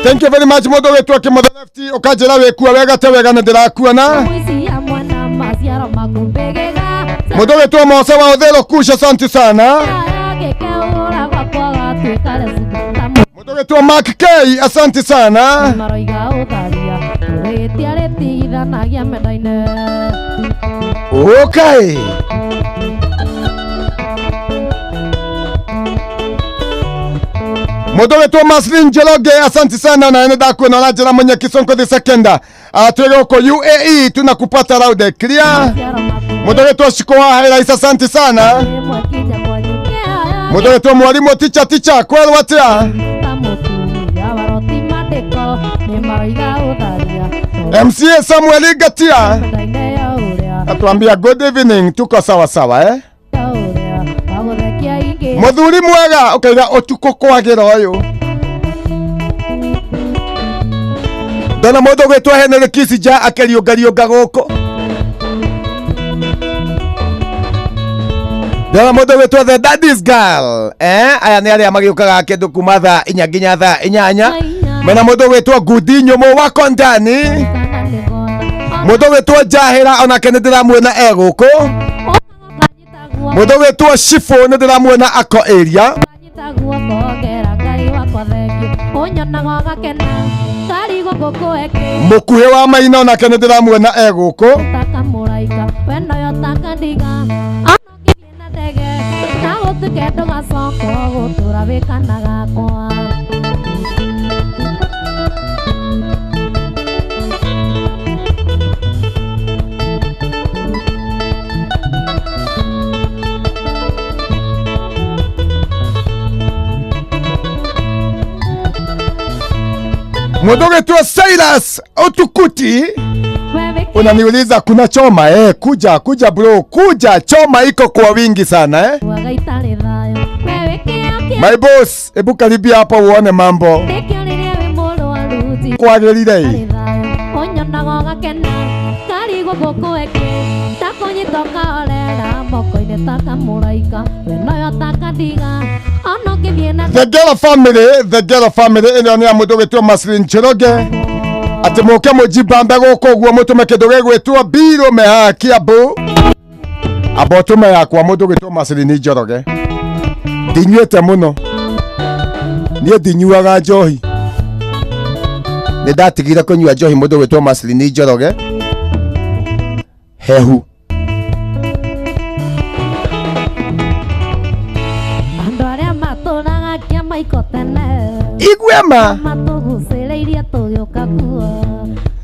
Thank you very much mũndũ wĩtwo Kĩmotho Lefty ũkanjĩra wĩkua wega te wega nĩ ndĩrakuona. Mũici ya mwana maciaro maku mbĩgĩga Mũndũ wĩtwo Mose wa Ũthero Kusha, asante sana. gĩkeũra gwakwa gatuĩka recu ta Mũndũ wĩtwo Mark K, asante sana. maroiga ũtharia rĩtia rĩtigithanagia menda-inĩ. Okay. Mũndũ wĩtwo Maslin Njoroge, asante sana na nĩ ndakuona ũranjĩra Munyeki Sonko the second. Twĩ gũkũ UAE tunakupata loud and clear. Maciaro maku Mũndũ wĩtwo Shiko wa Highlights, asante sana. ĩmwe kinya kwanyu kĩhaya Mũndũ wĩtwo Mwalimu ticha ticha kwerwo atĩa? ta mũtumia waroti mandĩko nĩ maroiga ũtharia MCA Samuel Ngatia menda-inĩ ya ũrĩa atuambia good evening, tuko sawa sawa eh? ya ũrĩa wagũthekia ingĩ Muthuri mwega ukaiga utuko kwagira uyu ndona mundu gwitwo Henry Kissinger akĩriũngariũnga gũkũ. Ndona mundu gwitwo the daddy's girl eh, aya nĩ arĩa magĩũkaga kĩndũ kuma thaa 4 nginya thaa 8. Mena mundu gwitwo Ngudi Nyũmũ wa Kondani, kana nĩngona mundu gwitwo Njahĩra onake nĩ ndĩramuona e gũkũ. Ona Mundu gwitwo Shifũ nĩ ndĩramuona ako area. Nyita guoko ngera Ngai wakwa thengio ũnyonaga ũgakena karigwo ngũkũ ĩkĩ Mũkuhĩ wa Maina onake nĩ ndĩramuona e gũkũ. taka mũraika we noyo taka ndiga ona ũngĩthiĩ na ndege na gũtuĩke ndũgacoka gũtũra wĩ kana gakwa. Mũndũ gwitwo Silas Otukuti We wĩ unaniuliza kuna choma eh? Kuja kuja bro, kuja choma iko kwa wingi sana eh? kĩaga itarĩ thayũ we wĩ kĩo kĩa My boss, hebu karibia hapa uone mambo ndĩkĩo rĩrĩa wĩ mũrwaru ti kwagĩrĩire. Arĩ thayũ ũnyonaga ũgakena karigwo ngũkũ ĩkĩ takũnyita ũkahorera moko-inĩ taka mũraika we noyo taka ndiga ona ũngĩthiĩ na The Ghetto Family, The Ghetto Family ĩno nĩ ya mũndũ gwĩtwo Maslin Njoroge atĩ mũke mũnjibambe gũkũ ũguo mũtũme kĩndũ gĩgwĩtwo mbirũ mehaha Kiambu. Amba ũtũme yakwa mũndũ gwĩtwo Maslin Njoroge. Ndinyuĩte mũno niĩ, ndinyuaga njohi, nĩ ndatigire kũnyua njohi mũndũ gwĩtwo Maslin Njoroge hehu. Andũ arĩa matũraga kĩamaiko tene Igwema matũgucĩrĩirie tũgĩũka kuo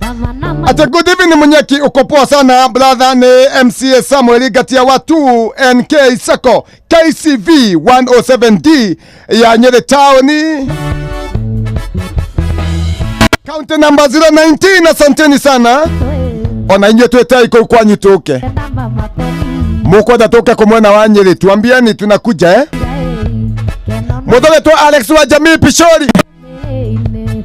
gavana Ate good evening Munyeki, uko poa sana brother. Ni MCA Samuel Ngatia wa 2 NK Sacco KCV 107D ya Nyeri Town county number 019. Asanteni sana ona inyuĩ twĩtai kũu kwanyu tũke namba matoni mũkwenda tũke kũ mwena wa Nyeri tuambieni tunakuja eh? keno Mũndũ wĩtwo Alex wa Jamii Pishori mĩrĩ-inĩ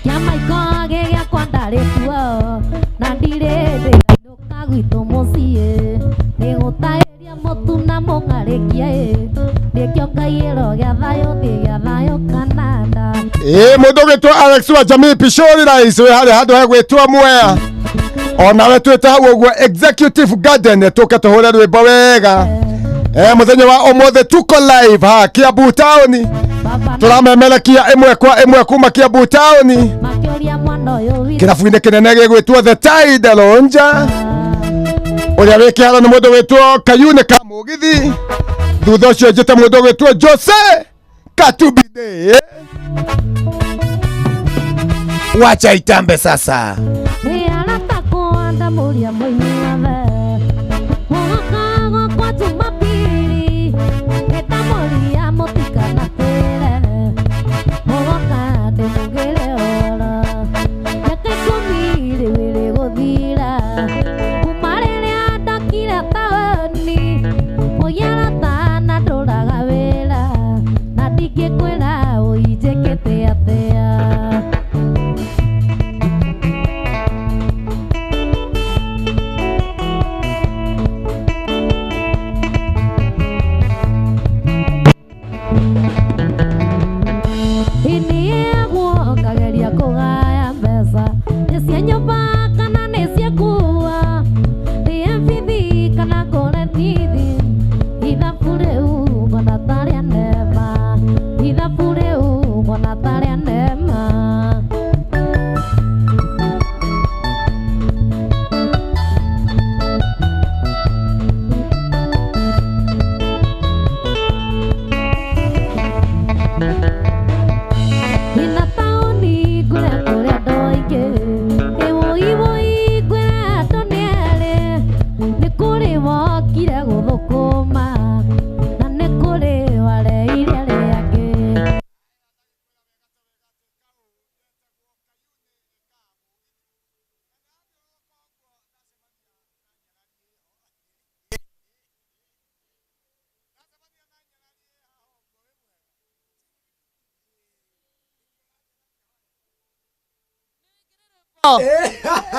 kĩamaiko gĩgĩakwa ndarĩ kuo na ndirĩ ndĩrainũka gwitũ mũciĩ nĩgũtaĩria mũtu na mũng'arĩkie nĩkĩo ngaiyĩro gĩa thayũ thĩ gĩa thayũ kananda. Ĩ mũndũ ũgwĩtwo Alex wa Jamii Pishori rais wĩ harĩa handũ hegwĩtwo Mwea onawe twĩte hau ũguo Executive Garden tũke tũhũre rwĩmbo wega. Muthenya wa umuthi tuko live ha Kiambu Town. Turamemelekia imwe kwa imwe kuma Kiambu Town. Kirabu-inĩ kĩnene gĩgwĩtwo The Tide Lounge. Ũrĩa wĩ kĩharo nĩ mũndũ wĩtwo Kayune ka Mũgithi. Thutha ũcio njĩte mũndũ wĩtwo Jose Katumbi Day. Wacha itambe sasa.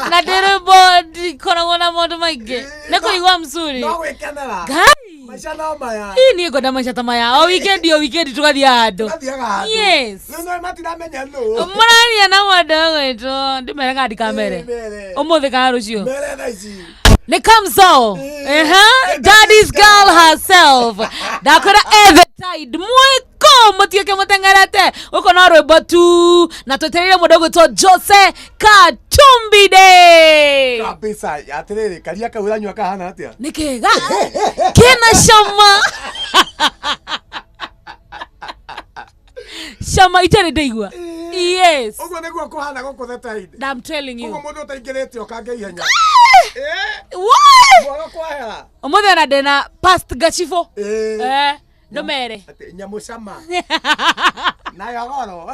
Na ndirumbo ndikoragwo na maundu maingi nĩ kũigua mzuri no gwikenera Ngai maica no maya ii niĩ ngwenda maica ta maya o weekend o weekend tũgathiĩ handũ yes rĩu no matiramenya nũ mũraria na mũndũ ũgwĩtwo ndĩmere kana ndikamere ũmũthĩ kana rũciũ mere thaa ici Nĩ Kamso. Daddy's girl herself. Ndakwĩra The Tide mwĩko mũtuĩke mũteng'erete gũkũ no rwĩmbo tu na twetereire mũndũ ũgwĩtwo Jose Katumbi Day. Kabisa atĩrĩrĩ karia kau ũranyua kahana atĩa Nĩ kega kena cama cama itarĩ ndaigua. Yes. Ũguo nĩguo kũhana gũkũ The Tide. I'm telling you. Ũguo mũndũ ũtaingĩrĩte ũkange ihenya. What? Mwaga kwahera. Ũmũthĩ ona ndĩna past gachifo. Ndũmere. Nyamũ cama. Nayo goro.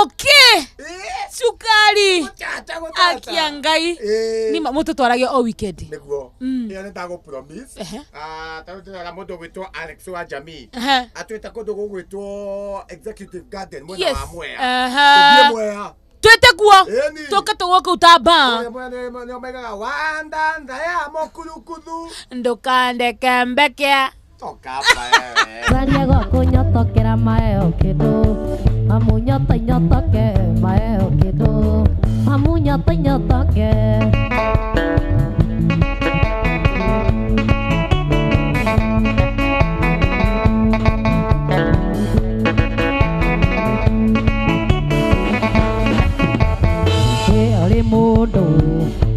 Okay. Cukari. Akia Ngai. Ni mũtũtwarage o weekend. Nĩguo. Ĩyo nĩ ndagũ promise. Tarĩu ndĩrona mũndũ ũgwĩtwo Alex wa Jamii. Atwĩte kũndũ gũgwĩtwo Executive Garden mwena wa Mwea. Tũthiĩ Mwea. Twete kuo tuke tũgwo kũu ta mbaa nĩo wandanda ya mũkurukuthu ndũkandeke mbeke toka Caria gwaku nyotokera maeo kĩndũ amu nyoto nyotoke maeo kĩndũ amu nyoto nyotoke. Mũndũ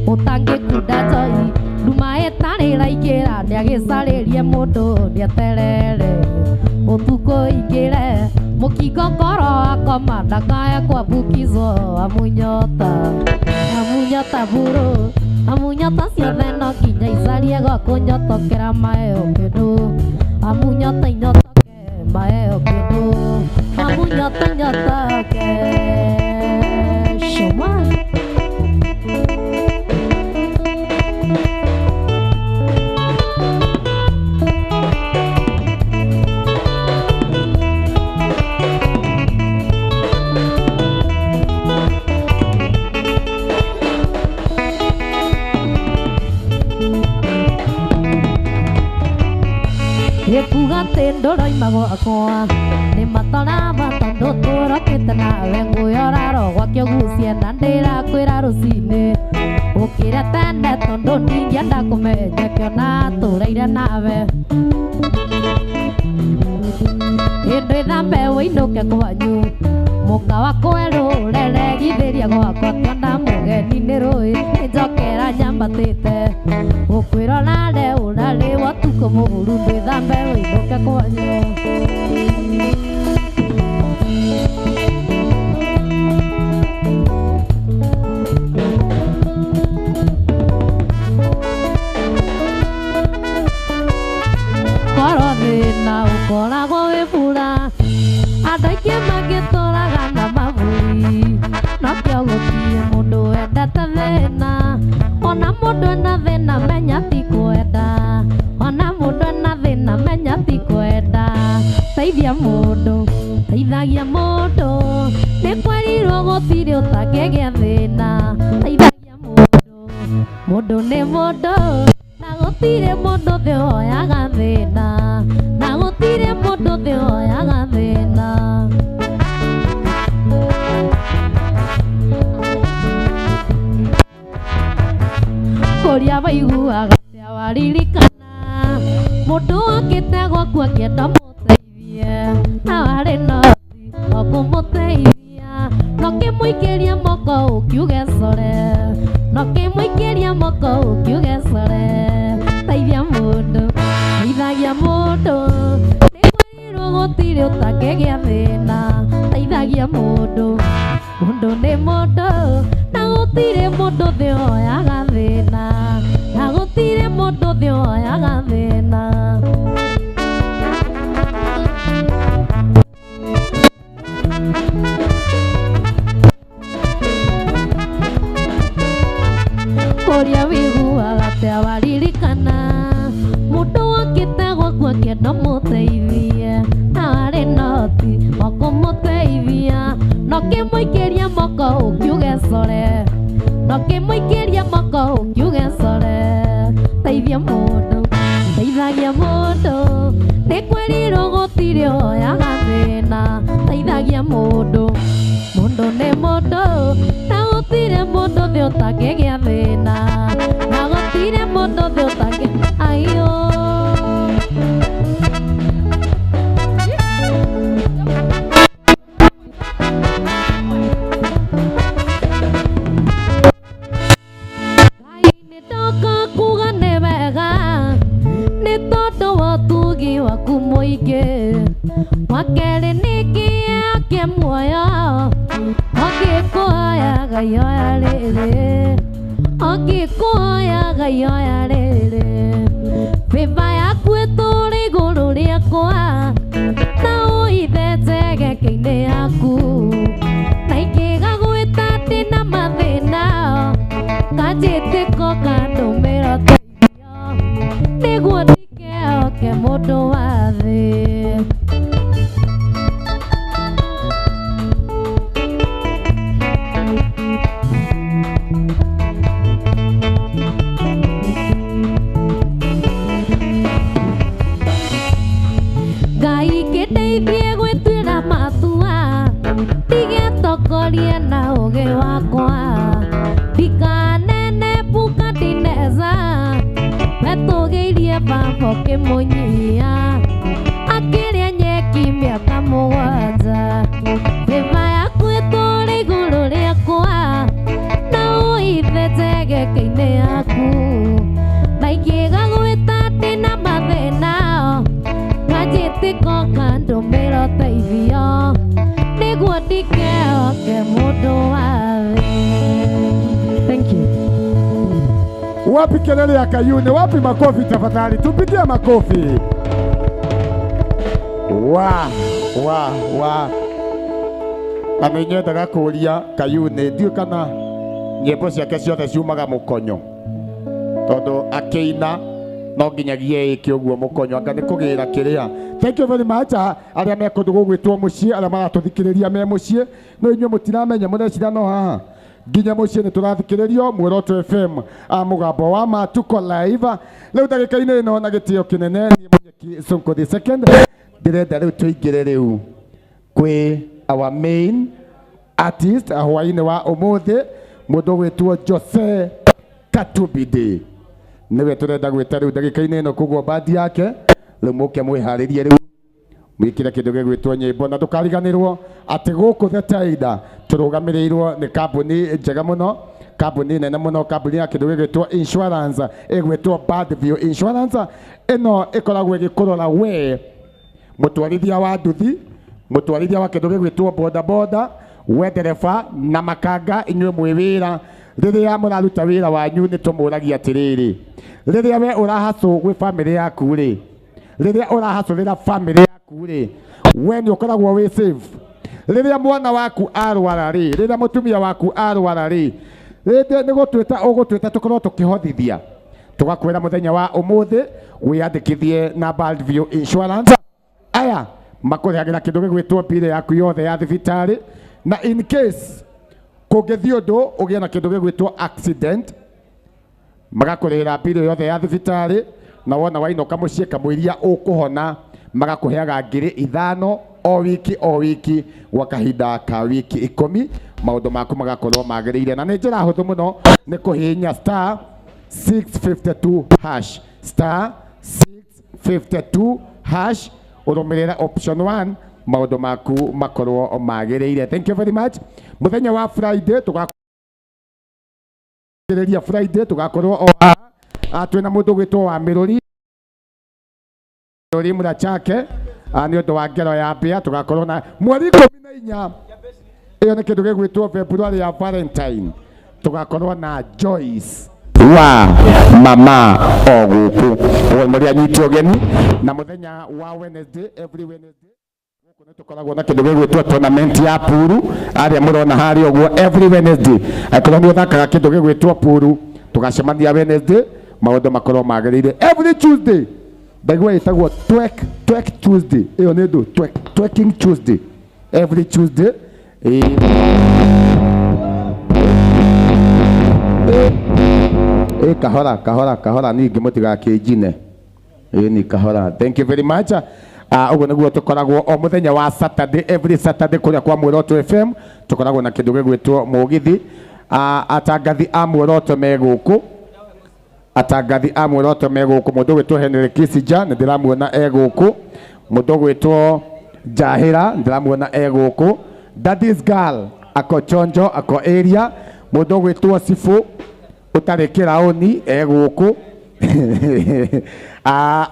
ũtangĩkunda njoi nduma ĩtarĩ ĩraingĩra nĩagĩcarĩrie mũndũ nĩeterere ũtukũ ingĩre mũkingo ngoro akoma ndakae kwambukizwo amunyota amunyota buru amunyota ciothe no nginya icarie gwa kũnyotokera maeo kĩndũ amunyota inyotoke maeo kĩndũ amunyota inyotoke shoma. Ekuga atĩ ndũroima gwakwa nĩ matorama tondũ tũrokĩte nawe nguyoraro gwakĩogucie na ndĩrakwĩra rũcinĩ ũkĩra Ndokire tene tondũ ndingĩenda kũmenya kĩona tũraire nawe. Hĩndĩ thambe wĩinũke kwanyu mũka wakwa erũreregithĩria gwakwa kĩona mũgeni nĩ rũĩ nĩnjokera nyambatĩte gũkwĩrorare ũrarĩ wotukũ mũguru ndwĩthambe wĩinũke kwanyu. Korwo thĩna ũkoragwo wĩ mbura andũ aingĩ mangĩtũraga na maburi nokĩo gũtirĩ mũndũ wendete thĩna ona mũndũ ena thĩna menya ti kwenda ona mũndũ ena thĩna menya ti kwenda teithia mũndũ teithagia mũndũ nĩ kwerirwo gũtirĩ ũtangĩgĩa thĩna teithagia mũndũ mũndũ nĩ mũndũ na gũtirĩ mũndũ thĩ woyaga thĩna na gũtirĩ mũndũ thĩ woyaga thĩna. Kũrĩa waiguaga atĩa waririkana mũndũ okĩte gwaku akĩenda mũteithie na warĩ noti o kũmũteithia no kĩmũikĩria moko ũkiuge core no kĩmũikĩria moko ũkiuge core teithia mũndũ teithagia mũndũ nĩ kwĩrirwo gũtirĩ ũtangĩgĩa thĩna teithagia mũndũ mũndũ nĩ mũndũ na gũtirĩ mũndũ thĩ woyaga thĩna na gũtirĩ mũndũ thĩ woyaga thĩna. Kũrĩa wĩiguaga atĩa waririkana mũndũ okĩte gwaku akĩenda mũteithie na warĩ noti o kũmũteithia no kĩmũikĩria moko ũkiuge core no kĩmũikĩria moko ũkiuge core teithia mũndũ teithagia mũndũ nĩ kwĩrirwo gũtirĩ woyaga thĩna teithagia mũndũ mũndũ nĩ mũndũ na gũtirĩ mũndũ thĩ ũtangĩgĩa thĩna na gũtirĩ mũndũ thĩ ũtangĩ aiyo. Ngai nĩ ndoka kuga nĩ wega nĩ tondũ wa ũtugi waku mũingĩ wa kerĩ nĩ kĩea kĩa muoyo ũngĩkũhoyaga yoya rĩrĩ ũngĩkũhoyaga yoya rĩrĩ bĩba yaku ĩtũũre igũrũ rĩakwa na ũithete geke-inĩ yaku na ingĩga gwĩta ndĩna mathĩna kanjĩtĩko kandũmĩra ũteithio nĩguo ndikehoke mũndũ wa thĩ. Ngai kĩndeithie gwĩtuĩra matua ndigetokorie na ũgĩ wakwa ndikanene mbuka ndineza wetũgĩirie baba ũkĩmũnyihia akĩrĩa nyeki mĩaka mũgwanja bĩba yaku ĩtũũre igũrũ rĩakwa na ũithete geke-inĩ yaku na ingĩga gwĩta ndĩna mathĩna kanjĩtĩko kandũmĩra ũteithio nĩguo ndikehoke mũndũ wa thĩ. Thank you. Wapi kelele ya Kayuni? Wapi makofi tafadhali? Tupigie makofi. Wa wa wa. Na nĩ nyendaga kũria Kayuni ndiũĩ kana nyĩmbo ciake ciothe ciumaga mũkonyo tondũ akĩina no nginyagia ĩke ũguo mũkonyo anga nĩ kũgĩra kĩrĩa. Thank you very much arĩa me kũndũ gũgwĩtwo mũciĩ arĩa maratũthikĩrĩria me mũciĩ no inyuĩ mũtiramenya mũreciria no haha nginya mũciĩ nĩ tũrathikĩrĩrio Muoroto FM mũgambo wa ma tuko live rĩu ndagĩka-inĩ ĩno na gĩtĩo kĩnene niĩ Munyeki Sonko the second ndĩrenda rĩu tũingĩre rĩu kwĩ our main artist hwaĩ-inĩ wa ũmũthĩ mũndũ ũgwĩtwo Jose Katumbi Day nĩwe tũrenda gwĩta rĩu ndagĩka-inĩ ĩno koguo bandi yake rĩu mũke mwĩharĩrie rĩu mwĩkĩre kĩndũ gĩgwĩtwo nyĩmbo na ndũkariganĩrwo atĩ gũkũ The Tide tũrũgamĩrĩirwo nĩ kambuni njega mũno, kambuni nene mũno, kambuni ya kĩndũ gĩgwĩtwo insurance ĩgwĩtwo Bad View Insurance. Ĩno ĩkoragwo ĩgĩkũrora we mũtwarithia wa nduthi, mũtwarithia wa kĩndũ gĩgwĩtwo boda boda, we ndereba na makanga, inyuĩ mwĩ wĩra rĩrĩa mũraruta wĩra wanyu nĩ tũmũragia atĩrĩrĩ, rĩrĩa we ũrahacũ gwĩ bamĩrĩ yaku rĩ, rĩrĩa ũrahacũrĩra bamĩrĩ yaku rĩ, we nĩ ũkoragwo wĩ safe. Rĩrĩa mwana waku arwara rĩ, rĩrĩa mũtumia waku arwara rĩ, rĩndĩ nĩ gũtwĩta ũgũtwĩta tũkorwo tũkĩhothithia tũgakwĩra mũthenya wa ũmũthĩ wĩyandĩkithie na Baldview Insurance. Aya makũrehagĩra kĩndũ gĩgwĩtwo mbirũ yaku yothe ya thibitarĩ, na in case kũngĩthiĩ ũndũ ũgĩe na kĩndũ gĩgwĩtwo accident magakũrĩhĩra mbirũ yothe ya thibitarĩ, na wona wainũka mũciĩ kamũiria ũkũhona magakũheaga 5,000 o wiki o wiki gwa kahinda ka wiki 10, maũndũ maku magakorwo magĩrĩire. Na nĩ njĩra hũthũ mũno, nĩ kũhihinya star 652 hash, star 652 hash, ũrũmĩrĩre option 1 maũndũ maku makorwo magĩrĩire. Thank you very much. Mũthenya wa Friday tũgakorwo Friday tũgakorwo o haha twĩna mũndũ ũgwĩtwo wa Mĩrũri Mĩrũri Mũrachake nĩ ũndũ wa ngero ya mbĩa. Tũgakorwo na mweri 14, ĩyo nĩ kĩndũ gĩgwĩtwo February ya Valentine, tũgakorwo na Joyce wa mama o gũkũ mũrĩ anyiti ũgeni. Na mũthenya wa Wednesday, every Wednesday gũkũ nĩ tũkoragwo na kĩndũ gĩgwĩtwo tournament ya puru, arĩa mũrona harĩa ũguo every Wednesday. Angĩkorwo nĩ ũthakaga kĩndũ gĩgwĩtwo puru, tũgacemania Wednesday, maũndũ makorwo magĩrĩire. Every Tuesday ndaigua ĩtagwo twerk twerk Tuesday, ĩyo nĩ ndũ twerk twerking Tuesday, every Tuesday. Kahora kahora kahora, ningĩ mũtigakĩnjine ni kahora. Thank you very much. Ũguo nĩguo tũkoragwo o mũthenya wa Saturday, every Saturday kũrĩa kwa Muoroto FM tũkoragwo na kĩndũ gĩgwĩtwo mũgithi. Atangathi a Muoroto me gũkũ, atangathi a Muoroto me gũkũ, mũndũ ũgwĩtwo Henry Kissinger nĩ ndĩramuona e gũkũ, mũndũ ũgwĩtwo Njahĩra ndĩramuona e gũkũ, Daddy's Girl ako chonjo ako area, mũndũ ũgwĩtwo Sifu ũtarĩ kĩraũni e gũkũ.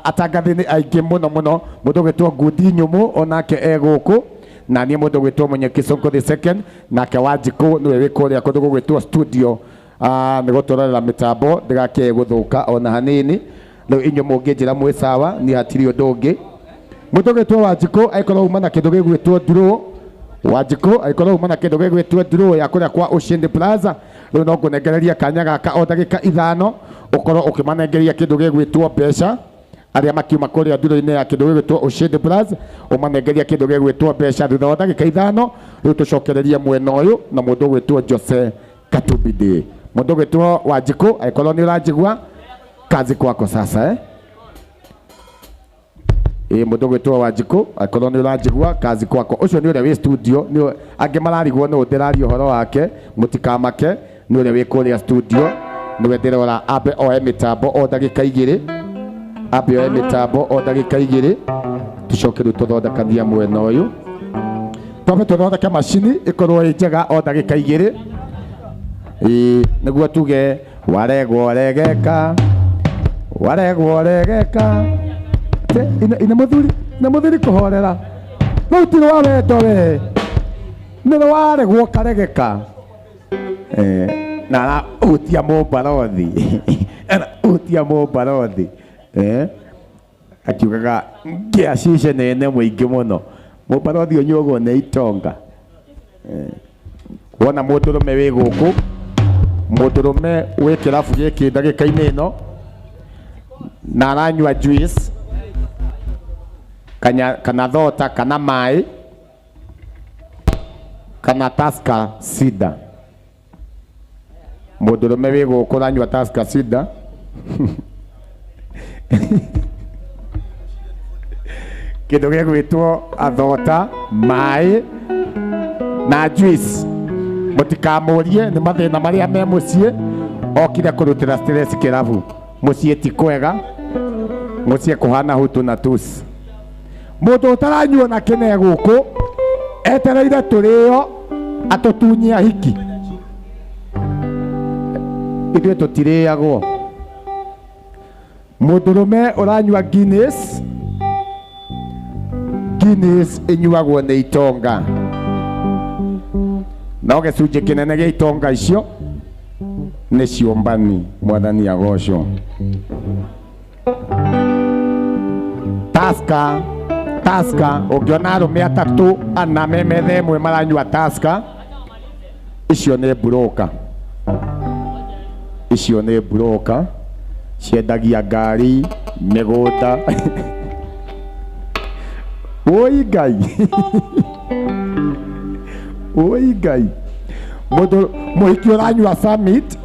Atangathi nĩ aingĩ mũno mũno, mũndũ ũgwĩtwo Ngundi Nyũmũ onake e gũkũ, na niĩ mũndũ ũgwĩtwo Munyeki Sonko the second, nake Wanjikũ nĩwe wĩ kũrĩa kũndũ gũgwĩtwo studio nĩ gũtũrorera mĩtambo ndĩgakĩe gũthũka ona hanini. Rĩu inyuĩ mũngĩnjĩra mwĩ sawa, niĩ hatirĩ ũndũ ũngĩ. Mũndũ ũgwĩtwo Wanjikũ angĩkorwo uma na kĩndũ gĩgwĩtwo draw, Wanjikũ angĩkorwo uma na kĩndũ gĩgwĩtwo draw ya kũrĩa kwa Ushindi Plaza, rĩu no ngũnengereria kanya gaka o ndagĩka 5 ũkorwo ũkĩmanengeria kĩndũ gĩgwĩtwo mbeca arĩa makiuma kũrĩa nduro-inĩ ya kĩndũ gĩgwĩtwo Ushindi Plaza, ũmanengeria kĩndũ gĩgwĩtwo mbeca thutha wa ndagĩka 5. Rĩu tũcokererie mwena ũyũ na mũndũ ũgwĩtwo Jose Katumbi Day. Mũndũ ũgwĩtwo Wanjikũ angĩkorwo nĩ ũranjigua, kazi kwako sasa. Mũndũ ũgwĩtwo Wanjikũ angĩkorwo nĩ ũranjigua, kazi kwako. Ũcio nĩ ũrĩa wĩ studio, nĩ angĩ mararigwo nĩ ndĩraria ũhoro wake, mũtikamake, nĩ ũrĩa wĩ kũrĩa studio, nĩwe ndĩrora ambe oe mĩtambo o ndagĩka 2, ambe oe mĩtambo o ndagĩka 2, tũcoke rĩu tũthondekania mwena ũyũ, twambe tũthondeke macini ĩkorwo ĩ njega o ndagĩka 2, nĩguo tuge waregwo regeka, waregwo regeka. Ine mũthuri, ine mũthuri kũhorera rĩu ti rwa wendo we, nĩ rwaregwo karegeka. Na arahutia mũmbarothi, arahutia mũmbarothi, akiugaga ngĩa cice nene mũingĩ mũno, mũmbarothi ũnyuagwo nĩ itonga. Wona mũndũrũme wĩ gũkũ, mũndũrũme wĩ kĩrabu gĩkĩ ndagĩka-inĩ ĩno na aranyua juice kana thota kana maĩ kana Tusker cider. Mũndũrũme wĩ gũkũ ũranyua Tusker cider kĩndũ gĩgwĩtwo athota maĩ na juice, mũtikamũrie nĩ mathĩna marĩa me mũciĩ. Okire kũrutĩra stress kĩrabu. Mũciĩ ti kwega, mũciĩ kũhana hutu na tusi. Mũndũ ũtaranyua na kĩne gũkũ etereire tũrĩo atũtunyie ahiki. Ithuĩ tũtirĩagwo. Mũndũrũme ũranyua Guinness, Guinness ĩnyuagwo nĩ itonga. No gĩcunjĩ kĩnene gĩa itonga icio nĩ ciũmbani. Mwathani agocwo. Tusker, Tusker, ũngĩona arũme atatũ ana me metha ĩmwe maranyua Tusker, icio nĩ mburũka. Icio nĩ mburũka ciendagia ngari, mĩgũnda. Oi Ngai. Oi Ngai. Mũndũ mũhiki ũranyua Summit,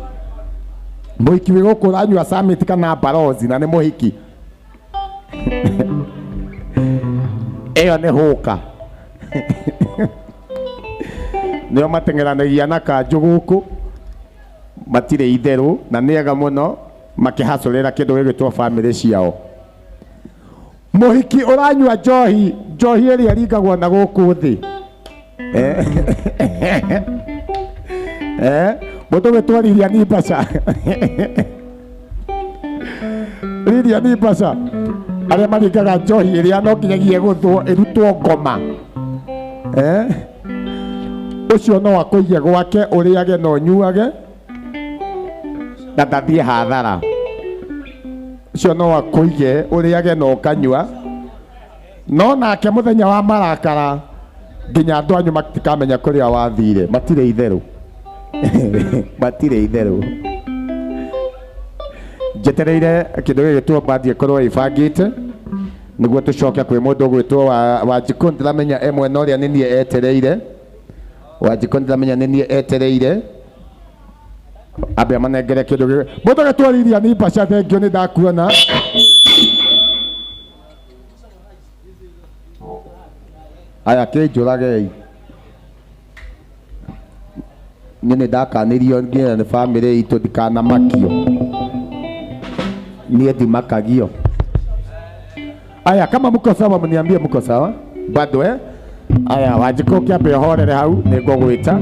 mũhiki wĩ gũkũ ũranyua Summit kana Barozi na nĩ mũhiki. Ĩyo nĩ hũka. Nĩo mateng'eranagia na kanjũ gũkũ, matirĩ itherũ na nĩ ega mũno makĩhacũrĩra kĩndũ gĩgwĩtwo bamĩrĩ ciao. Mũhiki ũranyua njohi, njohi ĩrĩa ĩringagwo na gũkũ thĩ. Mũndũ gwĩtwo Lilian Mbaca. Lilian Mbaca arĩa maringaga njohi ĩrĩa no nginyagia ĩgũthwo ĩrutwo ngoma. Ũcio no akũige gwake ũrĩage na ũnyuage na ndathiĩ hathara. Ũcio no akũige ũrĩage na ũkanyua, no nake mũthenya wa marakara nginya andũ anyu matikamenya kũrĩa wathire. Matirĩ itherũ. Matirĩ itherũ. Njetereire kĩndũ gĩgĩtwo bandi ĩkorwo ĩbangĩte nĩguo tũcoke kwĩ mũndũ ũgwĩtwo Wanjikũ. Ndĩramenya e mwena ũrĩa nĩ niĩ etereire. Wanjikũ ndĩramenya nĩ niĩ etereire. Ambe amanengere kĩndũ gĩkĩ. Mũndũ ũgwĩtwo Lilian Mbaca, thengio nĩ ndakuona. Aya kĩnjũragei. Niĩ nĩ ndakanĩrio nginya nĩ bamĩrĩ itũ ndikanamakio. Niĩ ndimakagio. Aya, kama mko sawa mniambie mko sawa. Bado Aya, Wanjikũ kĩambe ũhorere hau nĩ ngũgwĩta.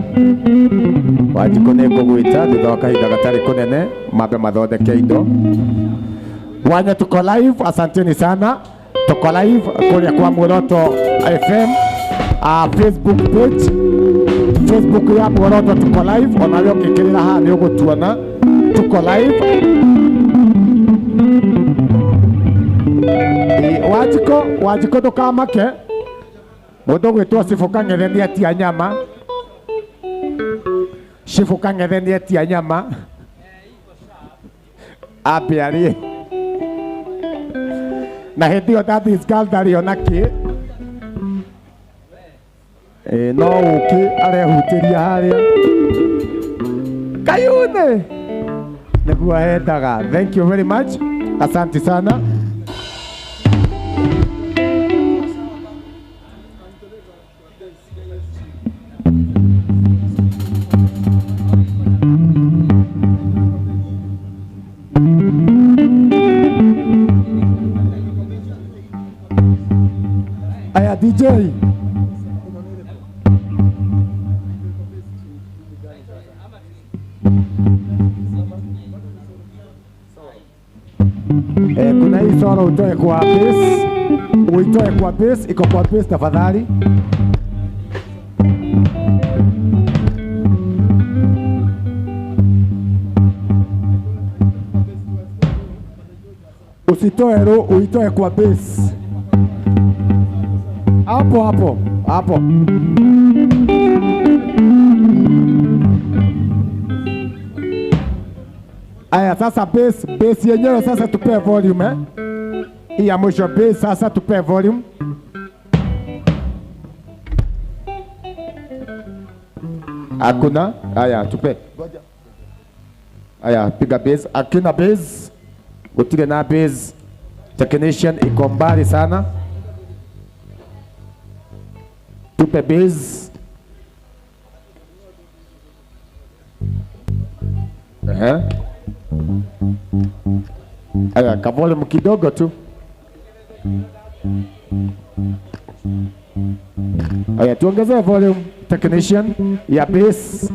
Wanjikũ nĩ ngũgwĩta thutha wa kahinda gatarĩ kũnene mambe mathondeke indo. Wanya tuko live, asanteni sana. Tuko live kũrĩa kwa Muoroto FM, Facebook page, Facebook ya Muoroto tuko live. Onawe ũngĩkĩrĩra haha nĩ ũgũtuona. Tuko live. Wanjikũ, Wanjikũ ndũkamake. Mũndũ ũgwĩtwo Cibũ Kang'ethe nĩ etia nyama. Cibũ Kang'ethe nĩ etia nyama. Ambe arĩe. Na hĩndĩ ĩyo Daddy's girl ndarĩ ona kĩ. No ũkĩ arehutĩria harĩa. Kayune nĩguo endaga. Thank you very much. Asante sana. Aya DJ. Kuna hii solo utoe kwa bass. Uitoe kwa bass, iko kwa bass tafadhali. Usitoe ro, uitoe kwa bass. Hapo hapo, hapo. Aya, sasa bass, bass yenyewe sasa tupe volume Hii ya mwisho bass sasa tupe volume. Hakuna. Aya, tupe. Aya, piga bass. Hakuna bass. Gutire na bass. Technician iko mbali sana. Tupe bass. Aya, ka volume kidogo tu. Aya, tuongezee volume technician ya bass.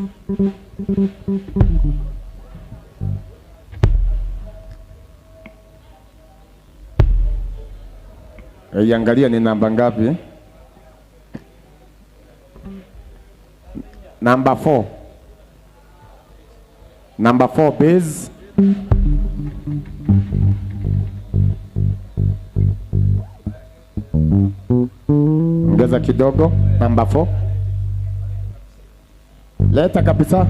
Iangalia ni namba ngapi? Namba 4. Namba 4 bass. Ongeza kidogo, namba 4. Leta kabisa.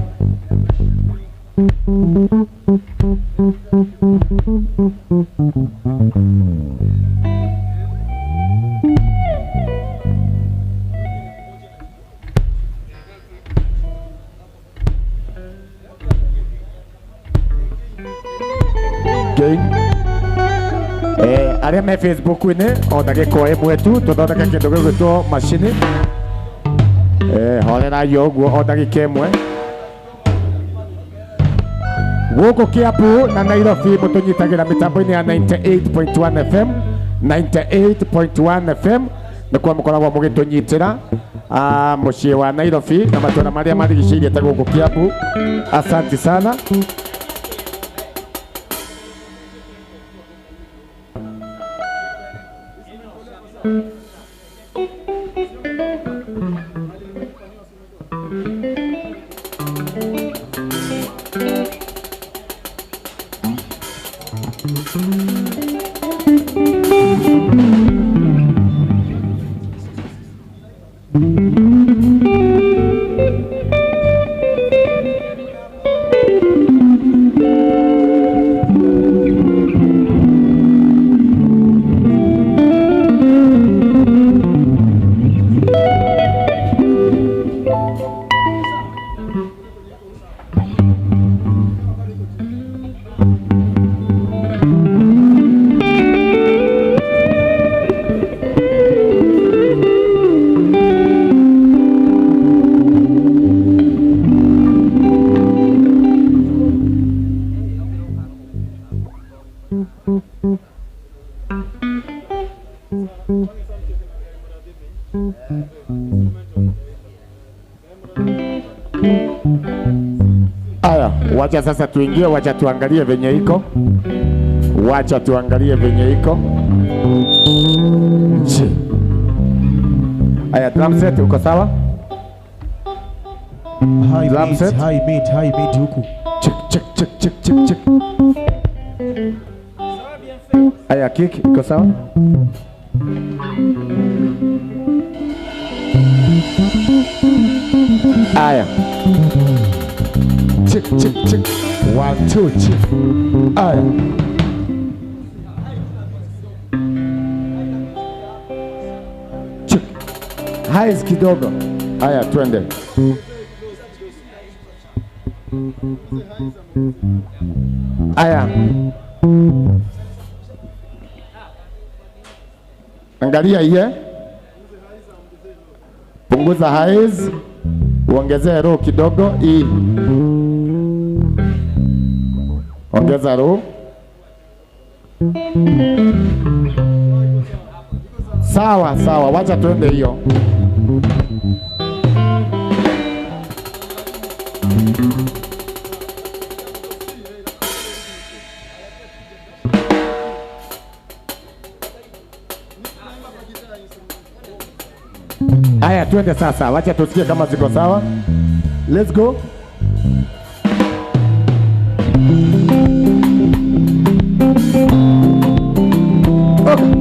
Gain. Arĩa me Facebook-inĩ o ndagĩka o ĩmwe tu tũthondeke kĩndũ gĩgwĩtwo macini. Horerai o ũguo o ndagĩka ĩmwe. Gũkũ Kiambu na Nairobi mũtũnyitagĩra mĩtambo-inĩ ya 98.1 FM, 98.1 FM nĩkuo mũkoragwo mũgĩtũnyitĩra mũciĩ wa Nairobi na matũra marĩa marigicĩirie ta gũkũ Kiambu. Asante sana. Aya, wacha sasa tuingie, wacha tuangalie venye iko. Wacha tuangalie venye iko. Aya, drum set uko sawa? High drum beat, set. High beat, high beat huku. Check, check, check, check, check, check. Aya, kick iko sawa? Aya. Check, check, check. 1, 2, check. Aya. Check. Highs kidogo. Aya, twende. Aya. Angalia iye. Punguza highs. Uongezee row kidogo. I. Ongeza row. Sawa, sawa, wacha tuende hiyo. Aya, tuende sasa, wacha tusikie kama ziko sawa. Let's go. Okay.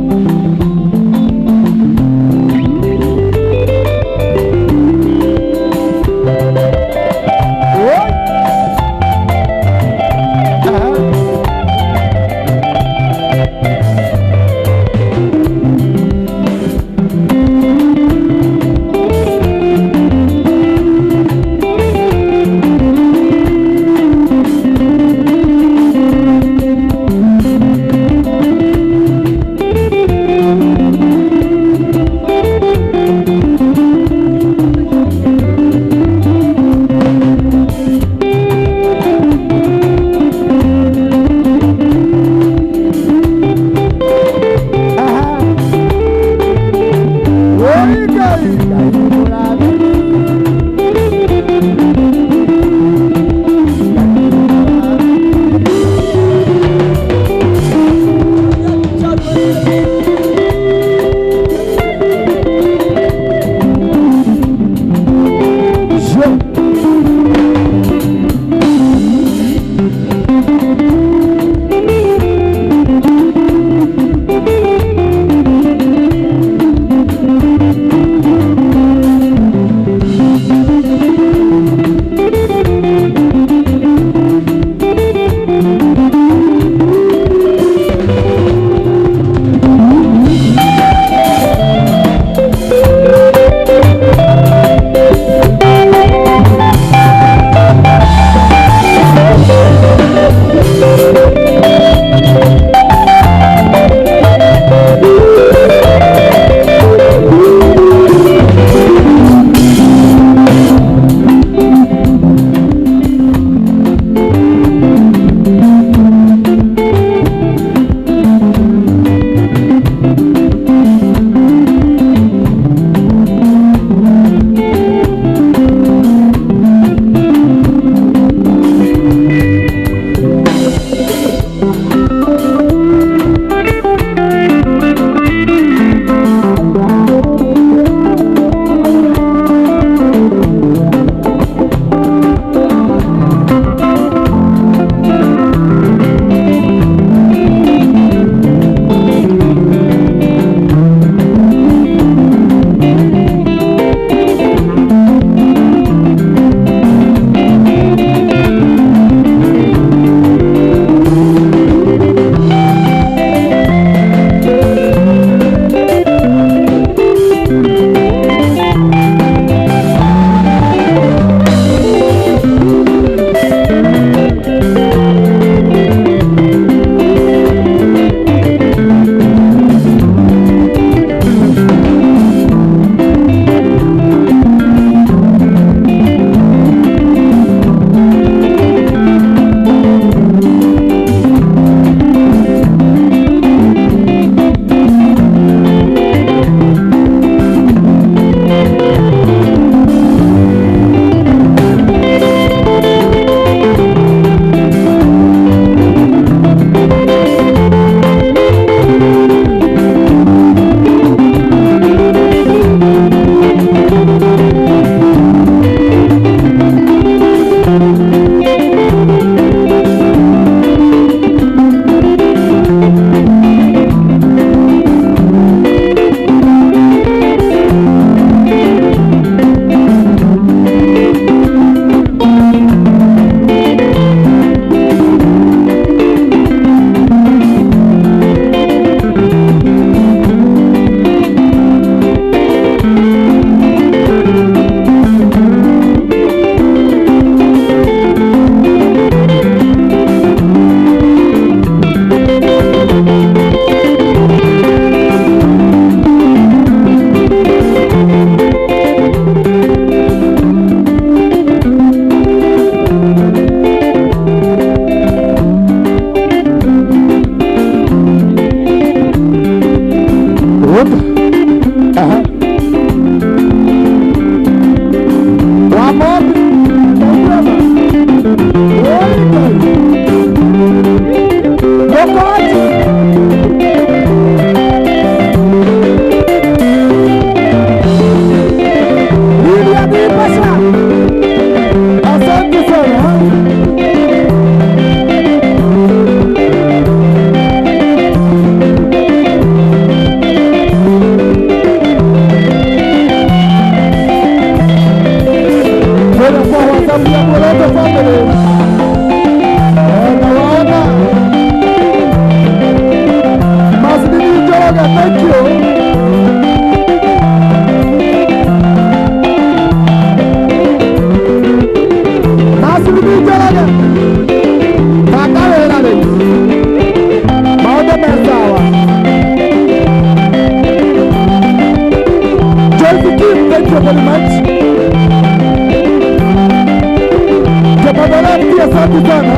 Asante sana.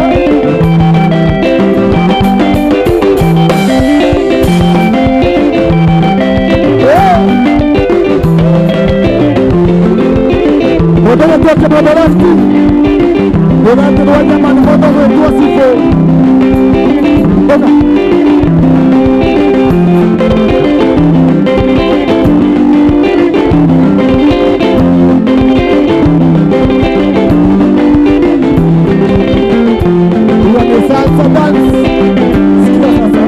Mũndũ gwĩtwo Kĩmotho Rũgati rwa nyama nĩ mũndũ gwĩtwo Cibũ. Ũka. Hiyo ni salsa dance. Sikia sasa.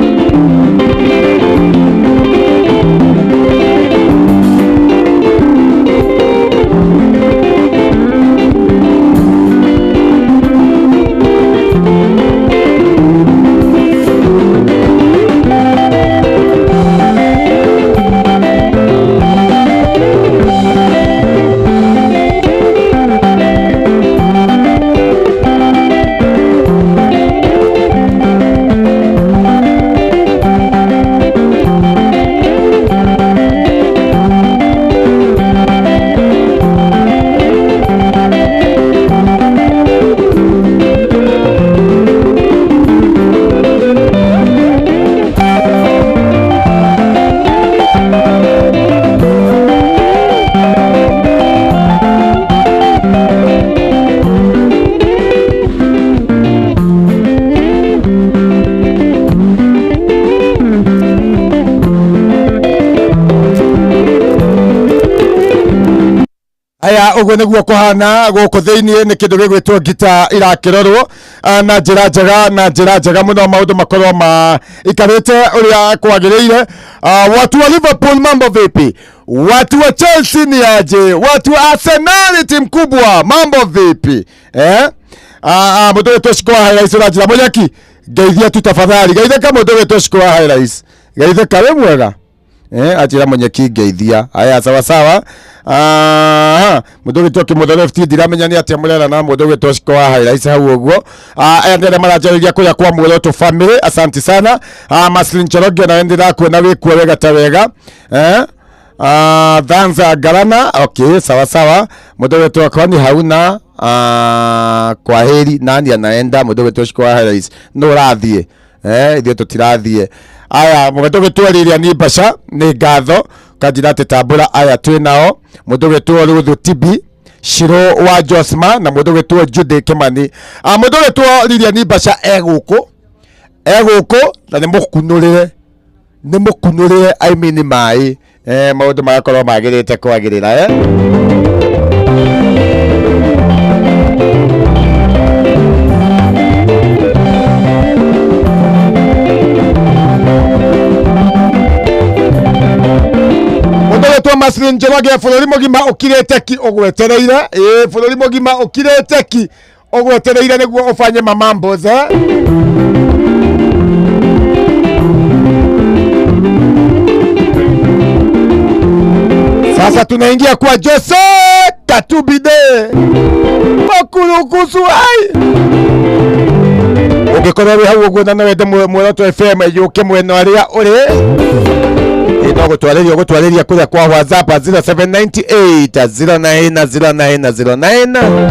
Aya uguo niguo kuhana guku thiini ni kindu gigwitwo ngita irakirorwo na njira njega na njira njega muno maundu makorwo ma ikarite uria kwagiriire. Watu wa Liverpool mambo vipi? Watu wa Chelsea ni aje? Watu wa Arsenal timu kubwa mambo vipi? Mundu witwo Shiko wa Highlights uranjira Munyaki ngeithia tu tafadhali geithĩka mundu witwo Shiko wa Highlights geithĩka wĩ mwega. Ajira Munyaki ngeithia. Aya sawa sawa. Mundu witwo Kimotho Left ndiramenya ni atia murera na mundu witwo Shiko wa Highlights hau uguo. Aya ndere maranjarĩria kuria kwa Muoroto family asante sana. Maslin Njoroge na ndirakuona wikuo wega ta wega. Dhanza Garana okay sawa sawa. Mundu witwo kwani hauna kwa heri nani anaenda mundu witwo Shiko wa Highlights no rathie. Ithuĩ tũtirathiĩ. Aya mũndũ gwĩtwo Lilian Basha nĩ ngatho kanjira atĩ tambũra aya twĩ nao mũndũ gwĩtwo Ruthu Tibi Shiro wa Josma na mũndũ gwĩtwo Jude Kimani. Mũndũ gwĩtwo Lilian Basha egũkũ na nĩ mũkunũrĩre I mean maĩ maũndũ magakorwo magĩrĩte kwagĩrĩra. Maslin Njoroge bũrũri mũgima ũkirĩte ki ũgwetereire. Bũrũri mũgima ũkirĩte ki ũgwetereire nĩguo ũbanye mamambo ze. Sasa tunaingia kwa Jose Katubide Makurukusu ai. Ũngĩkorwo wĩ hau ũguo na no wende Muoroto FM yũke mwena ũrĩa ũrĩ no gũtwarĩria kũrĩa kwa WhatsApp 0798 09 09 09.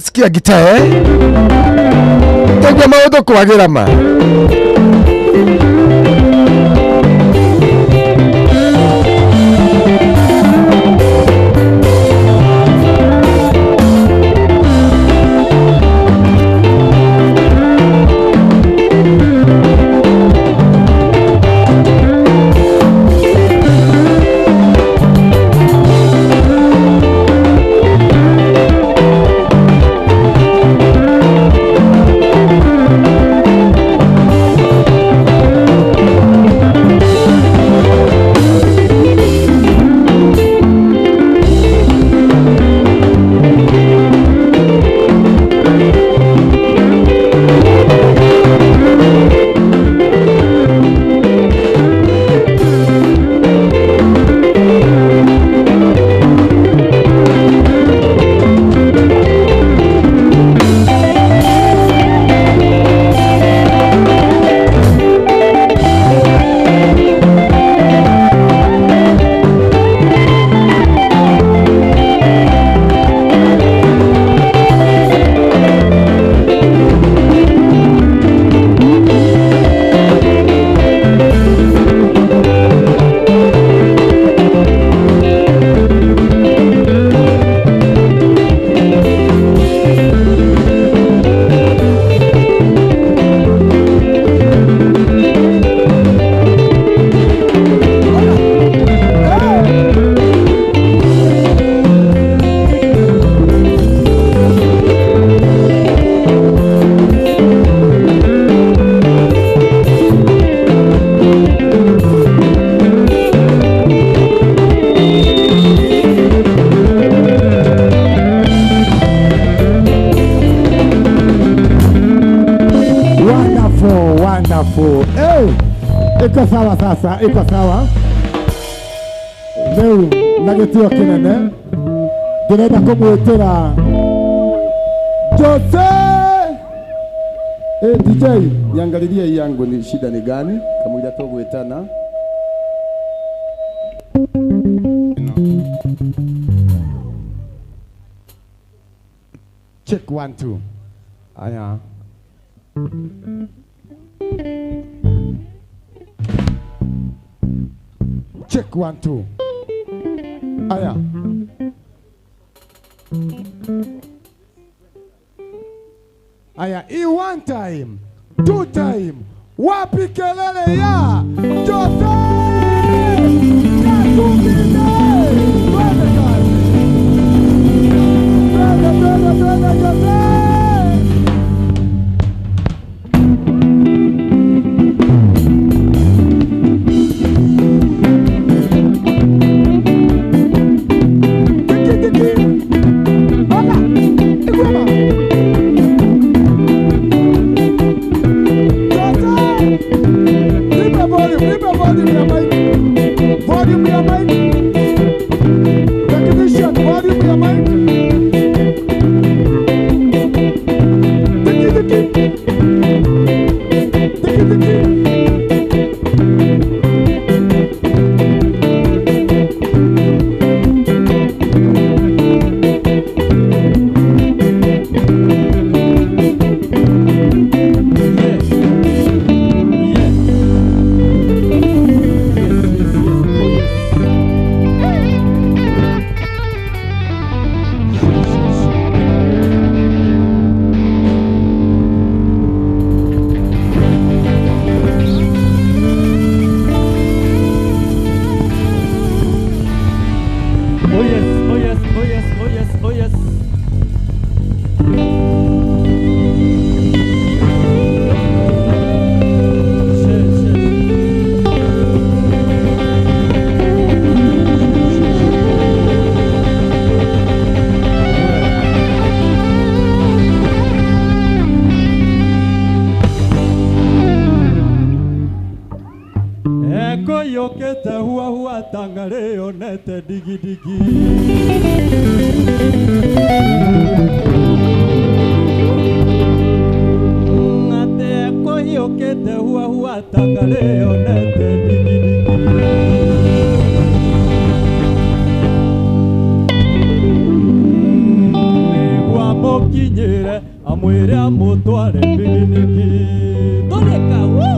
Sikia gita Tegwa maũndũ kwagĩra ma. Aya, iko sawa. Rĩu na gĩtĩo kĩnene ndĩrenda kũmwĩtĩra Jose. Eh, DJ, niangalilie hii yangu ni shida ni gani? Kamwida tũgwĩtana. Check 1 2. Aya. Check 1 2. Aya. Aya, i one time, two time. Wapi kelele ya Jose Katumbi. Twende kazi. Twende, twende, twende Jose. Tiki, tiki. Ola, igwema. Jose. Nipe volume ya mic. Volume ya mic. Technician, volume ya mic. Tiki, tiki. Tiki, tiki. Oh yes, oh yes, oh yes, oh yes, oh yes. Shit, shit. Ekoyokete hua hua tangare onete digi digi. Ngate ekoyokete hua hua tangare onete digi digi. Nĩguo amũkinyĩre amwĩre amũtware pikiniki. Tũrĩka, woo!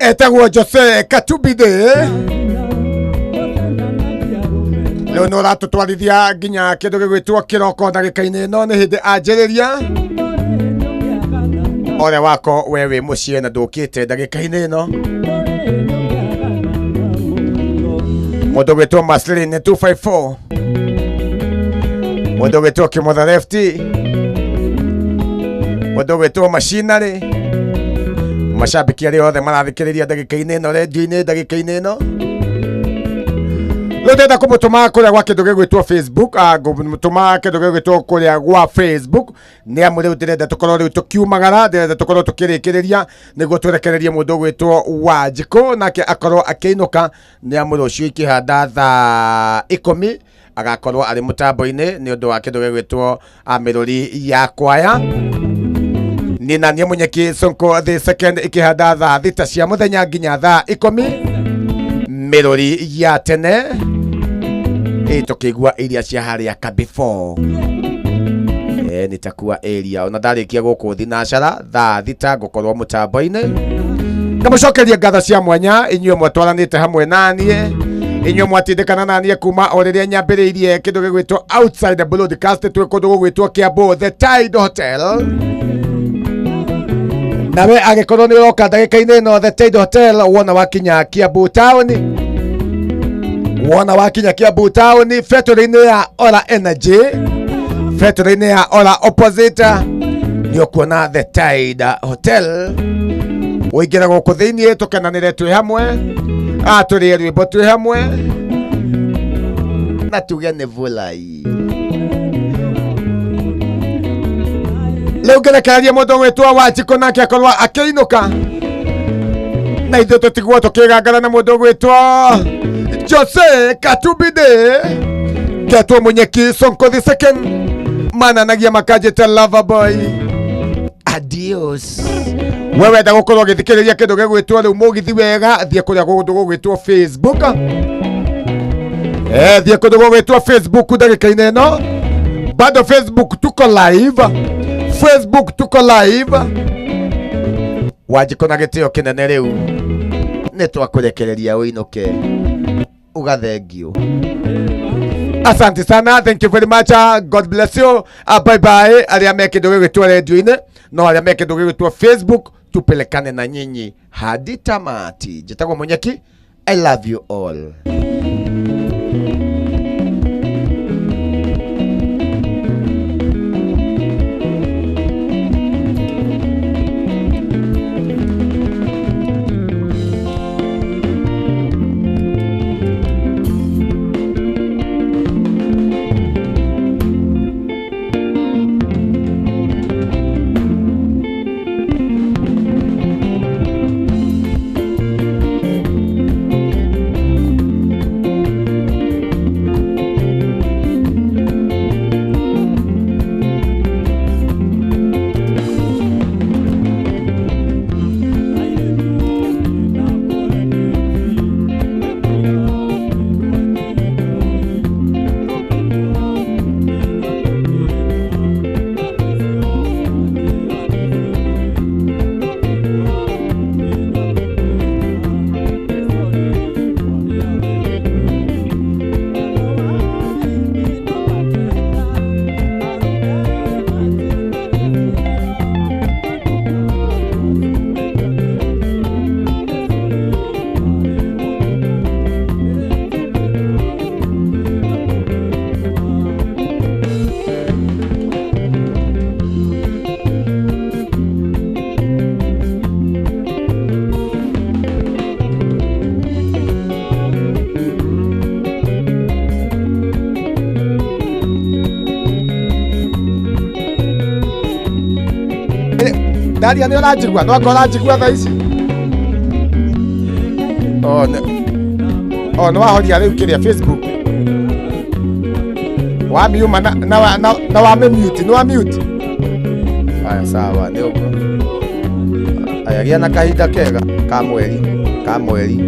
Etagwo Jose Katubide. Rĩu nĩ ũratũtwarithia nginya kĩndũ gĩgwĩtwo kĩroko ndagĩka-inĩ ĩno nĩ hĩndĩ anjĩrĩria. Ole wako we wĩ mũciĩ na ndũkĩte ndagĩka-inĩ ĩno. Mũndũ ũgwĩtwo Maslin 254. Mũndũ ũgwĩtwo Kĩmotha Lefty. Mũndũ ũgwĩtwo Machinery. Mashabiki arĩa othe marathikĩrĩria ndagĩka-inĩ ĩno redio-inĩ ndagĩka-inĩ ĩno. Rĩu ndĩrenda kũmũtũma kũrĩa gwa kĩndũ gĩgwĩtwo Facebook, ngũmũtũma kĩndũ gĩgwĩtwo kũrĩa gwa Facebook nĩ amu rĩu ndĩrenda tũkorwo rĩu tũkiumagara, ndĩrenda tũkorwo tũkĩrĩkĩrĩria nĩguo twerekererie mũndũ ũgwĩtwo Wanjikũ nake akorwo akĩinũka nĩ amu rũciũ ikĩhanda thaa 10 agakorwo arĩ mũtambo-inĩ nĩ ũndũ wa kĩndũ gĩgwĩtwo mĩrũri ya kwaya. Nĩ na niĩ Munyeki Sonko the second ikĩhanda thaa 6 cia mũthenya nginya thaa 10 mĩrũri ya tene tũkĩigua iria cia harĩa kabefore. Nitakuwa area ona ndarĩkia gũkũ thinacara thaa 6 ngũkorwo mũtambo-inĩ. Ngamũcokeria ngatho cia mwanya inyuĩ mwatwaranĩte hamwe na niĩ, inyuĩ mwatindĩkana na niĩ kuma o rĩrĩa nyambĩrĩirie kĩndũ gĩgwĩtwo Outside the Broadcast twĩ kũndũ gũgwĩtwo Kiambu The Tide Hotel. Nawe angĩkorwo nĩ ũroka ndagĩka-inĩ ĩno The Tide Hotel wona wakinya Kiambu Town, wona wakinya Kiambu Town factory-inĩ ya Ola Energy, factory-inĩ ya Ola opposite nĩ ũkuona The Tide Hotel. Ũingĩre gũkũ thĩiniĩ tũkenanĩre twĩ hamwe, tũrĩe rwĩmbo twĩ hamwe na tuge nĩ vulai. Rĩu ngerekererie mũndũ ũgwĩtwo Wanjikũ nake akorwo akĩinũka na ithuĩ tũtigwo tũkĩgangara na mũndũ ũgwĩtwo Jose Katubide ngetwo Munyeki Sonko the second mananagia makanjĩte lover boy. Adios. Wewe wenda gũkorwo ũgĩthikĩrĩria kĩndũ gĩgwĩtwo rĩu mũgithi wega, thiĩ kũrĩa kũndũ gũgwĩtwo Facebook. Thiĩ kũndũ gũgwĩtwo Facebook ndagĩka-inĩ ĩno. Bado Facebook tuko live. Facebook tuko live. Wanjikũ na gĩtĩo kĩnene rĩu nĩ twakũrekereria ũinũke ugathengio. Asante sana, thank you very much. God bless you. Bye bye. Arĩa me kĩndũ gĩgwĩtwo radio-inĩ no arĩa me kĩndũ gĩgwĩtwo Facebook tupelekane na nyinyi hadi tamati. Njĩtagwo Munyeki. I love you all. Daria nĩ ũranjigua? No anga ũranjigua thaa ici? Oh, nĩ wahoria rĩu kĩrĩa Facebook. Wamiuma na wamĩmute, nĩ wamute. Aya sawa, nĩ ũguo. Aya gĩa na kahinda kega ka mweri, ka mweri.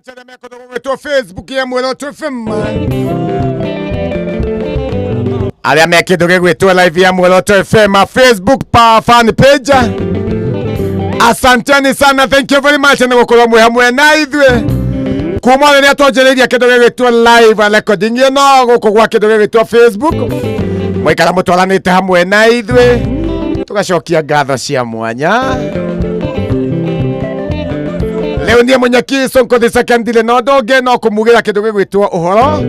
much arĩa mekũndũ gũgwĩtwo Facebook ya Muoroto FM, arĩa me kĩndũ gĩgwĩtwo live ya Muoroto FM Facebook pa fan page, asanteni sana, thank you very much nĩ gũkorwo mwĩ hamwe na ithuĩ kuma rĩrĩa twanjĩrĩirie kĩndũ gĩgwĩtwo live recording ĩno gũkũ gwa kĩndũ gĩgwĩtwo Facebook. Mwaikara mũtwaranĩte hamwe na ithuĩ, tũgacokia ngatho cia mwanya. Leo niĩ Munyaki Sonko the second ndirĩ na ũndũ ũngĩ no kũmugĩra kĩndũ gĩgwĩtwo ũhoro.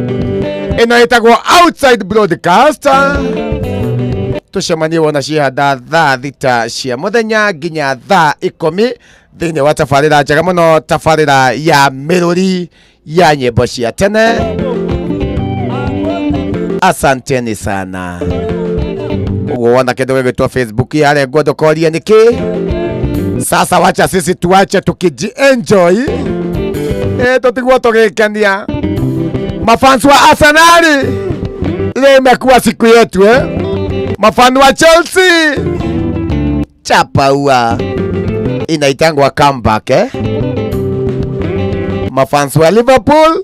Ĩno ĩtagwo outside broadcast. Tũcemanie wona ciehanda thaa 6 cia mũthenya nginya thaa 10 thĩinĩ wa tabarĩra njega mũno, tabarĩra ya mĩrũri ya nyĩmbo cia tene. Asanteni sana. Ũguo wona kĩndũ gĩgwĩtwo Facebook yarengwo ndũkorie nĩkĩ. Sasa wacha sisi tuache tukiji enjoy, tũtigwo tũgĩkenia. Mafans wa Arsenal, leo imekuwa siku yetu eh? Mafan wa Chelsea, chapaua inaitangwa comeback eh? Mafans wa Liverpool,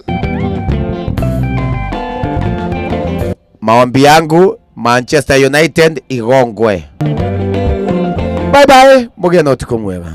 maombi yangu Manchester United igongwe. Bye bye, mugie na utuku mwega.